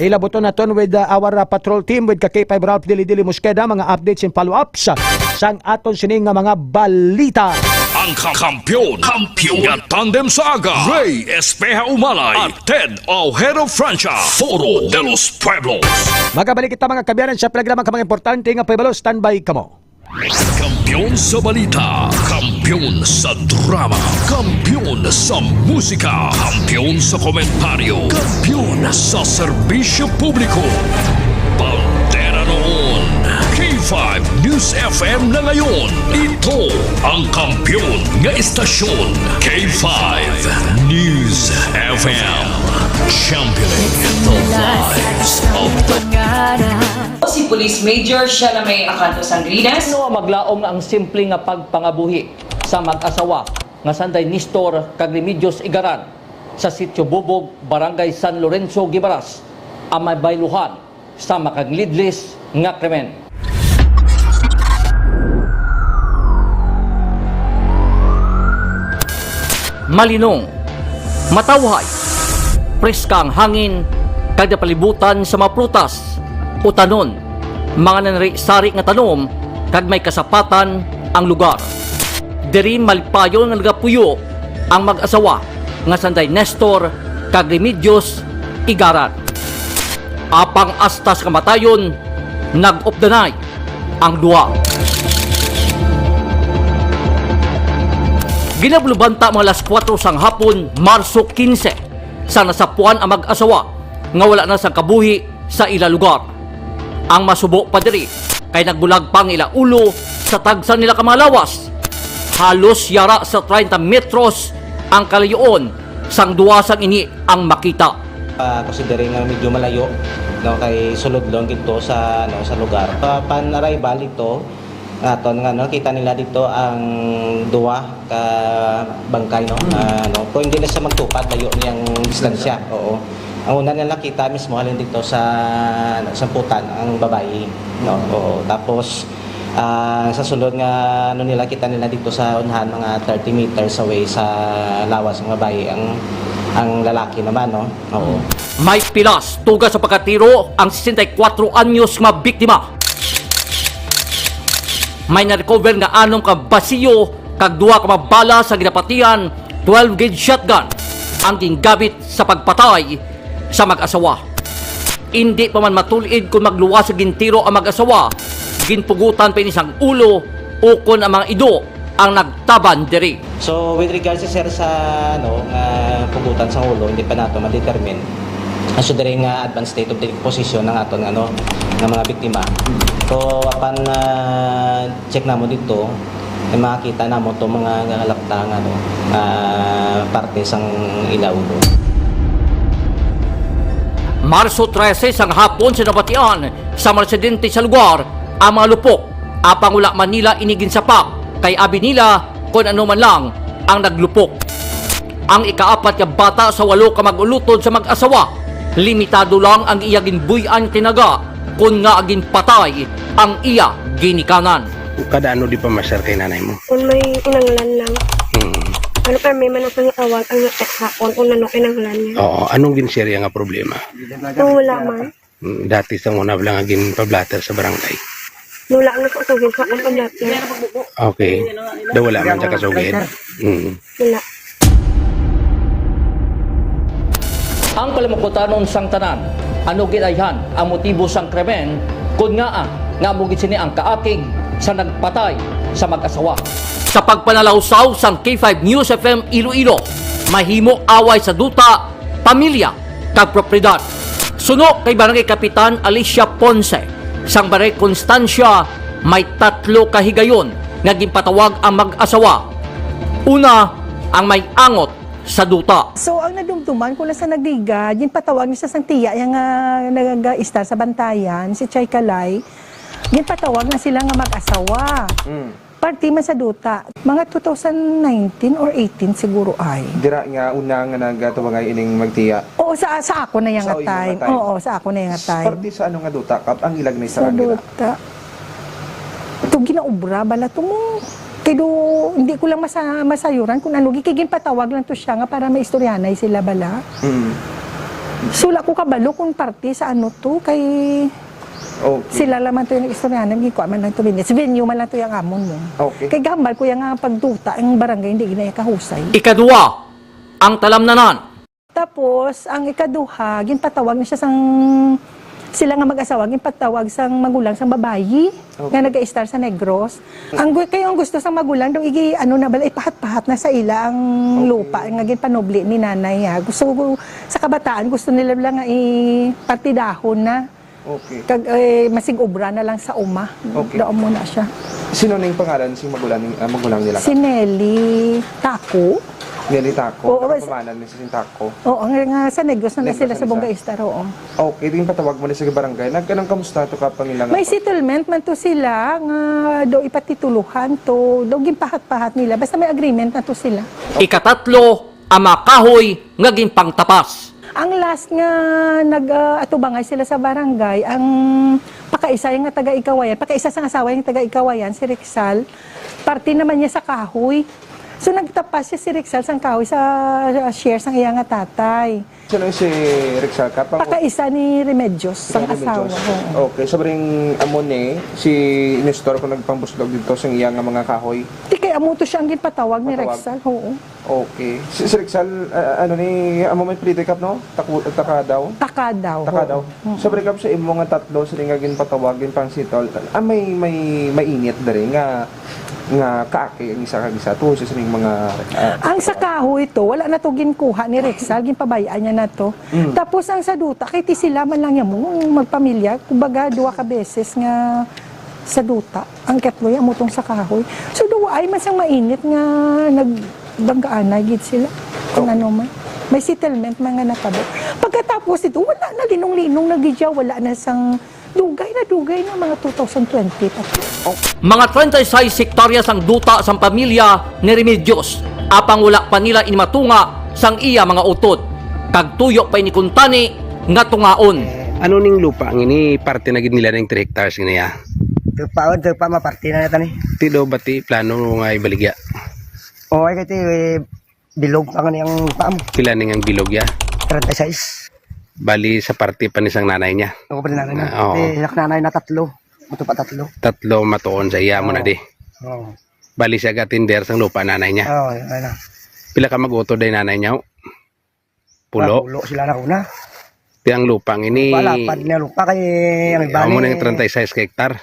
Ilabuton naton with, ah, our, ah, patrol team with ka-K five Ralph Dili Dili Mosqueda, mga updates and follow-ups sang aton sini nga mga balita. Ang ka-, kampiyon, kampiyon nga tandem sa aga, Ray Espeha Umalay at Ted Ojeda Francia, Foro de los Pueblos. Magabalik kita, mga kabyanan, sa pila lamang ka mga importante nga pahibalo. Standby kamo. Kampiyon sa balita, kampiyon sa drama, kampiyon sa musika, kampiyon sa komentaryo, kampiyon sa serbisyo publiko. Bandera noon, K five News F M na ngayon. Ito ang kampiyon nga istasyon, K five News F M. Championing the lives of the Si Police Major Shalame Acanto Sangrinas. Ano ang maglaom nga ang simple nga pagpangabuhi sa mag-asawa nga sanday Nestor kag Remedios Igaran sa Sitio Bubog, Barangay San Lorenzo, Guimaras, ang mabayluhan sa makanglidlis nga krimen? Malinong, Matawhay, preska ang hangin, kag napalibutan sa mga prutas, utanon, mga nanari-sari nga tanom, kag may kasapatan ang lugar. Diri malipayon nga nagapuyo ang mag-asawa nga sanday Nestor kag Remedios Igaran. Apang hasta sa kamatayon, nag-updanay ang duha. Ginablubanta mga alas kuwatro sang hapon, Marso kinse, sa nasapuan ang mag-asawa nga wala na sang kabuhi sa ila lugar. Ang masubo pa diri kay nagbulag pa ang ila ulo sa tagsa nila ka mga lawas. Halos yara sa treinta metros ang kalayoon sang duha sang ini ang makita. Ah, considering nga medyo malayo, no, kay sulod lang dito sa, ano, sa lugar. Sa pan-arrival dito, aton nga, no, kita nila dito ang duha ka bangkay, no? Mm. Ah, no, kung hindi na siya magtupad, layo niyang distansya. Oo. Ang una nila nakita mismo halin dito sa, ano, samputan ang babayi, no? Oo. Tapos, ah, sa sulod nga, ano, nila, kita nila dito sa unahan, mga thirty meters away sa lawas ang babayi, ang, ang lalaki naman, no? Oo. May pilas tuga sa pagkatiro ang sesenta y kuwatro anyos nga biktima. May na-recover nga anom ka basiyo kag duha ka mga bala sa ginapatihan twelve gauge shotgun ang gingamit sa pagpatay sa mag-asawa. Indi pa man matul-id kon magluwas sa gintiro ang mag-asawa, ginpugutan pa ini sang ulo ukon ang mga ido ang nagtaban diri. So, with regards, sir, sa, ano, nga pugutan sang ulo, hindi pa nato ma-determine. So, diri nga advanced state of decomposition ang aton, ano, nga mga biktima. So, apan, ah, check namo dito, may makita namo to mga nga halapta nga, ano, ah, parte sang ila ulo. Marso trese sang hapon sa nabatian sa mga residente sa lugar ang mga lupok, apang wala man nila ini ginsapak kay abi nila kon ano man lang ang naglupok. Ang ikaapat nga bata sa walo ka mag-ulutod sa mag-asawa, limitado lang ang iya ginbuy-an nga tinaga, kon nga ginpatay ang iya ginikanan. Kada ano di pa masyar kay nanay mo? Kung may inanglan lang. Hmm. Ano pa, may man ako nga awag ang hakon kung ano kinanglan niya. Oo, anong ginserya nga problema? Kung wala man. Mm, dati sa una lang ang ginpablatter sa barangay. Wala na ko ito, ginkuha ng pablatter. Okay. Daw wala man siya kasugid. Mm. Wala. Ang palamukutanon sang tanan, ano gid ayhan ang motibo sang krimen, kun ngaa nga amo gid sini ang kaakig sa nagpatay sa mag-asawa? Sa pagpanalawsaw sang K five News F M Iloilo, mahimo away sa duta, pamilya, kag propiedad. Suno kay Barangay Kapitan Alicia Ponce, sang Barangay Constancia, may tatlo ka higayon nga ginpatawag ang mag-asawa. Una, ang may angot sa duta. So, ang nadumduman ko lang sa Nagligad, ginpatawag ni siya sang tiya niya nga nag-istar sa Bantayan, si Chay Kalay. Ginpatawag na sila nga mag-asawa. Mm. Parte man sa duta. Mga two thousand nineteen or eighteen siguro ay. Dira nga una nga nagatubangan ining magtiya? Oo, sa, sa ako na yang Sa nga iyo nga time. time. Oo, sa ako na yang nga time. Parte sa ano nga duta, Kap, ang ilag na Sa istorya nila? duta. Ito ginaobra bala to mo. Kay do, hindi ko lang masa-, masayuran kung ano. Kay ginpatawag lang to siya nga para maistoryanay sila bala. Mm. So, wala ko kabalo kung parte sa ano to. Kay Okay. Sila lang man to yung istoryahan, nagikuha man lang to minutes. Venue man lang to yung amon mo. Okay. Kay gambal ko yung nga pagduta, ang barangay hindi ginaya kahusay. Ikadua, ang talamnanan. Tapos, ang ikaduha, ginpatawag na siya sang, sila nga mag-asawa, ginpatawag sang magulang sang babayi Okay. nga nag-a-star sa Negros. Ang gu-, kayo ang gusto sang magulang, daw igi, ano na bala, ipahat-pahat na sa ila ang Okay. lupa nga ginpanubli ni nanay, ha. Gusto ko, sa kabataan, gusto nila lang nga ipartidahon na. Okay. Kag, eh, masig obra na lang sa uma. Okay. Daon mo na siya. Sino na yung pangalan sing magulang, ah, magulang nila? Si Nelly Taco. Nelly Taco? Oo, Ano was- pangalan ni si Taco? Oo, nga, nga sa Negros na, na Negros sila na sa siya. Bongga Estar, oo. Okay, ito yung patawag mo na sa barangay. Nagkanang kamusta to ka pangilang May settlement man to sila nga do ipatituluhan to, do ginpahat-pahat nila. Basta may agreement na to sila. Ikatatlo, ang mga kahoy nga ginpangtapas. Ang last nga nag, ah, atubangay sila sa barangay, ang pakaisa nga taga Ikawayan, pakaisa sang asawa nga taga Ikawayan, si Rexal, parte naman niya sa kahoy. So, nagtapa siya si Rexal sang kahoy sa, sa share sang iya nga tatay. Sino si Rexal, Kap? Ang Pakaisa ni Remedios, sang Remedios. Asawa. Oo. Okay, so, ring amo ni si Nestor kung nagpambuslog dito sa iya nga mga kahoy. Di kay amo to siya ang ginpatawag ni Patawag. Rexal, oo. Okay. Si, si Rexal, ah, ano ni, amo may plito, Kap, no? Taku-, Takadaw? Takadaw, Takadaw. Oo. Mm. So, Kap, sa imo nga tatlo, sila nga ginpatawag, ginpangsitol, ah, may, may, may init diri nga, nga kaaki ang isa kag isa, to, sa sining mga, ah, Ang sa kahoy to, wala na to ginkuha ni Rexal, ginpabayaan niya na to. Mm. Tapos ang sa duta, kay ti sila man lang niya mo magpamilya, kumbaga, duha ka beses nga sa duta. Ang katlo, amo tong sa kahoy. So, duwa ay man sang mainit nga nagbanggaanay gid sila. Kung Oh. ano man. May settlement man nga natabo. Pagkatapos ito, wala na, linong-linong na gid siya. Wala na sang dugay na, dugay na, mga two thousand twenty pa. Mga treinta y seis hektaryas ang duta sang pamilya ni Remedios, apang wala pa nila ini matunga sang iya mga utod. Kag tuyo pa ini kuntani nga tungaon. Ano ning lupa nga ini, parte na gid nila ning three hectares nga niya? Tupa, tupa, maparti na natin eh. Ti daw bati plano nga ibaligya? Oo, ay, kati, eh, bilog pa nga niyang paam. Pila ning ang bilog ya? Treinta y seis. Bali sa parte pa ni sang nanay niya? Oo, pa ni nanay niya. Ah, oo. Eh, anak nanay na tatlo. Ito pa tatlo. Tatlo matuon sa iya mo na Oo. di. Oo. Bali siya gatinder sang lupa nanay niya? Oo, yun na. Pila ka mag-utod day nanay niya? Pulo? Ah, pulo sila na una. Ti ang lupa nga ini, Palapad na lupa kay ang iba amo ni na yung treinta y seis ka hektar.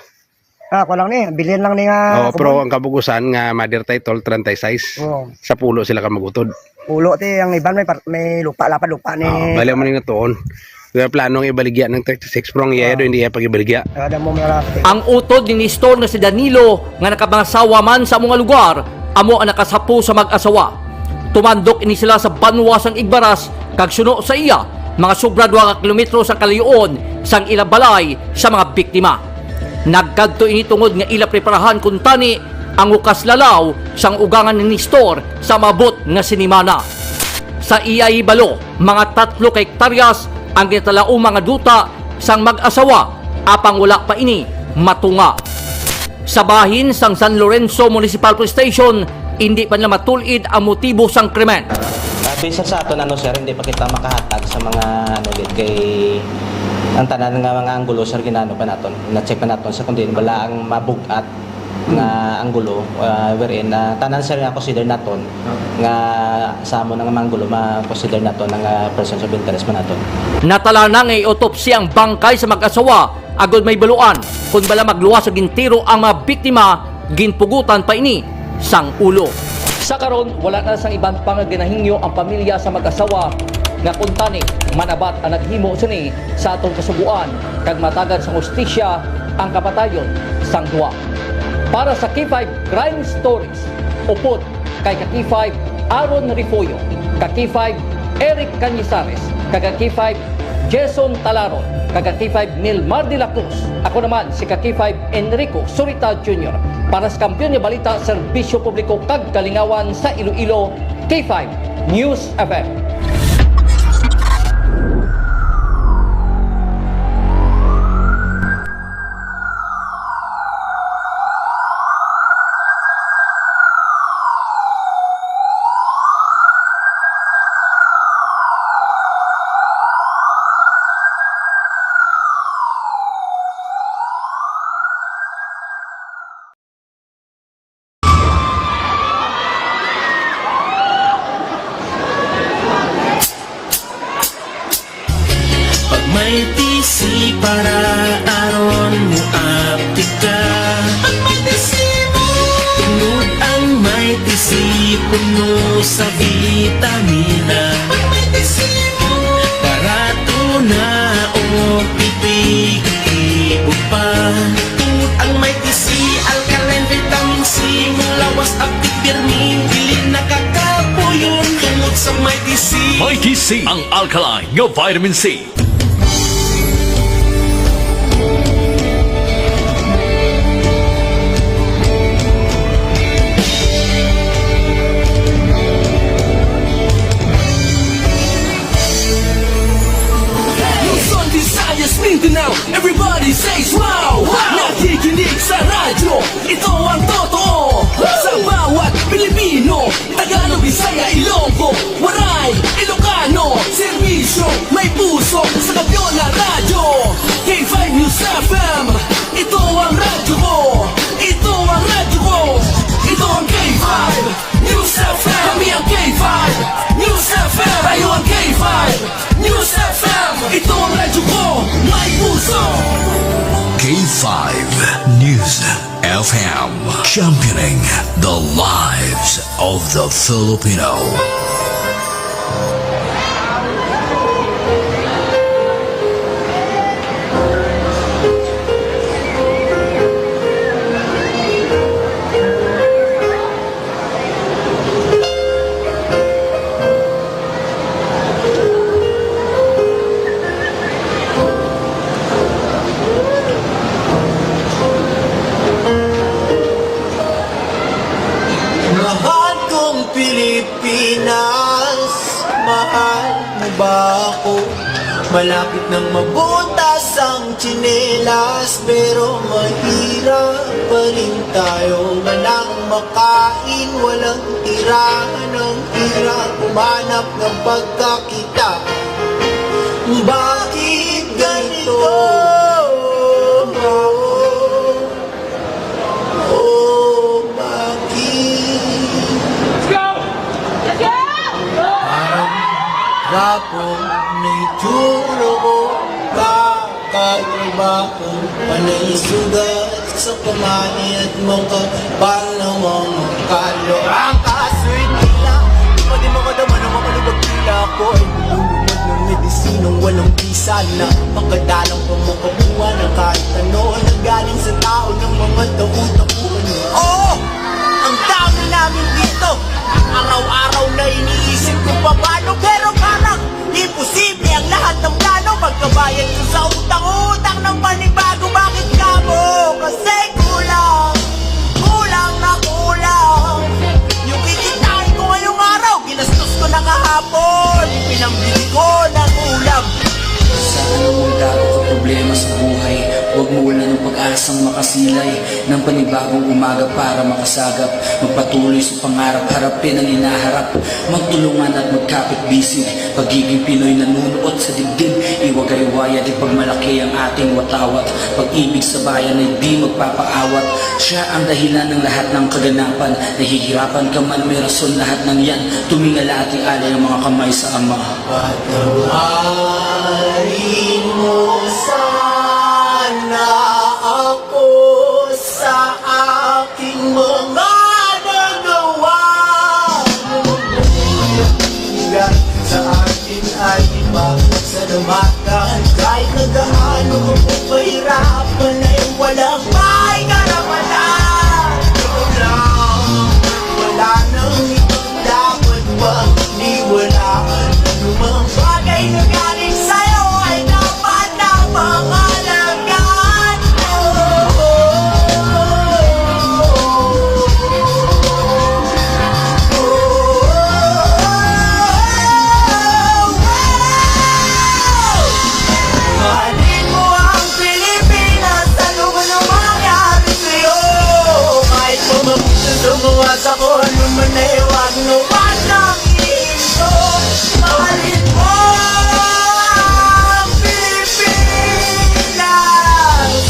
Ah, kuwan lang ni, bilhin lang ni nga Oo, pero kubon. Ang kabugusan nga mother title, treinta y seis. Oo. Sa pulo sila ka mag-utod. Pulo, ti, ang iban may par-, may lupa, lapad lupa ni Oo, bali mo ning natuon. Kaya plano nga ibaligya ng thirty-six, pero ang iya Oo. do, hindi iya pag-ibaligya. Kada mo malapit. Ang utod ni Nestor nga si Danilo, nga nakapangasawa man sa amo nga lugar, amo ang nakasapo sa mag-asawa. Tumandok ini sila sa banwa sang Igbaras, kag suno sa iya, mga sobra duha ka kilometro sa kalayo-on sang ila balay sa mga biktima. Nagkadto ini tungod nga ila preparahan kuntani ang hukas lalaw sang ugangan ni Nestor sa maabot nga sinimana. Sa iya hibalo, mga tatlo ka hektaryas ang ginatalauma nga duta sang mag-asawa, apang wala pa ini matunga. Sa bahin sang San Lorenzo Municipal Police Station, indi pa nila matul-id ang motibo sang krimen. Ah, based sa aton, ano, sir, hindi pa kita makahatag sa mga, ano, gid, kay ang tanan nga mga anggulo, sir, ginano pa naton, na-check pa naton, sir, kundi bala ang mabug-at nga anggulo, ah, wherein, ah, tanan, sir, nga consider naton nga sa amo nga mga anggulo, ma-consider naton nga, ah, persons of interest man naton. Natala na nga i-autopsy ang bangkay sa mag-asawa agod mahibaluan kon bala magluwas sa gintiro ang mga biktima, ginpugutan pa ini sang ulo. Sa karon, wala na sang iban pa nga ginahingyo ang pamilya sa mag-asawa nga kuntani manabat ang naghimo sini sa aton kasugoan kag matagad sang hustisya ang kapatayon sang duha. Para sa K five Crime Stories, upod kay ka K five Aaron Refugio, ka K five Eric Cañizares, kag ka K five Jason Talaron, kag ka K five Nilmar de la Cruz. Ako naman si ka K five Enrico Surita Junior para sa Kampiyon nga Balita, Serbisyo Publiko kag Kalingawan sa Iloilo, K five News F M. Pag may T C para aron mo aptika. Pag may T C mo. Tungod ang may T C puno sa vitamina. Pag may T C mo. Barato na o epektibo pa. Tungod ang may T C, alkaline vitamin C, mulawas aptik birmin, dili nakakapuyon. Tungod sa may T C. May T C, ang alkaline nga vitamin C. Luzon, Visayas, Mindanao, everybody says wow! Wow! Nakikinig sa radyo, ito ang totoo! Sa bawat Pilipino, Ilonggo, Waray, Ilocano, serbisyo, may puso sa kampiyon na radyo. K five News F M, ito ang radyo ko. Ito ang radyo ko. Ito ang K five News F M. Kami ang K five News F M. Tayo ang K five News F M. Ito ang radyo ko. May puso. K five News F M, championing the lives of the Filipino. Mahal kong Pilipinas, mahal mo ba ako? Malapit nang mabutas ang tsinelas, pero mahirap pa rin tayo. Walang makain, walang tirahan, ang hirap humanap ng pagkakita. Bakit ganito? Oh, bakit? Let's go! Let's go! Parang gwapo na itsura ko. Kakatrabaho, panay sugat sa kamay at makapal na mga kalo. Ang kasoy tila, di pa di makadama na makalubag tila. Ako ay bumulubad ng medisinang walang bisa na makadalang pa makakuha ng kahit ano na galing sa tao ng mga tauhan-tauhan. Oh! Ang dami namin dito! Araw-araw na iniisip kung paano, pero parang imposible ang lahat ng plano. Pagkabayad ko sa utang-utang ng panibago, bakit kamo? Kasi kulang, kulang na kulang. Yung kikitain ko ngayong araw, ginastos ko na kahapon. Pinambili ko ng ulam. Sa anumang dako ka problema sa buhay, huwag mawalan ng pag-asang makasilay ng panibagong umaga para makasagap. Magpatuloy sa pangarap, harapin ang hinaharap. Magtulungan at magkapit-bisig. Pagiging Pinoy nanunuot sa dibdib. Iwagayway at ipagmalaki ang ating watawat. Pag-ibig sa bayan ay di magpapaawat. Siya ang dahilan ng lahat ng kaganapan. Nahihirapan ka man, may rason lahat ng yan. Tumingala at ialay ang mga kamay sa Ama. Patawarin mo sana ako sa aking mga nagawa. Sa akin ay iba sa damatan. Kahit na gaano ko pahirapan ay walang may karapatan. Ikaw lang, wala nang ibang dapat pagniwalaan. Anumang bagay na galing sa'yo ay dapat na pangalagaan mo. Mahalin mo ang Pilipinas, ano man ang mangyari sa'yo. Kahit pa mabuti sa mga sa kung ano man ay huwag na huwag nang iiso. Mahalin mo ang Pilipinas.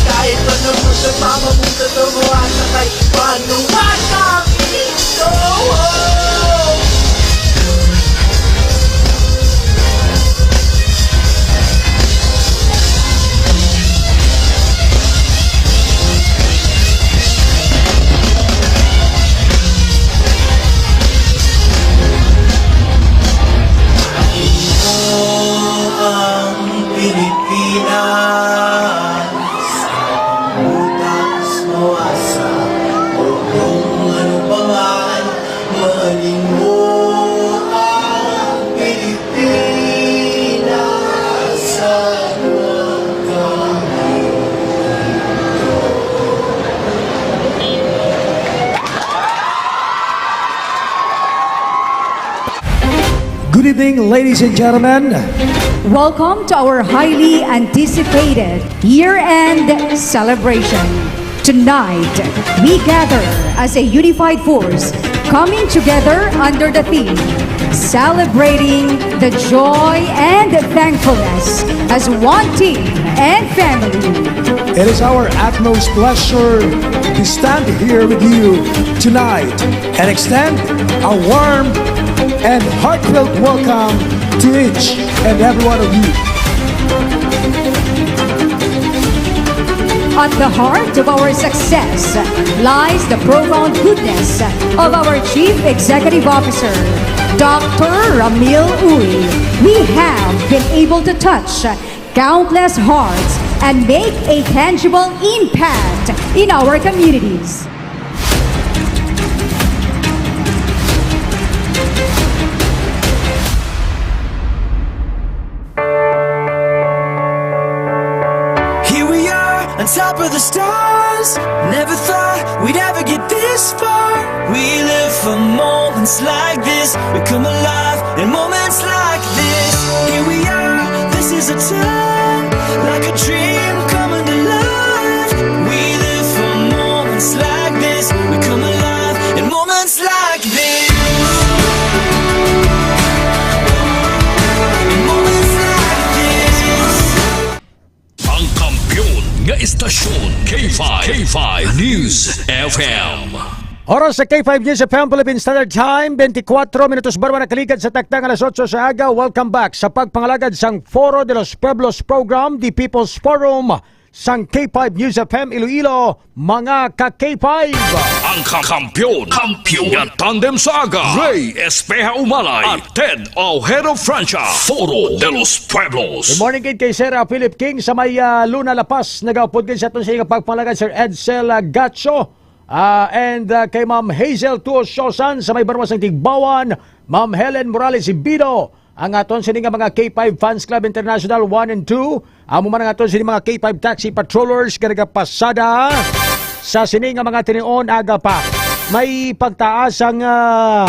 Kahit pa naman sa pamabuti sa mga sa kay Panuwag ang iso. Ang Pilipinas, butas, mawasa, o kung ano pa man, mahalin mo ang Pilipinas, saan man ka. Good evening, ladies and gentlemen. Welcome to our highly anticipated year-end celebration. Tonight, we gather as a unified force Coming together under the theme, celebrating the joy and thankfulness as one team and family. It is our utmost pleasure to stand here with you tonight and extend a warm and heartfelt welcome to each and every one of you. At the heart of our success lies the profound goodness of our Chief Executive Officer, Doctor Ramil Uy. We have been able to touch countless hearts and make a tangible impact in our communities. Here we are on top of the stars. Never thought we'd ever get this far. We live for moments like this. We come alive in moments like this. Here we are, this is a time like a dream coming to life. We live for moments like this. We come alive in moments like this. In moments like this. Ang kampiyon nga istasyon, K five, K five News F M. Oras sa K five News F M Philippine Standard Time, twenty-four minutos barwa nakaligad sa takna nga alas otso sa aga. Welcome back sa pagpangalagad sang Foro de los Pueblos Program, the People's Forum, sang K five News F M Iloilo, mga ka K five. Ang ka- kampiyon, kampiyon nga tandem sa aga, Ray Espeha Umalay at Ted Ojero Francia, Foro de los Pueblos. Good morning gid kay Sir, ah, Philip King sa may, ah, Luna, La Paz. Nagaupod gid sa aton sa iyang pagpangalagad, Sir Edsel, ah, Gacho, ah, and, ah, kay Ma'am Hazel Tuososan sa may Barwa sang Tigbawan, Ma'am Helen Morales Ibido, ang aton sini nga mga K five Fans Club International one and two, amo man ang aton sini mga K five Taxi Patrollers nga nagapasada sa sini nga mga tinion aga pa. May pagtaas ang, ah,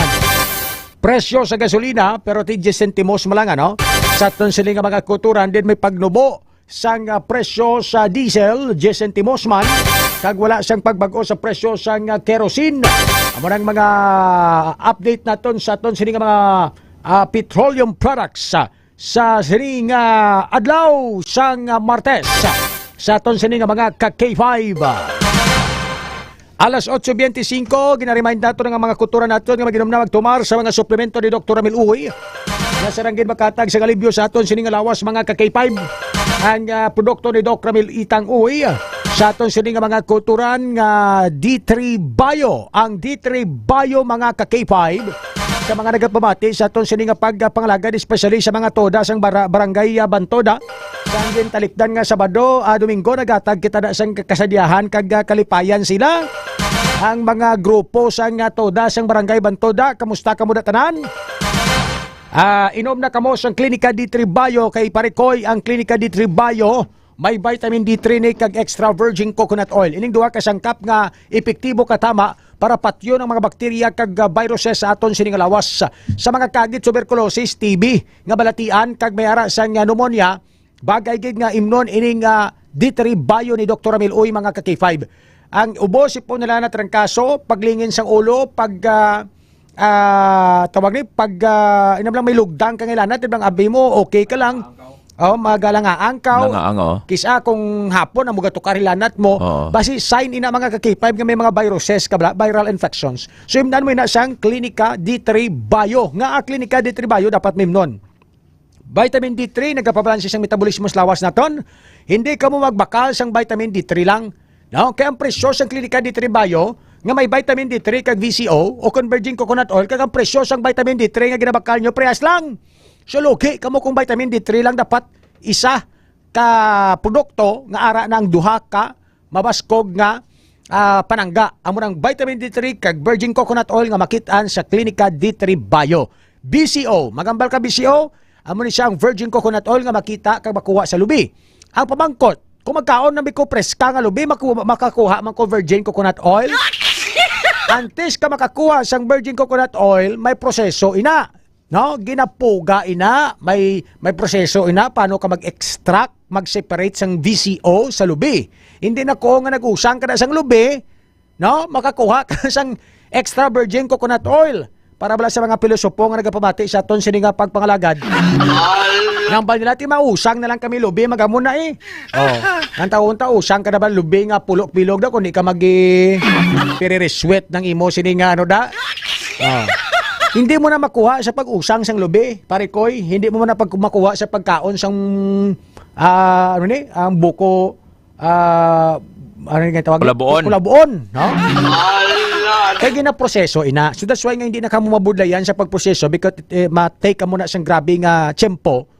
presyo sa gasolina, pero ti diyes sentimos man lang, ano? Sa aton sini nga mga kuturan, din may pagnubo sang, ah, presyo sa diesel, diyes sentimos man, kag wala sang pagbag-o sa presyo sang, ah, kerosene. Amo nang mga update naton sa aton sini nga mga, ah, petroleum products, ah, sa sini nga adlaw sang, ah, Martes, ah, sa aton sini nga mga ka K five. Alas otso bente singko, ginaremind nato nga mga kuturan nato nga mag-inom na, magtumar sa mga suplemento ni Doktor Ramil Uy. Nga sarang gid makatag sa alibyo sa aton sini nga lawas, mga ka K five. Ang, ah, produkto ni Doc Ramil Itang Uy sa aton sini nga mga kuturan nga D three Bio. Ang D three Bio, mga ka K five, sa mga nagapamati sa aton sini nga pagpangalagad, especially sa mga toda sang bara- barangay, ah, Bantoda. Sang gintalikdan nga Sabado, ah, Domingo, nagatag kita na sang kasadyahan kag, ah, kalipayan sila. Ang mga grupo sang, ah, toda sang barangay Bantoda, kamusta kamo da tanan? Ah, inom na kamo sang Klinika D three Bio kay Parikoy. Ang Klinika D three Bio may vitamin D three ni kag extra virgin coconut oil. Ining duha ka sangkap nga epektibo katama para patyon ang mga bakterya kag, ah, viruses sa aton sini nga lawas. Sa mga kagit, tuberculosis, T B nga balatian kag may ara sang, ah, pneumonia, bagay gid nga imnon ining, ah, D three Bio ni Doktor Ramil Uy, mga ka K five. Ang ubo, sipon, hilanat, trangkaso, paglingin sang ulo, pag, ah, ah, tawag ni, pag, ah, inam lang may lugdang kang hilanat, di ba, ang abi mo, okay ka lang. Oh, magalangaang ka. Langaang, oh. Kisa kung hapon ang mugatukar hilanat mo, Oo. Basi sign ina, mga ka K five, nga may mga viruses ka bala, viral infections. So, imnan mo ina sang Klinika D three Bio. Nga ang Klinika D three Bio dapat mimnon. Vitamin D three nagapabalanse sang metabolismo sa lawas naton. Hindi kamo magbakal sang vitamin D three lang. No? Kay ang presyo sang Klinika D three Bio nga may vitamin D three kag V C O o kon virgin coconut oil kag ang presyo sang vitamin D three nga ginabakal nyo, parehas lang. So, lugi kamo kung vitamin D three lang dapat isa ka produkto nga ara na ang duha ka mabaskog nga, ah, panangga. Amo nang vitamin D three kag virgin coconut oil nga makit-an sa Klinika D three Bio. V C O, magambal ka V C O? Amo ni siya ang virgin coconut oil nga makita kag makuha sa lubi. Ang pamangkot, kung magkaon na mi ko preska nga lubi, maku- makakuha man ko virgin coconut oil? Antes ka makakuha sang virgin coconut oil, may proseso ina. No, ginapuga ina, may, may proseso ina paano ka mag-extract, mag-separate sang V C O sa lubi. Hindi na ko nga nag-usang ka na sang lubi, no, makakuha ka sang extra virgin coconut oil. Para bala sa mga pilosopo nga nagapamati sa aton sini nga pagpangalagad. Nang ba nila ti mausang na lang kami lubi, magamo na eh. Oh, nang taon ta usang ka na ba lubi nga pulok bilog da, kundi ka magi piririswet ng imo sini nga ano da. Oh. Hindi mo na makuha sa pag-usang sang lubi, pare koy, hindi mo na pag makuha sa pagkaon sang ah, ano ni, ang buko ah, ano nga tawag? Kulabuon. Kulabuon, no? Kay ginaproseso ina. So that's why nga hindi na kamo mabudlayan sa pagproseso because eh, ma-take kamo na sang grabe nga tiyempo.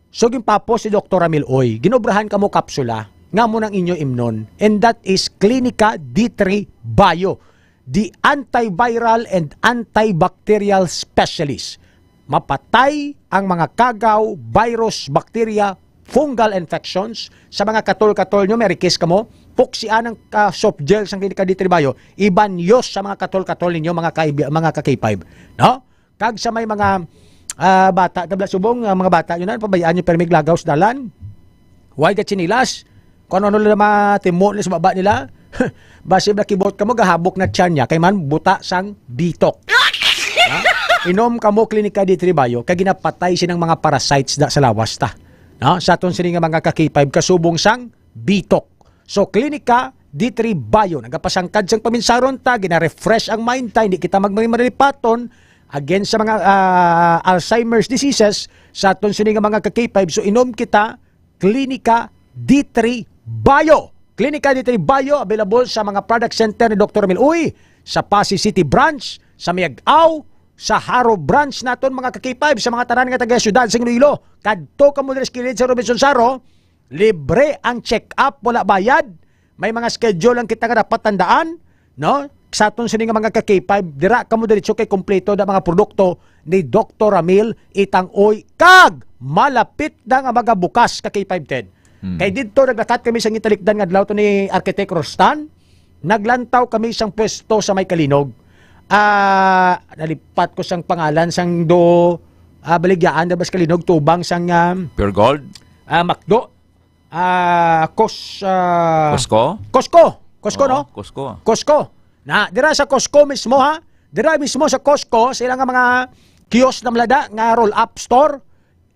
So ginpapos si Doktor Ramil Uy, ginobrahan kamo kapsula nga mo nang inyo imnon. And that is Clinica D three Bio, the antiviral and antibacterial specialist. Mapatay ang mga kagaw, virus, bacteria, fungal infections sa mga katol-katol nyo. May request kamo, puksian ang ah, soft gel sang Clinica D three Bio, ibanyos sa mga katol-katol ninyo, mga ka-, mga ka-K five. No? Kag sa may mga ah, bata, tabla subong, ah, mga bata nyo na, pabayaan nyo permi lagaw sa dalan. Why ka chinilas? Kung ano nila matimo nila sa baba nila, basi nakibot kamo, gahabok na tiyan niya, kay man buta sang bitok. Ha? Inom kamo Klinika D three Bio, kay ginapatay sining mga parasites da sa lawas ta. No? Sa aton sini nga mga ka-K five, kasubong sang bitok. So, Klinika D three Bio, nagapasangkad sang paminsaron ta, gina-refresh ang mind ta, hindi kita magmaripaton against sa mga ah, Alzheimer's diseases, sa aton sini nga mga ka-K five. So, inom kita Klinika D three Bio. Klinika D three Bio available sa mga product center ni Doktor Ramil Uy, sa Passi City Branch, sa Miag-ao, sa Jaro Branch naton, mga ka-K five, sa mga tanan nga taga-siyudad sa Iloilo. Kadto kamo diri sa kilid sa Robinson Jaro, libre ang check-up, wala bayad. May mga schedule lang kita nga dapat tandaan, no? Sa aton sini nga mga ka-K five, dira kamo diretso kay kompleto na mga produkto ni Doktor Ramil Itang Uy, kag malapit na nga magabukas ka K five ten. Hmm. Kay didto naglakat kami sa gintalikdan nga adlaw to ni Architect Rostan. Naglantaw kami sang pwesto sa may Kalinog. Ah, nalipat ko sang pangalan sang do ah, baligyaan da bas Kalinog, tubang sang ah, Pure Gold? Ah, Macdo. Ah, Cos ah, Costco? Costco. Costco, Oo, no? Costco. Costco. Na, dira sa Costco mismo, ha? Dira mismo sa Costco, sa ilang nga mga kiosk na malada nga roll-up store.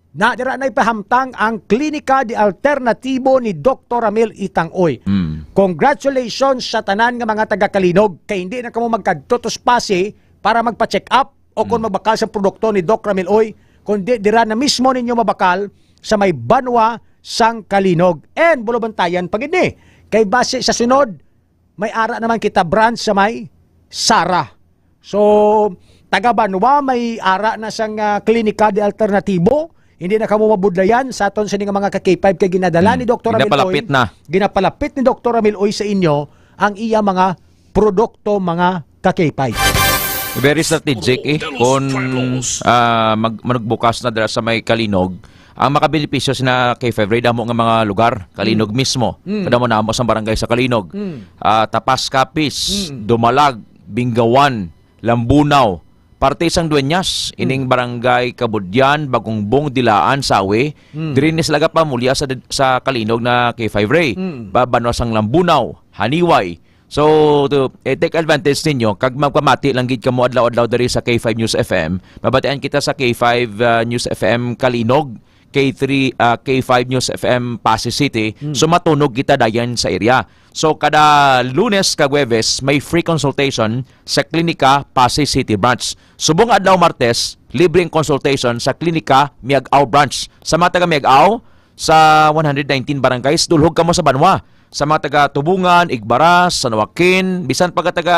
Na, dira na ipahamtang ang Klinika de Alternatibo ni Doktor Ramil Itang Uy. Mm. Congratulations sa tanan nga mga taga-Kalinog. Kay hindi na kamo magkadto to sa Passi para magpa-check up o kung Mm. magbakal sa produkto ni Doc Ramil Uy, kundi dira na mismo ninyo mabakal sa may banwa sang Kalinog. And bulabantayan pa gid ni. Kay base sa sunod, may ara naman kita branch sa may Sara. So, taga banwa may ara na sang ah, klinika de alternatibo. Hindi na kamo mabudlayan sa aton sini nga mga ka-K five kay ginadala Hmm. ni Doktor Ramil Ginapalapit Uy. na. Ginapalapit ni Doktor Ramil Uy sa inyo ang iya mga produkto, mga ka-K five. Very strategic eh kung ah, mag manugbukas na dira sa may Kalinog. Ang makabenepisyo sina K five Ray, damo nga mga lugar, Kalinog Mm. mismo. Mm. Kadamo namo sa barangay sa Kalinog. Mm. Ah, Tapas Capiz, Mm. Dumalag, Bingawan, Lambunao, parte sang Dueñas, Mm. ining barangay Kabudyan, Bagongbong, Dilaan, Sawi, Mm. diri ni sila gapamulya sa, sa Kalinog na K five Ray. Mm. Ba, banwa sang Lambunao, Haniway. So, to, eh, take advantage ninyo, kag magpamati lang gid kamo adlaw-adlaw diri sa K five News F M. Mabatian kita sa K five, ah, News F M Kalinog, K three, ah, K five News F M Passi City. Mm. So, matunog kita dayon sa area. So, kada Lunes kag Huwebes, may free consultation sa Klinika Passi City Branch. Subong adlaw Martes, libre ang consultation sa Klinika Miag-ao Branch. Sa mga taga Miag-ao, sa one hundred nineteen barangays, dulhog kamo sa banwa. Sa mga taga Tubungan, Igbaras, San Joaquin, bisan pa ka taga,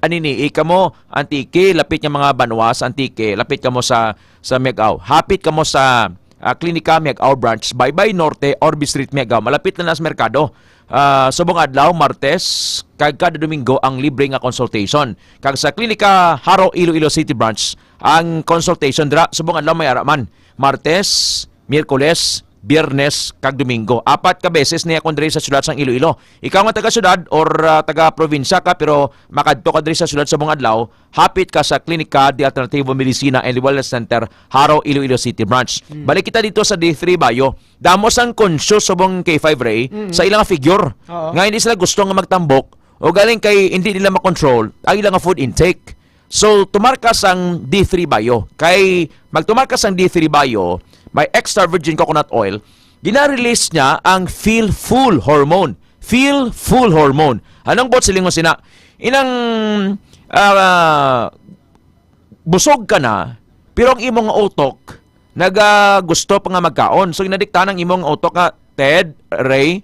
anini, eh, kamo, Antique, lapit nga mga banwa sa Antique, lapit kamo sa, sa Miag-ao. Hapit kamo sa ah, Klinika Miag-ao Branch, Baybay Norte, Orbe Street, Miag-ao. Malapit na na sa merkado. Ah, subong adlaw, Martes, kag kada Domingo ang libre nga consultation. Kag sa Klinika Jaro Iloilo City Branch, ang consultation dira subong adlaw may ara man. Martes, Miyerkules, Biyernes, kag Domingo. Apat ka beses ni akon diri sa siyudad sang Iloilo. Ikaw nga taga siyudad or ah, taga probinsya ka pero makadto ka diri sa siyudad subong adlaw, hapit ka sa Klinika de Alternativo Medicina and Wellness Center, Jaro, Iloilo City Branch. Mm. Balik kita dito sa D three Bio. Damo sang conscious subong K five Ray Mm. sa ilang figure. Oo. Nga hindi sila gusto nga magtambok O galing kay hindi nila makontrol ang ilang food intake. So, tumar ka sang D three Bio. Kay magtumar ka sang D three Bio, may extra virgin coconut oil, gina-release niya ang feel full hormone. Feel full hormone. Anong buot silingon sina? Inang, ah, busog ka na, pero ang imong utok naga gusto pa nga magkaon. So, ginadiktahan ang imong utok nga, "Ted, Ray,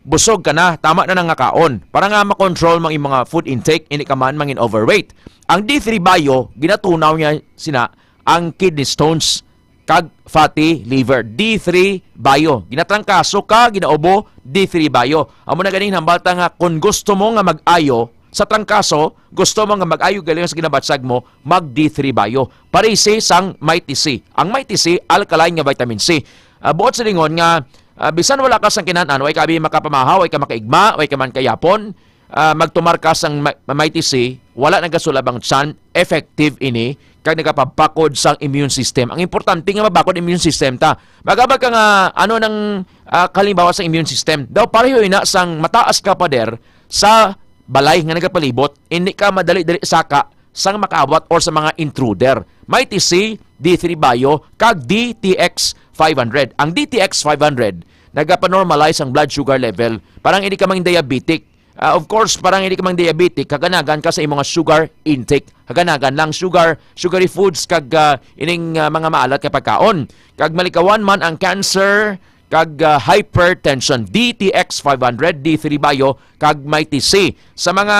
busog ka na, tama na na nga kaon." Para nga makontrol mo ang imong mga food intake, hindi ka man mangin overweight. Ang D three Bio, ginatunaw niya sina ang kidney stones kag fatty liver. D three Bio. Ginatrangkaso ka, ginaubo, D three Bio. Amo na ganing hambal ta nga kung gusto mo nga mag-ayo sa trangkaso, gusto mo nga mag-ayo galing sa ginabatsag mo, mag D three Bio. Parisi sang Mighty C. Ang Mighty C, alkaline nga vitamin C. Ah, buot silingon nga, ah, bisan wala ka sang kinan-an, way ka abi makapamahaw, way ka makaigma, way ka man kayapon, ah, magtumar ka sang ma-, Mighty C, wala nagasulab ang tiyan, effective ini, kag nagapabakod sang immune system. Ang importante nga mabakod immune system ta. Magabag ka nga, ano nang, ah, kalimbawa sang immune system? Daw pareho ina sang mataas ka pader sa balay nga nagapalibot, hindi ka madali-dali saka sang makaawat or sa mga intruder. Mighty C, D three Bio, kag D T X five hundred. Ang D T X five hundred, nagapanormalize ang blood sugar level. Parang hindi ka mang diabetic. Ah, of course, parang hindi ka mang diabetic, kaganagan ka sa imong sugar intake. Kaganagan lang sugar, sugary foods, kag, ah, ining, ah, mga maalat nga pagkaon. Kag malikawan man ang cancer, kag, ah, hypertension. D T X five hundred, D three Bio, kag Mighty C. Sa mga,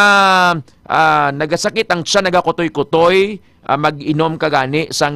ah, nagasakit ang tiyan, nagakutoy-kutoy, ah, mag-inom ka gani sang,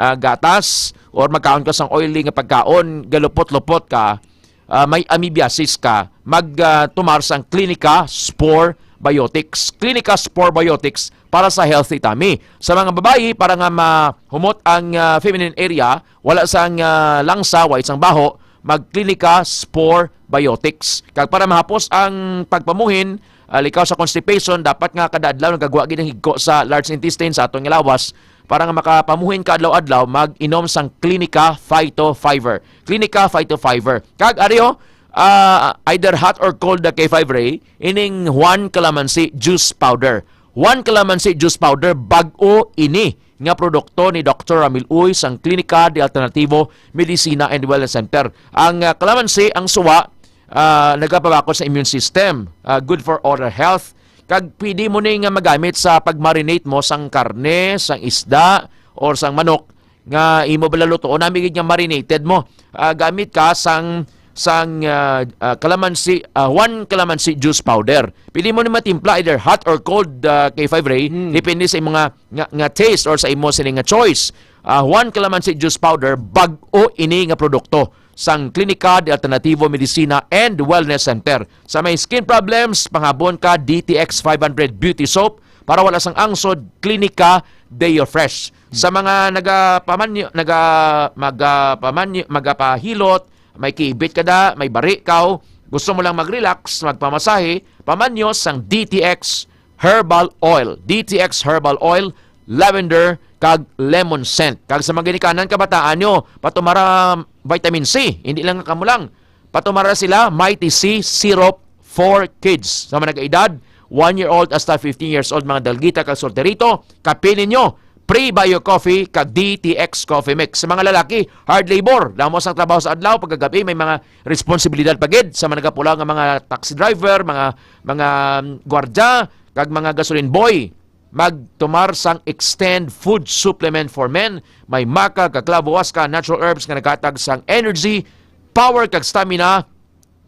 ah, gatas or magkaon ka sang oily nga pagkaon, galupot-lupot ka, ah, may amoebiasis ka, mag, ah, tumar sang Clinica Spore Biotics. Clinica Spore Biotics para sa healthy tummy. Sa mga babayi, para nga mahumot ang, ah, feminine area, wala sang, ah, langsa, way sang baho, mag Clinica Spore Biotics. Kag para mahapos ang pagpamuhin, ah, likaw sa constipation, dapat nga kada adlaw nagagwa gid ang higko sa large intestine sa aton nga lawas para nga makapamuhin ka adlaw-adlaw, mag-inom sang Clinica Phyto Fiber. Clinica Phyto Fiber. Kag ari, oh, ah, either hot or cold na K five Ray, ining Juan Calamansi Juice Powder. Juan Calamansi Juice Powder, bag-o ini nga produkto ni Doktor Ramil Uy sang Klinika de Alternativo Medicina and Wellness Center. Ang, ah, calamansi, ang suwa, ah, nagapabakod sa immune system, ah, good for oral health, kag pwede mo ni nga magamit sa pag-marinate mo sang karne, sang isda, or sang manok nga imo bala lutoon, nami gid nga marinated mo. Ah, gamit ka sang, sang, ah, ah, calamansi, ah, Juan Calamansi Juice Powder. Pwede mo ni matimpla either hot or cold, ah, K five Ray, Hmm. depende sa imo nga, nga, nga taste or sa imo sini nga choice. Ah, Juan Calamansi Juice Powder, bag-o ini nga produkto sang Klinika de Alternativo Medicina and Wellness Center. Sa may skin problems, panghabon ka D T X five hundred Beauty Soap para wala sang angsod, Klinika Deo Fresh. Sa mga nagapamanyo, naga-, magapamanyo, magapahilot, may kibit ka da, may bari ka, gusto mo lang mag-relax, magpamasahe, pamanyo sang D T X Herbal Oil. D T X Herbal Oil, lavender, kag lemon scent. Kag sa mga ginikanan, kabataan nyo, patumara vitamin C. Hindi lang kamo lang. Patumara sila, Mighty C Syrup for Kids. Sa mga nag-edad, one year old hasta fifteen years old, mga dalgita kag solterito, kape ninyo, Pre-Bio Coffee kag D T X Coffee Mix. Sa mga lalaki, hard labor, damo sang trabaho sa adlaw, pagkagabi may mga responsibilidad pa gid. Sa mga nagapula nga mga taxi driver, mga, mga, um, gwardya, kag mga gasoline boy, magtumar sang Extend Food Supplement for Men. May maca kag clavo huasca, natural herbs nga naghatag sang energy, power kag stamina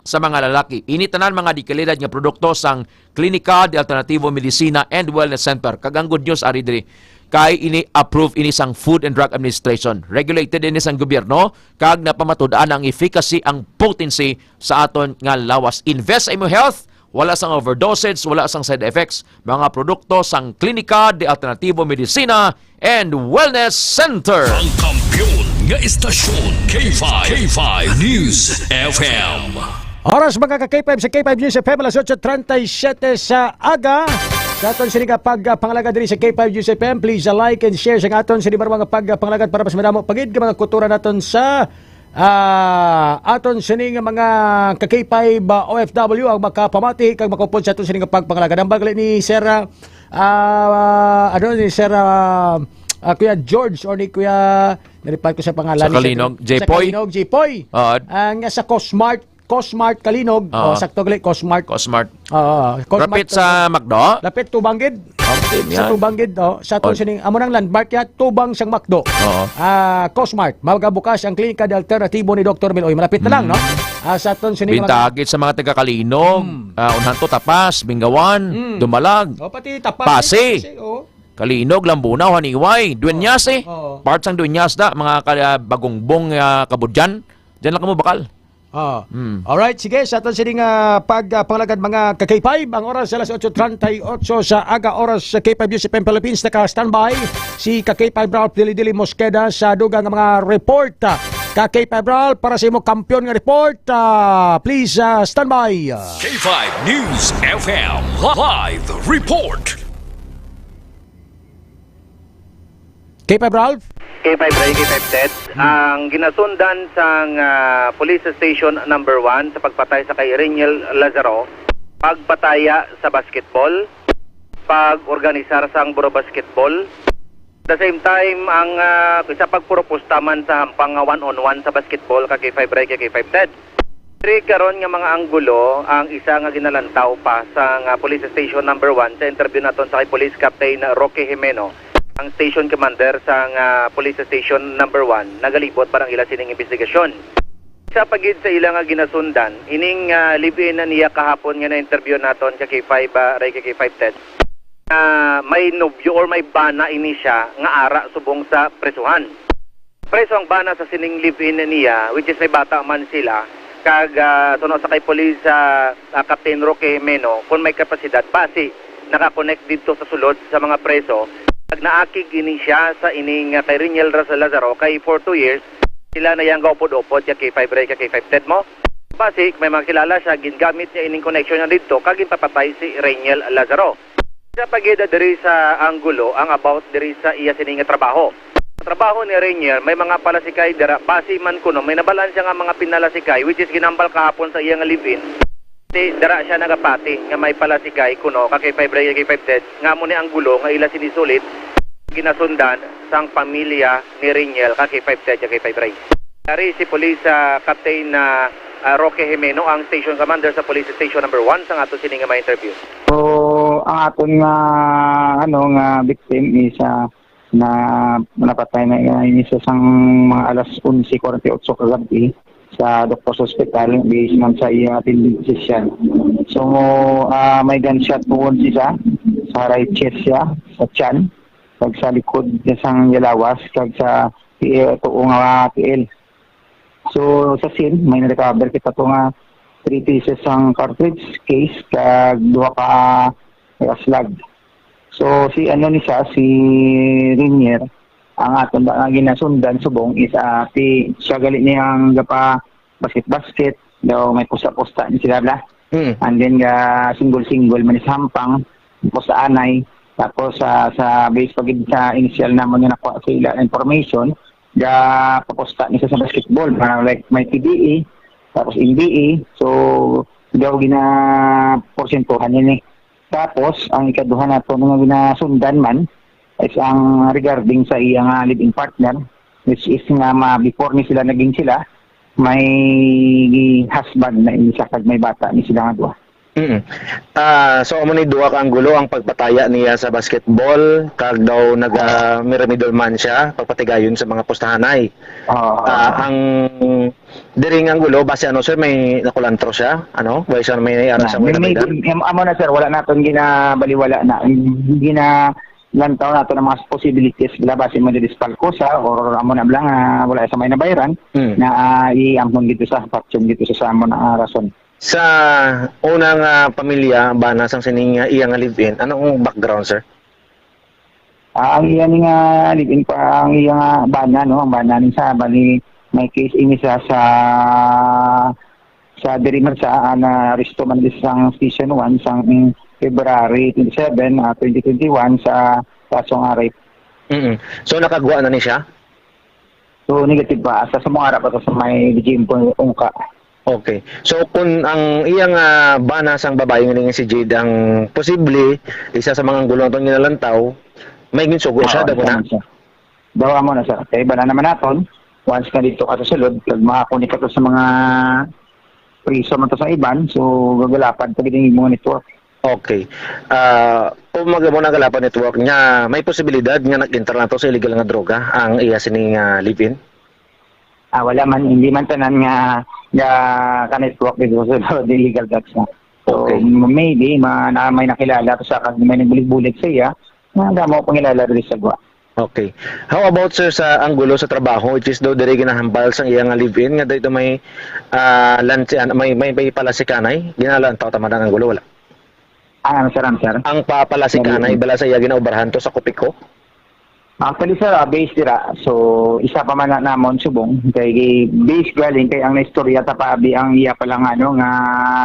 sa mga lalaki. Ini tanan mga dekalidad nga produkto sang Klinika de Alternativo Medicina and Wellness Center. Kag ang good news ari diri, kay ini approved ini sang Food and Drug Administration. Regulated ini sang gobyerno, kag napamatud-an ang efficacy, ang potency sa aton nga lawas. Invest sa imo health, wala sang overdosage, wala sang side effects. Mga produkto sang Klinika de Alternativo Medicina and Wellness Center. Ang kampiyon nga istasyon, K five, K five News F M. Oras, mga ka K five, sa K five News F M, alas otso treinta y siete sa aga. Sa aton sini nga pag, ah, pangalagad diri sa K five News F M, please, ah, like and share sa aton sini nga pag, ah, pangalagad para mas madamo pa gid nga mga kultura naton sa Ah, aton sini nga mga ka K five, ah, O F W ang makapamati kag makaupod sa aton sini nga pagpangalagad. Hambal gali ni Sir, ah, ah, ano, ni Sir, ah, ah, Kuya George or ni Kuya, nalipat ko sa pangalan Sa ni Sir Kalinog, J Poy. Sa Kalinog, J Poy. Oo. Ah, nga sa Cosmart, Cosmart Kalinog. Oo. Oh, sakto gali, Cosmart. Cosmart. Oo, Cosmart, Rapit sa McDo? Lapit, tubang gid. Okay, Sa yan. tubang gid, oh. Sa aton Oh. sining, amo nang landmark ya, tubang sang McDo. Oo. Ah, Cosmart, magabukas ang klinika de alternatibo ni Doktor Miloy. Malapit na lang, no? Mm. Ah, sa aton sining mga Bintagit sa mga taga Kalinog, Mm. ah, Unhan to, Tapas, Bingawan, Mm. Dumalag, Oh, pati Tapas, Pasi. eh, Pasi, oh. Kalinog, Lambunao, Haniway, Dueñas, eh. Oo. Part sang Dueñas da, mga ka-, ah, Bagongbong, ah, Kabudyan. Diyan lang kamo bakal. Ah. Hmm. Alright, sige, sa aton sini nga pag, ah, pangalagad, mga ka K five, ang oras alas otso treinta y ocho sa aga, oras sa K five News F M Philippines. Naka-standby si ka K five Ralph Dili Dili Mosqueda sa dugang nga mga report. Ka K five Ralph, para sa imo kampiyon nga report, ah, please, ah, standby. K five News F M live report. K five Ralph? K five Ray, K five Ted. Hmm. Ang ginasundan sang, ah, Police Station Number One sa pagpatay sa kay Reniel Lazaro, pagpataya sa basketball, pag-organisar sang buro basketball. At the same time, ang, ah, isa pagpurupusta man sa hampang nga one-on-one sa basketball ka K five Ray, ka K five Ted. Diri karon nga mga anggulo ang isa nga ginalantaw pa sang, ah, Police Station Number One sa interview naton sa kay Police Captain Roque Jimeno, ang station commander sang, ah, Police Station Number One, nagalibot para ang ila sining investigasyon. Sa pagid sa ila nga ginasundan, ining, ah, live-in na niya kahapon nga na-interview naton ka K five, ah, Ray, ka K five Ted, na may nobyo or may bana ini siya nga ara subong sa presuhan. Preso ang bana sa sining live-in niya, which is may bata man sila, kag, ah, suno sa kay Police, ah, ah, Captain Roque Jimeno, kung may kapasidad, basi nakakonect didto sa sulod sa mga preso, kag naakig ini siya sa ining, ah, kay Reniel Raz-, Lazaro, kay for two years, sila na yang gaupod-upod, ka K five Ray, ka K five Ted mo. Basi, may mga kilala siya, gingamit niya ining connection niya didto, kag ginpapatay si Reniel Lazaro. Sa pagida diri sa anggulo ang about diri sa iya sini nga trabaho. Sa trabaho ni Rainier, may mga palasikay dira, basi man kuno may nabalaan siya nga mga pinalasikay, which is ginambal kahapon sa iya nga live-in. Di dira siya nagapati nga may palasikay kuno ka K five Ray, ka K five Ted, nga amo ni anggulo nga ila sini sulit ginasundan sang pamilya ni Rainier ka K five Ted, ka K five Ray. Dari si Police, ah, Captain, ah, ah, Roque Jimeno, ang station commander sa Police Station Number One, sa ato sini nga mga interview. So, ang aton nga, ano, nga victim is, ah, na napatay na, ah, ini sa sang mga alas onse forty-eight kagabi sa Doctor's Hospital, based man sa iya attending physician. So, ah, may gunshot wound siya sa right chest siya, sa tiyan, kag sa likod niya sang yalawas, kag sa tiil, tuo nga tiil. So, sa scene, may na-recover kita to nga three pieces sang cartridge case kag duha ka, ah, slug. So, si ano ni siya, si Rinier, ang aton ba nga ginasundan subong is, ah, ti-, siya gali niyang gapa basket-basket, daw may pusta-pusta ni sila bla. Mm. And then, ga single-single man sa hampang, tapos sa anay, tapos sa, sa base pa gid sa initial namon nga nakuha sa ila information, ga papusta ni sa, sa basketball, parang like may P D E, tapos N B A, so daw ginaporsentuhan niya ni. Tapos, ang ikaduha nato nga ginasundan man is ang regarding sa iya nga live-in partner, which is nga ma-, before ni sila naging sila, may husband na ini siya kag may bata ni sila nga duha. Mm. Ah, so, amo ni duha ka anggulo ang pagpataya niya sa basketball, kag daw naga-miramidol man siya, pagpatigayon sa mga pustahanay. Oo. Ah, ang diri nga anggulo, base ano, sir, may nakulantro siya? Ano? Wala siya may ara sa Ah, may, mga may, nabayran? Am-, amo na, sir, wala naton ginabaliwala na. Ginalantaw naton ang mga possibilities, bala, base mo diri sa palko sa, or amo na lang, ah, wala sa may nabayran, Mm. na, ah, i-ampon dito sa, patyon dito sa, sa amo na, ah, rason. Sa unang, ah, pamilya, bana sang sining, ah, iya nga live-in, anong background, sir? Ah, ang iya ni nga live-in pa, ang iya nga bana, no, ang bana ni sa, bali, may case ini sa, sa, sa diri man sa, ah, na-aresto man di sa Station One sang February twenty-seven, ah, twenty twenty-one sa kasong rape. Mm. So, nakagwa na ni siya? So, negative pa. Asa sa mga harap ato sa may B G M po, Ungka. Okay. So, kung ang iyang, ah, bana sang babae nga si Jade ang posible, isa sa mga anggulo naton ginalantaw, may ginsugo siya, Ah, daw na? Tama, sir. Daw amo na, sir. Kay iba na naman naton, once nga dito ka sa sulod, kag makakunik ka to sa mga priso man to sa iban, so gagalapad pa gid ang imong network. Okay. Ah, kung mag-, mo nagalapan network niya, may posibilidad nga nag-enter na to sa illegal nga droga ang iya sining, ah, live-in? Ah, wala man, hindi man tanan nga, nga ka-network dito sa sulod, illegal drugs na. So, Okay. maybe, ma-, na may nakilala to sa kag may nagbulig-bulig sa iya, nga damo pangilala diri sa gwa. Okay. How about, sir, sa anggulo sa trabaho, which is daw diri ginahambal sang iya nga live-in, nga dito may, ah, lansian, may, may, may palasikanay? Ginalantaw tama ang anggulo, wala? Ah, ano, sir, ano, sir? Ang pa-, palasikanay, Meron. bala sa iya ginaobrahan to sa Copico? Actually, sir, ah, base dira. So, isa pa man na namon subong. Kay base galing kay ang naistorya ta pa abi ang iya pala nga, ano, nga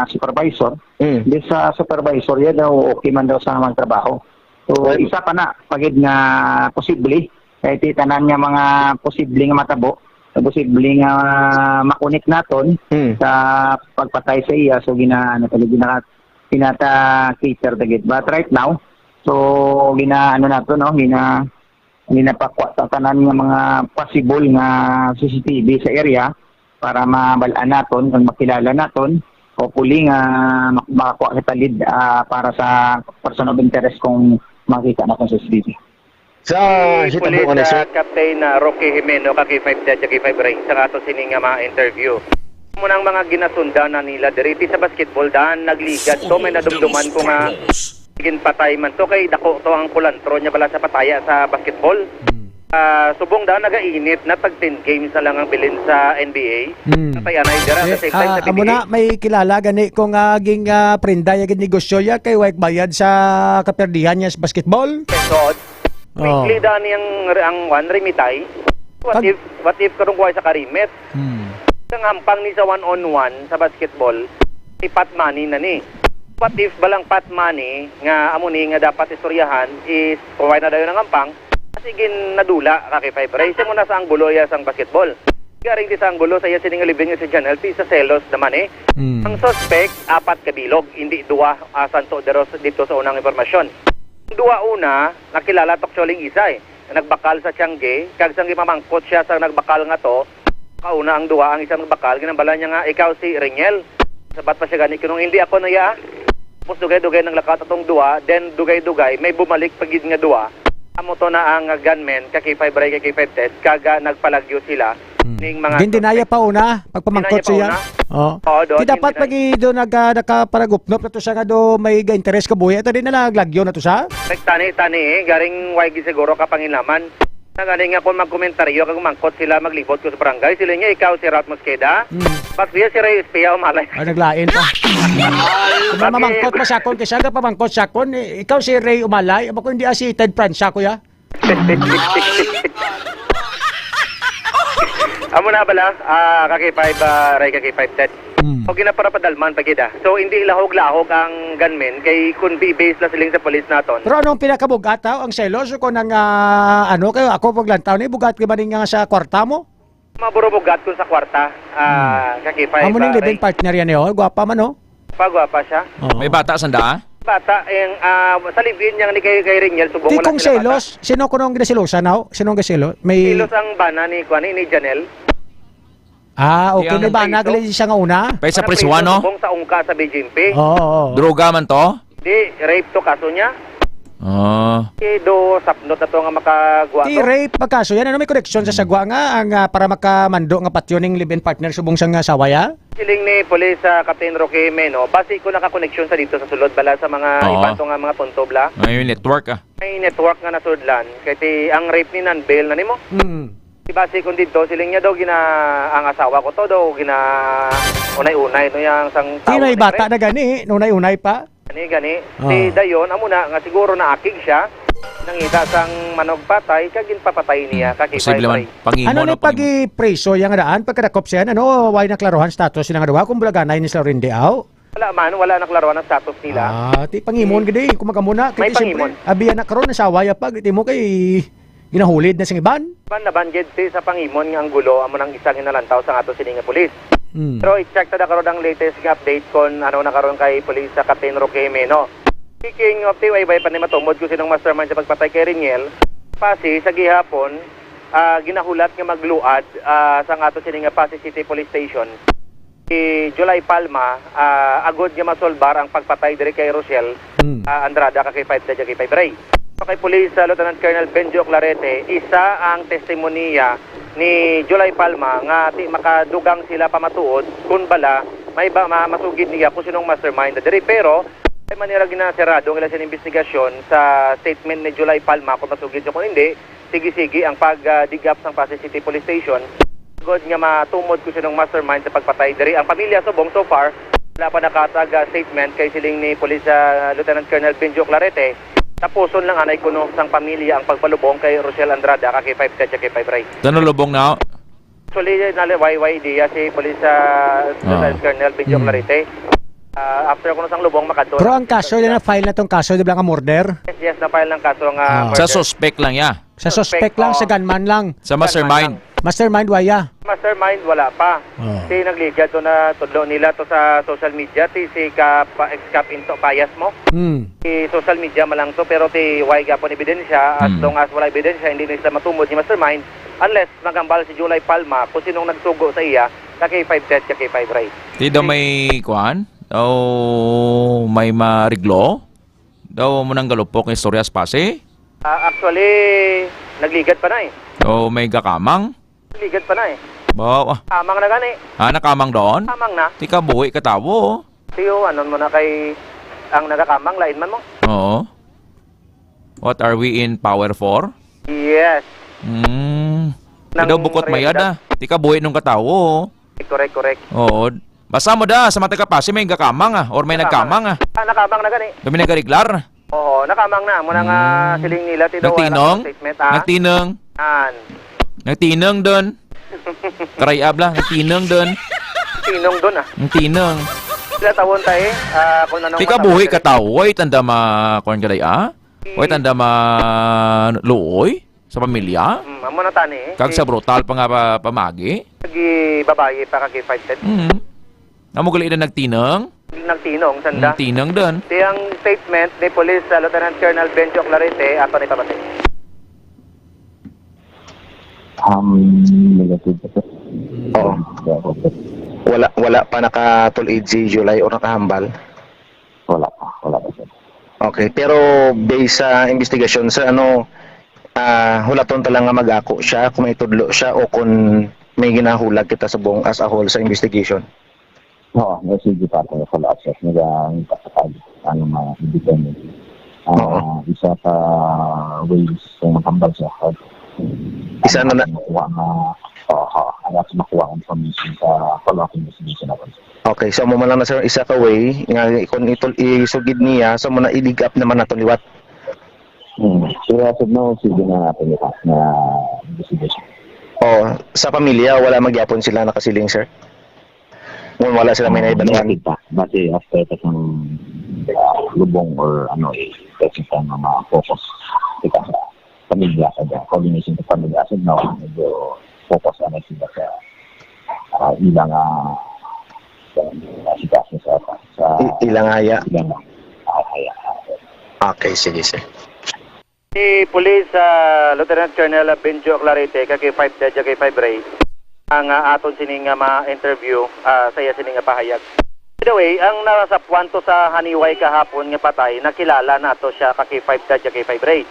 supervisor. Mm. Di sa supervisor, ya daw, okay man daw sa mga trabaho. So, Well, isa pa na, pagid nga posible. Kay ti tanan nga mga posible nga matabo, posible nga makunik naton Mm. sa pagpatay sa iya. So, gina-, ano, talaga, gina-, pinata-cater ta gid. But right now, so, gina-, ano nato, no? Gina-, ginapakwa sa tanan nga mga possible nga C C T V sa area para mabal-an naton kag makilala naton. Hopefully nga mak-, makakuha kita lead, ah, para sa person of interest kung makita naton sa C C T V. Sa Si hitabo Police, nga ni, ah, sir. Captain, ah, Roque Jimeno, ka K five Ted, ka K five Ray, sa ato sini nga mga interview. Amo na ang mga ginasundan na nila diri, ti sa basketball, daan nagligad to, may nadumduman ko nga ginpatay man to, kay dako to ang kulantro niya bala sa pataya sa basketball. Hmm. Ah, subong daan nagainit na, tag ten games na lang ang bilin sa N B A. Hmm. Patay anay dira, at the Eh, same time ah, sa amo B B A. Na, may kilala gani ko nga ging, ah, prenda ya gid negosyo ya kay way bayad sa kaperdihan niya sa basketball. Yes, so, Oh. Weekly da niyang re-, ang one, remitay. What Pag if, what if karong kuha sa karimit? Hmm. Ang hampang ni sa one on one sa basketball, si pot money na ni. What if balang pot money nga amo ni nga dapat istoryahan is kuha na dayon ang hampang? Kasi gin nadula ka kay five race mo na sa anggulo ya sang basketball. Garing di sa anggulo sa iya sining live-in nga si Janelle, ti sa selos naman eh. Hmm. Ang suspect, apat ka bilog, hindi duwa, ah, santo deros dito sa unang impormasyon. Ang duwa una, nakilala to actually ang isa eh. Nagbakal sa tiyangge, kag sang gimamangkot siya sa nagbakal nga to, kauna ang duwa, ang isa nagbakal, ginambala niya nga, "Ikaw si Reniel?" Sabat pa siya gani, kinung, "Hindi ako na iya." Tapos dugay-dugay nang lakat atong duwa, then dugay-dugay, may bumalik pa gid nga duwa. Amo to na ang gunmen, ka K five Ray, ka K five Ted, kag, ah, nagpalagyo sila Hmm. ning mga Gindinaya suspect. Pa una, pagpamangkot Gindinaya pa siya. Una. Oh. Oo, doon, Di dapat gindinaya. Lagi doon nag-, ah, nakaparagupnop na to siya nga do may ga-interes ka buhi. Ito din na lang, lagyo na to siya. Nagtani-tani eh, garing way gid siguro ka panginlaman. Nagani nga kung magkomentaryo kag mangkot sila, maglibot ko sa barangay. Sila niya, "Ikaw si Ralph Mosqueda?" Hmm. Bak siya si Rey Espia, umalay. Ah, naglain pa. Kung mamangkot pa siya kon, kay siya gapamangkot siya kon, eh, "Ikaw si Rey Umalay?" Aba ko, "Hindi, ah, si Ted Francia, kuya." Amo na bala, ah, ka K five, ah, Ray, ka K five Ted. Hmm. O, ginaparapadalman pa gid, ah. So, hindi lahog-lahog ang gunmen kay kun bi-, base na siling sa police naton. Pero anong pinakabugat, ah, ang selos o kung ang, ah, ano, kayo, ako paglantaw ni bugat kay maning nga sa kwarta mo? Maburo bugat kun sa kwarta, ah, Hmm. Ka K five, Amo ning ah, living Ray. Partner yan, eh, oh. Gwapa man, oh. Pagwapa siya. Oo. May bata sanda? Bata, ang, ah, sa live-in niya ni kay, kay Reniel, subong Di wala kung sila bata. Selos, sino kuno ang ginaselosan, aw? Sino ang gaselo? May Selos ang bana ni, kuwan, ni Janelle. Ah, okay. Di ang May bana Preso. Gali siya nga una? Pay sa Para preso, preso, ano? Subong sa ungka sa B J M P. Oo, oo. Droga man to? Di, rape to kaso niya. Ah. Eh, do, sapnot na to nga makagwa Ti to. Rape pagkaso yan. Ano may koneksyon sa sagwa nga ang, ah, para makamando nga patyon ning live-in partner subong sa nga asawa ya? Siling ni Police, ah, Captain Roque Meno, basi ko nakakoneksyon sa dito sa sulod bala sa mga Oo. Iba to nga mga punto bla. May network, ah. May network nga nasudlan. Kay ti ang rape ni Nanbel na nimo. Mm. Di basi kung dito, siling niya daw gina-, ang asawa ko to daw gina-, unay-unay no yang sang Ti tao may ni bata Fred. Na gani, unay-unay pa? Gani, gani. Ah. Si Dayon, amo na, nga siguro naakig siya, nangita sang manugpatay, kag ginpapatay niya, Hmm. Ka K five Posible man. Ray. Pangimo, Ano no, ni pangimo. Pag-ipriso yang daan, pagkadakop siya, ano, way naklaruhan status sila nga duha, kung bulaganay ni sila rin di, aw? Wala man, wala naklaruhan ang status nila. Ah, ti pangimon Eh, gid eh, kung magamuna, may kay siyempre, pangimon. Abi anak karon, nasawa ya pa, giti mo kay Ginahulid na sing iban? Ban, nabanggit ti sa pangimon nga ang gulo amo nang isa nga nalantaw sang ato sini nga pulis. Hmm. Pero i-check ta da karon ang latest nga update kon ano na karon kay Pulis sa Captain Roque Jimeno. Speaking of T Y Y, pa ni matumod kung sinong mastermind sa pagpatay kay Reniel, Pasi sa gihapon, ah, ginahulat nga magluad, ah, sang ato sini nga Pasi City Police Station si July Palma, ah, agod nga masolbar ang pagpatay diri kay Rochelle, Hmm. ah, Andrada, ka K five Teddy, ka K five Ray. So, kay Police, ah, Lieutenant Colonel Benjo Clarete, isa ang testimonya ni July Palma nga ti makadugang sila pamatuod kun bala may ba ma-, masugid niya kung sinong mastermind diri. Pero ay manira ginasirado ang ila sini investigasyon sa statement ni July Palma kung masugid siya kung hindi. Sige-sige ang pag, ah, dig up sang Pasay City Police Station. Agod nga matumod kung sinong mastermind sa pagpatay diri. Ang pamilya subong so far, wala pa nakatag, ah, statement kay siling ni Police, ah, Lieutenant Colonel Benjo Clarete. Tapuson lang anay kuno sang pamilya ang pagpalubong kay Rochelle Andrada, ka K five Teddy, ka K five Ray. Tanong lubong na. Actually, naliwayway diya si Police, ah, Ah. Lieutenant Colonel Benjo Hmm. Clarete. Ah, after kuno sang lubong, makadto Pero na ang sa kaso, sila. Na-file na tong kaso, di ba, nga murder? Yes, yes, na-file ng kaso nga Ah. Sa murder. Suspect lang, ya. Sa suspect Suspect, lang, oh. Sa gunman lang. Sa mastermind. Gunman lang. Mastermind, waya. Mastermind, wala pa. Oh. Ti nagligad to na tudlo nila to sa social media, ti si ka, pa, ex-Kap Into Payas mo. Hmm. Ti social media man lang to, pero ti way gapon ebidensya, as Hmm. long as wala ebidensya, hindi na sila matumod ni mastermind, unless maghambal si July Palma kung sinong nagsugo sa iya, ka K five Teddy, ka K five Ray. Ti daw may kuan? O may mariglo? Daw mo nang galupok nga istorya sa Pasi? Ah, actually, nagligad pa na eh. O may gakamang? Nagligad pa na eh. Wow, ah. Kamang na gani. Ah, nakamang doon? Kamang na. Ti kabuhi ka tawo, oh. Tiyo, anon mo na kay ang nagakamang, lain man mo. Oo. What are we in power for? Yes. Hmm. Nang Daw bukot mayad, realidad. Ah. Ti kabuhi nung katawo, oh. Correct, correct. Oo. Basta mo da, sa mga taga Pasi, may gakamang, ah, or may Nakamang. Nagkamang, ah. Ah, nakamang na gani. Kami nagareglar. Oo, nakamang na. Muna nga Hmm. siling nila, ti daw, Nagtinong? Wala statement, ah. Nagtinong? An. Nagtinong dun. Karay abla, nagtinong dun. Tinong dun, ah. Nagtinong. Sila tawon tayo, ah, kung anong Ti kabuhi matawag ka tawo, way tanda ma, kuwan ka day, ah? Way tanda ma, luoy sa pamilya? Mm, amo na tani, eh. Kag sa brutal pa nga pa, pamagi? Nagi babayi pa ka K five Teddy. Mm. Amo gali na nagtinong? Nagtinong, sanda. Nagtinong dun. Ti ang statement ni Police, ah, Lieutenant Colonel Benjo Clarete, ato ni pabati. Um, negative pa, sir. Oo. Wala, wala pa nakatul-id si July o nakahambal? Wala pa, wala pa, sir. Okay, pero based sa investigasyon, sir, ano, ah, hulaton ta lang nga mag-ako siya, kung may tudlo siya o kung may ginahulag kita subong as a whole sa investigation? Oo, may sige pa ako sa lahat, sir. Nag-, nagpapatag, ano, mga independent. Ah, Oo. Isa ka ways kung maghambal siya, sir. Isa Ano, na na- makuha nga, oo, ang ato makuha ang information sa follow-up investigation natin, sir. Okay, so mo man lang na, sir, isa ka way nga kung itol isugid niya, so mo na i-dig up naman nato liwat. Hmm. Pero as of now, sige na natin ito na investigation. Oh, sa pamilya, wala magyapon sila nakasiling, sir? Kung wala sila may Ah, naibaluan? Negative pa. Base after pa sang, ah, lubong or ano, eh, kasi sa mga focus. Kita sa pamilya, sa coordination sa pamilya. As of now, medyo focus ano sila sa, ah, ilang, ah, sa, sa sitwasyon sa, sa I-, ilang haya. Ilang, ah, haya. Okay, sige, sir. Si Police, ah, Lieutenant Colonel Benjo Clarete, ka K five Teddy, ka K five Ray, ang, ah, aton sini nga ma-interview, ah, sa iya sini nga pahayag. By the way, ang nasapwan to sa Haniway kahapon nga patay, nakilala nato siya ka K five Teddy, ka K five Ray.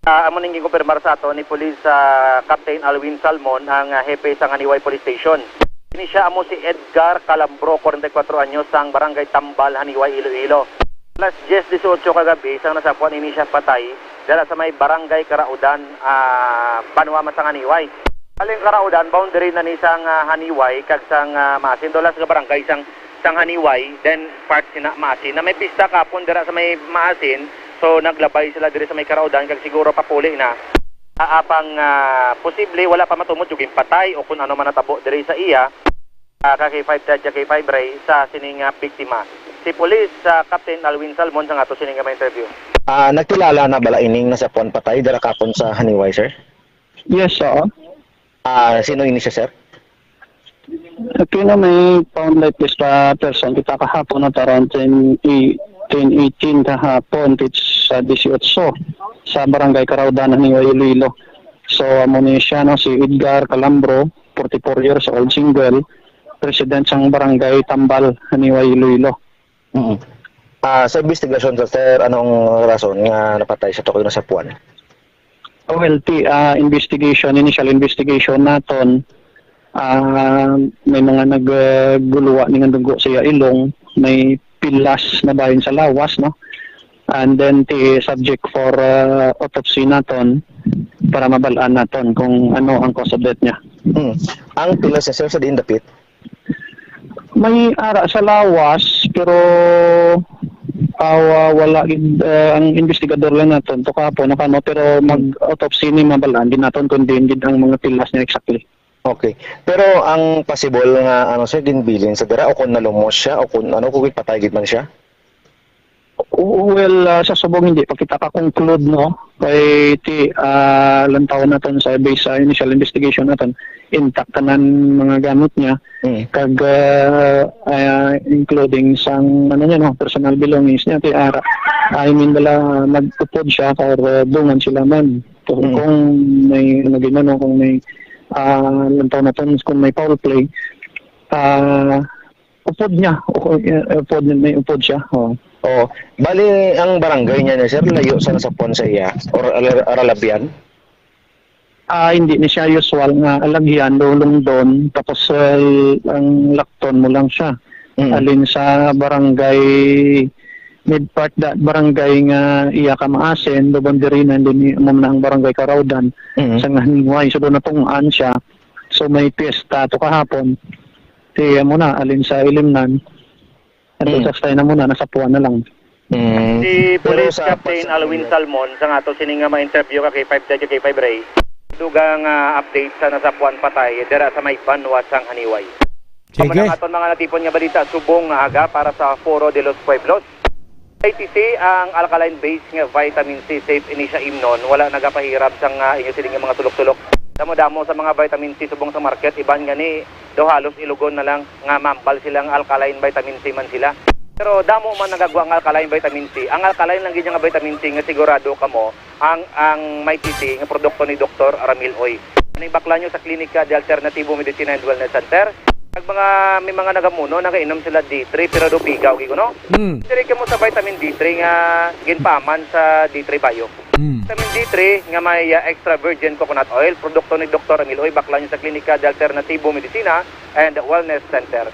Ah, amo ning ginkumpirmar sa ato ni Police, ah, Captain Alwin Salmon, ang, ah, hepe sa Haniway Police Station. Kini siya amo si Edgar Calambro, forty-four anyos, sang Barangay Tambal, Haniway, Iloilo. Alas diyes disiotso kagabi, sang nasapwan ini siya patay, dala sa may Barangay Karaudan, ah, banwa man sang Haniway. Aling Karaudan, boundary na ni sang, ah, Haniway, kag sang, ah, Masin, dolas nga barangay sang, sang Haniway, then part sina Masin, na may pista kapon dira sa may Masin, so naglabay sila diri sa may Karaudan, kag siguro papuli na. Ah, apang, ah, posible wala pa matumod yung patay o kung ano man natabo diri sa iya, ah, ka K five Teddy, ka K five Ray, sa sining, ah, biktima. Si Police, ah, Captain Alwin Salmon, sa nga to sining nga ma-interview. Ah, nagkilala na bala ining nasapwan patay dira kapon sa Haniway, sir? Yes, oo. Ah, sino ini siya, sir? Okay na, may found lifeless pa person kita kahapon at around ten, ten eighteen kahapon, it's sa dieciocho, sa Barangay Caraudan, Haniwa, Iloilo. So, amo ni siya, no, si Edgar Calambro, forty-four years old, single, resident sang Barangay Tambal, Haniwa, Iloilo. Mm. Ah, sa investigasyon, sir, anong rason nga napatay sa tukoy na sapuan? Well, ti, ah, investigation, initial investigation naton, ah, may mga nag, ah, guluwa ni nga dugo sa iya ilong, may pilas na bahin sa lawas, no? And then, ti, subject for, ah, autopsy naton para mabal-an naton kung ano ang cause of death niya. Hmm. Ang pilas niya, sir, sa diin dapit? May ara sa lawas, pero, ah, wa-, wala gid, ah, ang investigador lang naton to kahapon, nakano, pero mag-autopsy ni mabalaan gid naton kung diin gid ang mga pilas niya exactly. Okay. Pero ang possible nga, ano, sir, ginbilin sa dira o kung nalumos siya o kung ano, kung patay gid man siya? Oo, well, ah, sa subong hindi pa kita ka-conclude, no? Kay ti, ah, lantaw naton sa, based sa initial investigation naton, intact tanan mga gamit niya. Mm. Kag, ah, ah, including sang, ano niya, no, personal belongings niya. Ti, ah, I mean, bala, nagupod siya kag, ah, dungan sila man. Kung, Mm. kung may, ano, gid, ano, kung may, ah, lantaw naton, kung may foul play, ah, upod niya. Upo-, eh, upod, may upod siya. Oh. Oh, bali, ang barangay niya na, sir, layo sa nasapuan sa iya or ala-, aralabyan? Ah, hindi ni siya usual nga alagyan, lulungdon, tapos, uh, ang lakton mo lang siya. Mm. Alin sa barangay, mid part da, barangay nga iya ka maasin, Lubandirinan, din ni, mo na ang barangay Karaudan, Mm. sa Ngahinway. So, doon natungaan siya. So, may piyesta to kahapon. Ti, amo na, alin sa ilimnan. Ano, Mm. sa stay na muna, nasapuan na lang. Mm. Si Pero Police sa Captain pagsa-, Alwin Salmon, sa nga to sini nga ma-interview ka K five Ted, K five Ray, dugang, ah, update sa nasapuan patay dira sa may banwa sang Haniway. Sige. Amo na ang aton mga natipon nga balita subong nga aga para sa Foro de los Pueblos. I T C, ang alkaline base nga vitamin C, safe ini siya imnon, wala nagapahirap sang, ah, inyo sini nga mga tulok-tulok. Damo-damo sa mga vitamin C subong sa market, iban gani daw halos ilugon na lang nga mambal sila nga alkaline vitamin C man sila. Pero damo man nagagwa nga alkaline vitamin C. Ang alkaline lang gid nga vitamin C nga sigurado kamo ang, ang may titi nga produkto ni Doktor Ramil Oy. Ani, bakla nyo sa Klinika de Alternativo Medicina and Wellness Center. Kag mga, may mga nagamuno, nagainom sila D three, pero do pigaw gid kuno. Hmm. Diri kamo sa vitamin D three nga ginpaaman sa D three Bio. Hmm. Vitamin D three nga may, ah, extra virgin coconut oil, produkto ni Doktor Ramil Oy, bakla nyo sa Klinika de Alternativo Medicina and Wellness Center.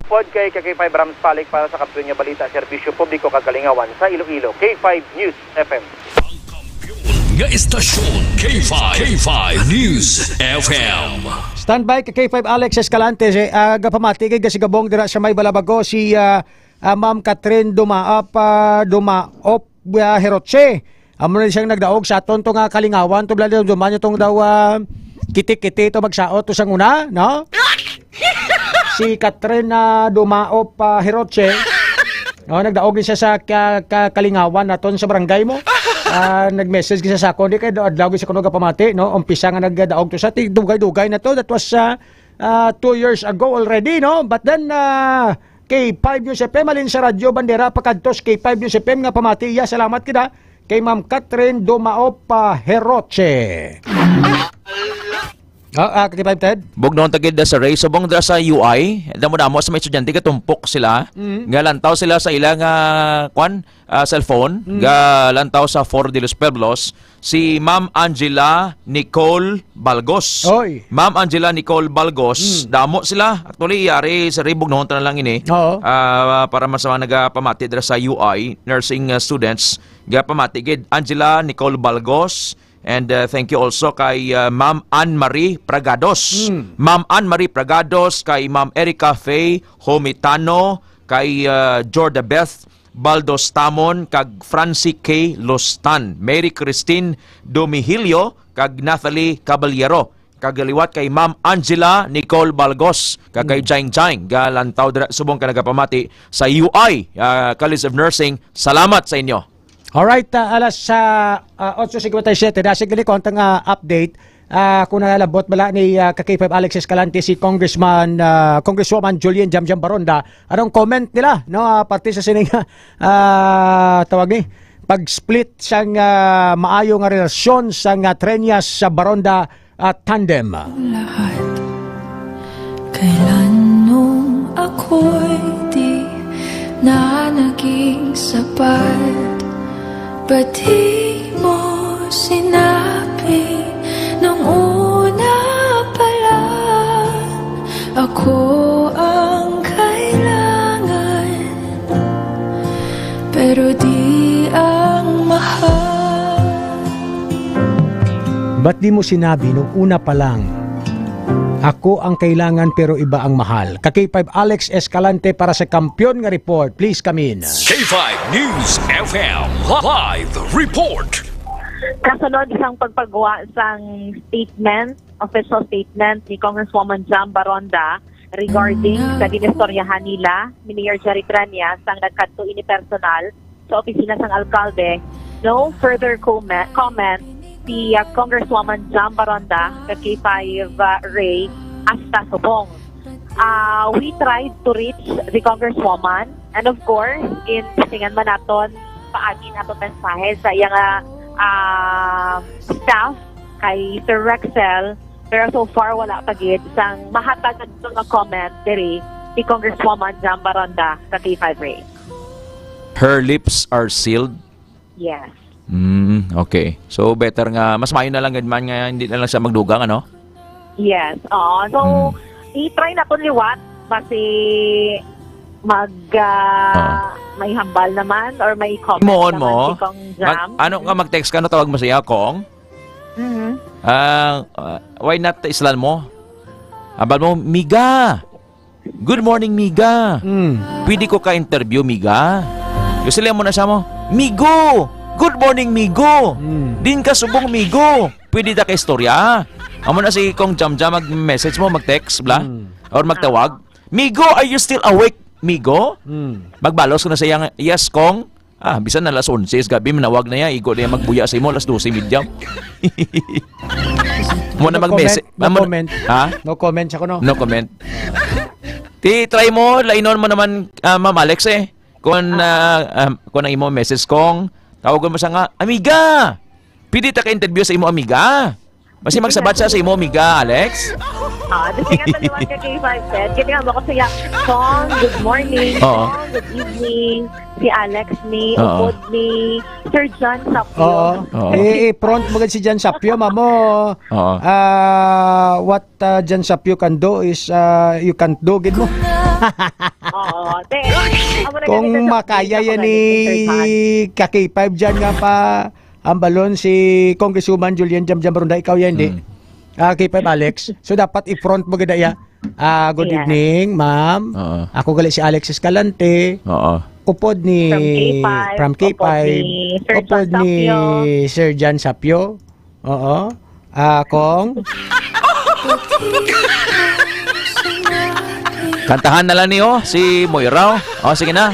Pod kay K K five Rams Palik para sa Kampiyon nga Balita, Serbisyo Publiko kag Kalingawan sa Iloilo, K five News F M. Ang kampiyon nga istasyon, K five, K five News F M. Standby ka K five Alex Escalante, si, ah, gapamati kay gasigabong dira sa may Balabago, si, ah, ah, Ma'am Catherine Dumaop, ah, Dumaop, ah, Heroche. Amo na siyang nagdaog sa aton to nga kalingawan, to bala, duman tong daw, ah, kiti-kiti to magsaot to sang una, no? Si Catherine, ah, Dumaop, ah, Heroche. Oh, nagdaog ni siya sa ka-, ka-, kalingawan naton sa barangay mo. Ah, nag-message siya sa akon, di kay adlaw siya kuno gapamati, no? Umpisa nga nagdaog to sa ti-, dugay-dugay na to. That was, ah, ah, two years ago already, no? But then, ah, K five News F M, alin sa Radyo Bandera, pakadtos K five News F M nga pamati iya. Salamat kita kay Ma'am Catherine Dumaop, ah, Heroche. Ah, ah, K five, Ted? Bugnaw ta gid sa Ray. Subong dira sa U I, damo-damo sa mga estudyante, gatumpok sila. Mm. Nga lantaw sila sa ila nga, kwan, ah, cellphone, Mm. ga lantaw sa Foro de los Pueblos, si Ma'am Angela Nicole Balgos. Oy. Ma'am Angela Nicole Balgos, Mm. damo sila. Actually, yari sa Ray, bugnaw ta na lang ini. Oo. Ah, para mas mga nagapamati dira sa U I, nursing, ah, students, gapamati gid, Angela Nicole Balgos, And, uh, thank you also kay, uh, Ma'am Anne Marie Pragados. Mm. Ma'am Anne Marie Pragados, kay Ma'am Erica Faye Homitano, kay, uh, Jorda Beth Baldos Tamon, kag Francie K Lostan, Mary Christine Domihilio, kag Nathalie Caballero, kag liwat kay Ma'am Angela Nicole Balgos, kag kay Mm. Jaing Jaing, galantaw dira subong ka nagapamati sa U I, uh, College of Nursing. Salamat sa inyo. Alright, ah, alas, ah, ah, otso cincuenta y siete, dasig gani ko ang tang, ah, update. Ah, kung nalabot bala ni, ah, ka K five Alex Escalante si Congressman, ah, Congresswoman Julian Jamjam Baronda, anong comment nila, no? Ah, parte sa sining, ah, tawag ni, pag-split sang, ah, maayo nga relasyon sang, ah, Treñas sa Baronda, ah, tandem. Lahat. Kailan nung ako'y di na naging sapat? Ba't di mo sinabi nung una pa lang? Ako ang kailangan, pero di ang mahal. Ba't di mo sinabi nung una pa lang? Ako ang kailangan pero iba ang mahal. Ka K five Alex Escalante para sa Kampiyon nga Report. Please come in. K five News F M live report. Kasunod sang pagpagawa sang statement, official statement ni Congresswoman Jam Baronda regarding sa ginistoryahan nila ni Mayor Jerry Treñas sang nagkadto ini personal sa opisina sang alkalde, no further comment, comment si, ah, Congresswoman Jam Baronda ka K five, ah, Ray hasta subong. Ah, we tried to reach the Congresswoman, and of course, in singan man naton paagi naton mensahe sa iya nga, ah, staff kay Sir Rexel, pero so far wala pa gid sang mahatag nga comment diri ni Congresswoman Jam Baronda sa K five Ray. Her lips are sealed? Yes. Mm, okay. So, better nga, mas maayo na lang gid man nga hindi na lang siya magdugang, ano? Yes. Oo. So, Mm. i-try naton liwat. Basi mag, ah, Ah. may hambal naman or may comment Himuon naman mo? si Kong Mag-, Jam. ano nga, Mm. mag-text ka, no? Tawag mo siya, Kong? Mm. Ah, ah, why not islan mo? Hambal mo, "Miga! Good morning, Miga! Mm. Pwede ko ka interview, Miga?" Kasi mo na siya mo, "Migo! Good morning, Migo! Mm. Din ka subong, Migo! Pwede ta ka istorya?" Amo na si Kong Jam Jam mag-message mo, mag-text, bla? Mm. Or magtawag, "Migo, are you still awake, Migo?" Mm. Magbalos ko na sa iya nga, "Yes, Kong." Ah, bisan na alas onse sa gabi, manawag na iya, igo na iya magbuya sa imo, alas dose y media. Mo na No mag-message. comment, no Amo na comment. Ha? No comment siya kuno. No comment. Ti, try mo, lainon mo naman, ah, Ma'am Alex, eh. Kung, ah, ah, kung ang imo message, Kong, tawagon mo siya nga, "Amiga! Pwede ta ka interview sa imo, amiga?" Basi magsabat siya sa imo, amiga, Alex. Ah, di siya nga taliwan ka kay five ten. Kaya nga mo ko siya, "Kong, good morning. Oo. Kong, good evening. Si Alex ni, Oo. Upod ni Sir John Sapio." Oo. Oo. Eh, i-front mo gid si John Sapio, mamo. Oo. Ah, what, ah, John Sapio can do is, ah, you can't do, gid mo. Oo. Te, amo na Kung gani sa makaya Sapio, yan ako ni na ni Sir John. Ka K five dyan nga pa, Ang balon si Congresswoman Julian Jamjam Ronda, ikaw yan, di? Mm. Ah, K five Alex. So, dapat i-front mo gid iya. Ah, good Ayan. evening, ma'am. Oo. Ako gali si Alex Escalante. Oo. Upod ni From K five, from K five. Upod ni Sir Upod John ni Sapio. Sir John Sapio. Oo. Ah, Kong? Kantahan na lang niyo si Moira, oh. Oh, sige na.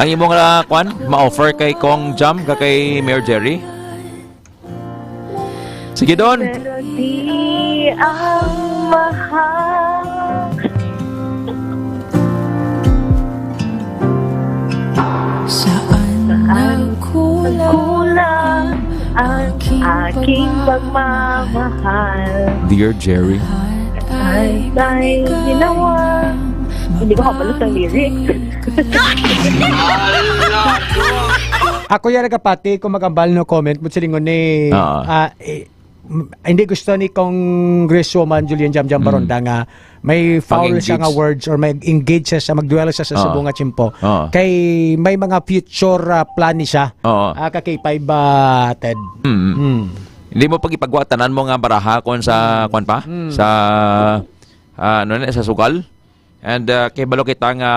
Ang imo nga, kwan, ma-offer kay Kong Jam, ka kay Mayor Jerry. Sige, Don. Pero di ang mahal. Saan nagkulang ang aking pagmamahal? Dear Jerry. Ay, ay, ginawa. Hindi ko kabalo sa lyrics. Ako yan nagapati kung mag-ambal no comment mo silingon ni, Oo. ah, eh, m-, hindi gusto ni Congresswoman Julian Jamjam Mm. Baronda nga may foul siya nga Pag-engage. words or may engage siya sa, mag-dwell siya sa Oo. subong nga tiyempo. Oo. Kay may mga future, ah, plan ni siya. Oo. Ah, ka K five, ah, Ted. Mm. Mm. Hindi mo pag ipagwa tanan mo nga baraha kon sa, Mm. kwan pa? Mm. Sa, ah, ano na, sa sugal? And, ah, kay balo kita nga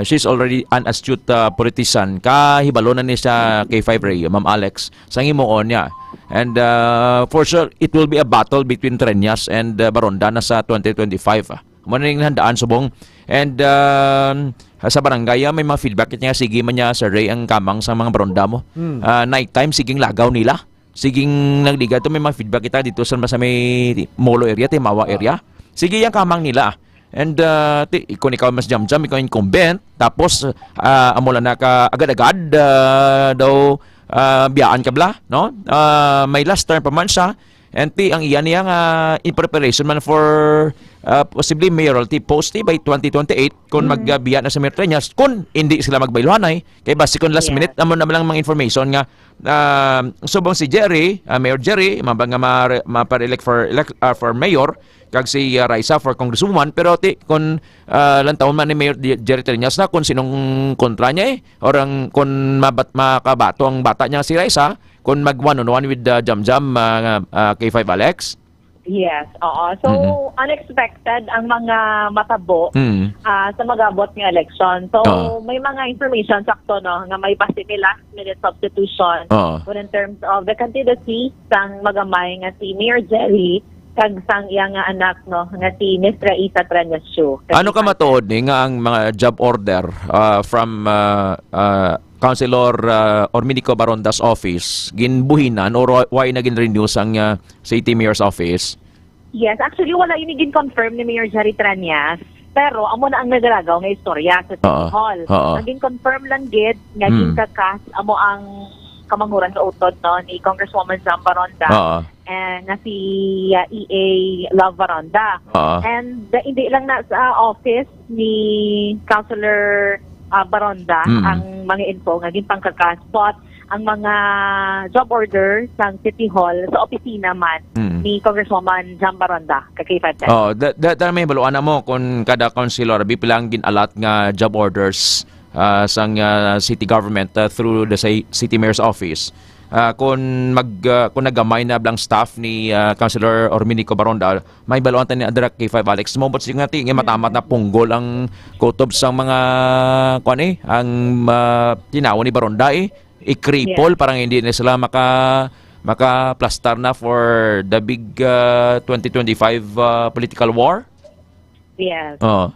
she's already an astute, ah, politician. Kahibalo na ni sa K five Ray, Ma'am Alex, sa himuon niya. And, ah, for sure, it will be a battle between Treñas and, ah, Baronda na sa twenty twenty-five, ah. Mo na ning handaan subong. And, ah, sa barangay, ah, may mga feedback niya, sige man niya, Sir Ray, ang kamang sa mga Baronda mo. Hmm. Ah, night time, siging lagaw nila. Sige, nagligad to, may mga feedback kita dito sa, sa may Molo area, Timawa area. Sige, yang kamang nila. And, ah, ti, kung ikaw mas jamjam, ikaw incumbent, tapos, ah, amo lang na ka agad-agad, ah, daw, ah, biyaan ka bala, no? Ah, may last term pa man siya. And ti, ang iya niya nga in preparation man for, ah, possibly mayoralty post, ti, by twenty twenty-eight, kung magbiya na sa Mayor Treñas, kung hindi sila magbayluhanay, kay basi kung last minute, amo na lang mga information nga, ah, subong si Jerry, ah, Mayor Jerry, mabang nga ma-, mapa-re-elect for elect-, ah, for mayor, kag si, ah, Raisa for congresswoman, pero ti, kung, ah, lantawon man ni Mayor Di-, Jerry Treñas na kung sinong kontra niya, eh, or ang, kung mabat-, makabato ang bata niya si Raisa, kung mag one on one with, ah, Jamjam, ah, ah, K five Alex. Yes, oo. So, Mm-mm. unexpected ang mga matabo, Mm. ah, sa mag-abot nga election. So, Oo. may mga information sakto, no, nga may basi may last minute substitution. Oo. But in terms of the candidacy, sang magamay nga si Mayor Jerry, kag sang iya nga anak, no, nga si Miss Raisa Treñas Siu. Ano ka matuod ni nga ang mga job order, ah, from, ah, ah, Councilor, ah, Orminico Baronda's office ginbuhinan or wa-, why na gin-renew sang, ah, City Mayor's office? Yes, actually, wala ini gin-confirm ni Mayor Jerry Treñas, pero amo na ang nagalagaw nga istorya sa City Oo. Hall. Oo. Ang gin-confirm lang gid nga Mm. ginkakas amo ang kamanguran nga utod, no, ni Congresswoman Jam Baronda, Oo. eh, nga si, ah, E A Love Baronda. Oo. And, uh, hindi lang na sa office ni Councilor, ah, Baronda Mm. ang mga info nga ginpangkakas, but ang mga job order sa City Hall sa opisina man Mm. ni Congresswoman Jam Baronda, ka K five Tech. Oh, da, da, da, may baluan na mo kung kada councilor, abi pila ang gin-allot nga job orders, ah, sang, ah, city government, ah, through the ci-, city mayor's office. Ah, kung mag, ah, kung nagamay na blang staff ni, ah, Councilor Orminico Baronda, may baluan ta ni Adra K five Alex. Mobot siya nga ti, nga matamat na punggol ang kutob sang mga, kuan eh, ang, ah, tinawo ni Baronda eh. Ikripol, Yeah. parang hindi na sila maka-, makaplastar na for the big, ah, twenty twenty-five, ah, political war. Yes. Oo.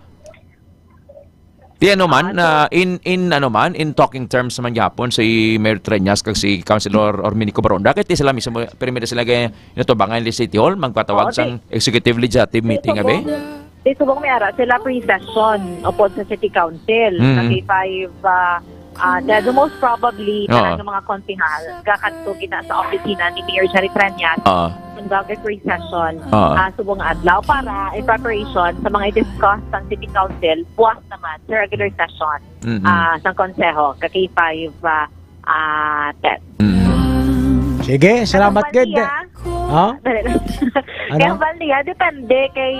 Di ano man, Ah, so na in, in ano man, in talking terms man gyapon si Mayor Treñas kag si Councilor Orminico Baronda, kay ti sila mismo, primero sila kay natubangan ni City Hall, magpatawag Oo, sang di, executive legislative di meeting, abi? Subong, di subong may ara sila pre-session upod sa City Council, Mm. sa K five, ah, ah, the, the most probably, Oo. kanang mga konsehal, gakadto gina sa opisina ni Mayor Jerry Treñas, Oo. ang dog pre-session, Oo. ah, subong nga adlaw para in preparation sa mga i-discuss sang City Council, buwas naman sa regular session, Mm-mm. ah, sang konseho, ka K five, ah, ah, Ted. Mm. Sige, salamat, Ang gid. Balya, Ha? Dali lang. Ano? Kaya ang Balya, depende kay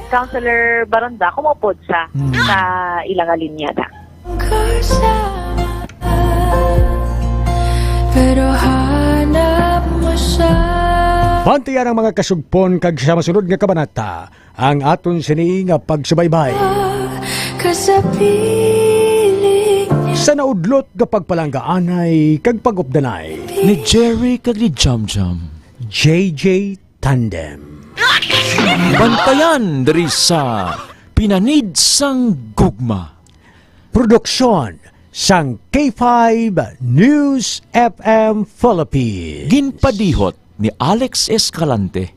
Councilor Baronda kung maupod siya Mm. sa ilang linya na. Pero hanap mo siya. Bantayan ang mga kasugpon kag sa masunod nga kabanata. Ang aton sini nga pagsubaybay. Ka sa piling niya. Sa naudlot nga pagpalanggaanay kag pag-updanay. Ni Jerry kag ni Jamjam. J J Tandem. Bantayan diri sa Pinanid sang Gugma. Produksyon sang K five News F M Philippines. Ginpadihot ni Alex Escalante.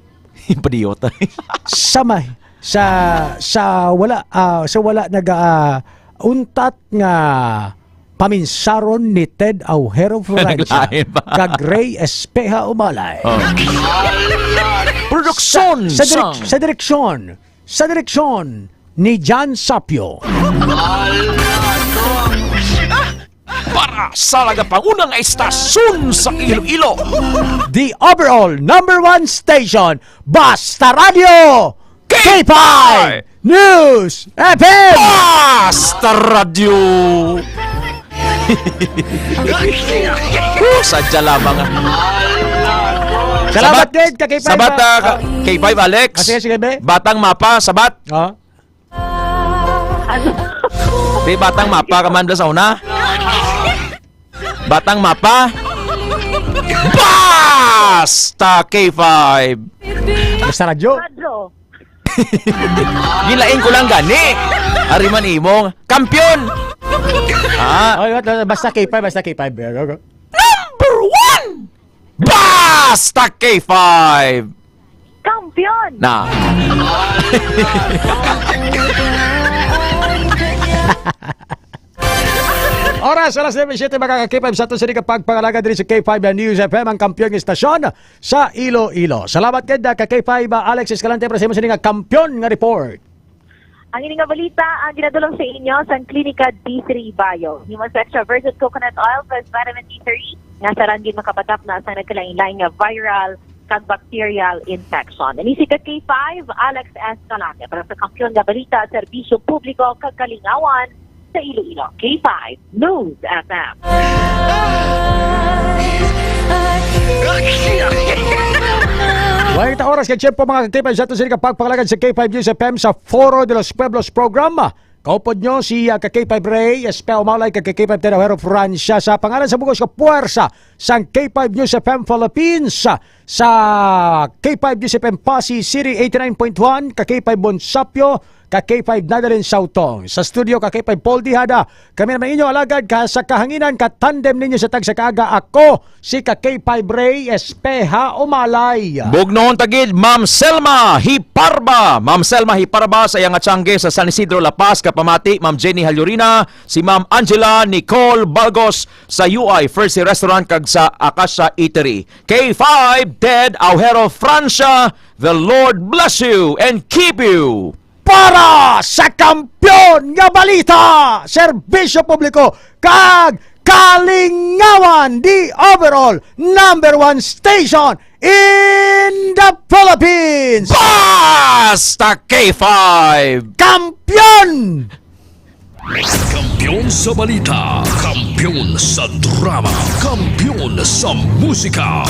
Ginpadihot. Sa ma-, sa, sa wala, ah, sa wala naga, ah, untat nga paminsaron ni Ted Aujero Florencia Naglain pa. kag Ray Espeha Umalay. Oh. Produksyon Sa, sa direk-, sang sa direksyon sa direksyon ni John Sapio. Para sa nagapangunang estasyon sa Iloilo. The overall number one station, Basta Radio, K five News F M. Basta Radio. Oh, sadya lamang, ah. Salamat, Sabat. Gid, ka K five, Sabat, ah. Ah, ka-, K five, Alex. Ah, sige, sige, be. Batang Mapa, sabat. Oh. Ano? Di, Batang Mapa ka man sa una. Batang Mapa. Basta K five. Basta radyo. Radyo. Gilain ko lang gani. Ari man imong kampiyon. Ah. Oy, wait, basta K five, basta K five. Number one! Basta K five! Kampiyon! Na. Oras, alas nuebe siyete, mga ka-K five, sa aton sini ka pagpangalaga diri sa K five News F M, ang kampiyon nga istasyon sa Iloilo. Salamat gid, ah, ka K five, ah, Alex Escalante, para sa imo sini nga kampiyon nga report. Ang ini nga balita ang ginadulong sa inyo sang Klinika D three Bio. Himo sa extra virgin coconut oil plus vitamin D three nga sarang gid makapatapna sa nagkalain-lain nga viral kag bacterial infection. Ini si ka K five, Alex Escalante, para sa kampiyon nga balita, serbisyo publiko kag kalingawan sa Iloilo. K five News F M. Wala kita oras kag tiyempo, mga ka-K five, sa aton sini ka pagpangalaga sa K five News F M sa Foro de los Pueblos Program. Kaupod nyo si, ah, ka K five Ray Espe Umalay, ka K five Ted Aujero Francia, sa pangalan sa bug-os nga puwersa sang K five News F M Philippines, sa K five News F M Passi City eighty-nine point one, ka K five Bonsapio, ka K five Nadalin Sautong. Sa studio, ka K five Paul Dihada. Kami naman inyo alagad ka sa kahanginan, ka tandem ninyo sa tagsa kaaga. Ako si ka K five Ray Espeha Umalay. Bugnoon ta gid, Ma'am Selma Hiparba. Ma'am Selma Hiparba sa iyang atsyangge sa San Isidro, La Paz, kapamati, Ma'am Jenny Halyurina, si Ma'am Angela Nicole Balgos sa U I First Restaurant kag sa Acacia Eatery. K five Ted Aujero Francia, the Lord bless you and keep you. Para sa kampiyon nga balita, serbisyo publiko, kag kalingawan, the overall number one station in the Philippines. Basta K five! Kampiyon! Kampiyon sa balita, kampiyon sa drama, kampiyon sa musika.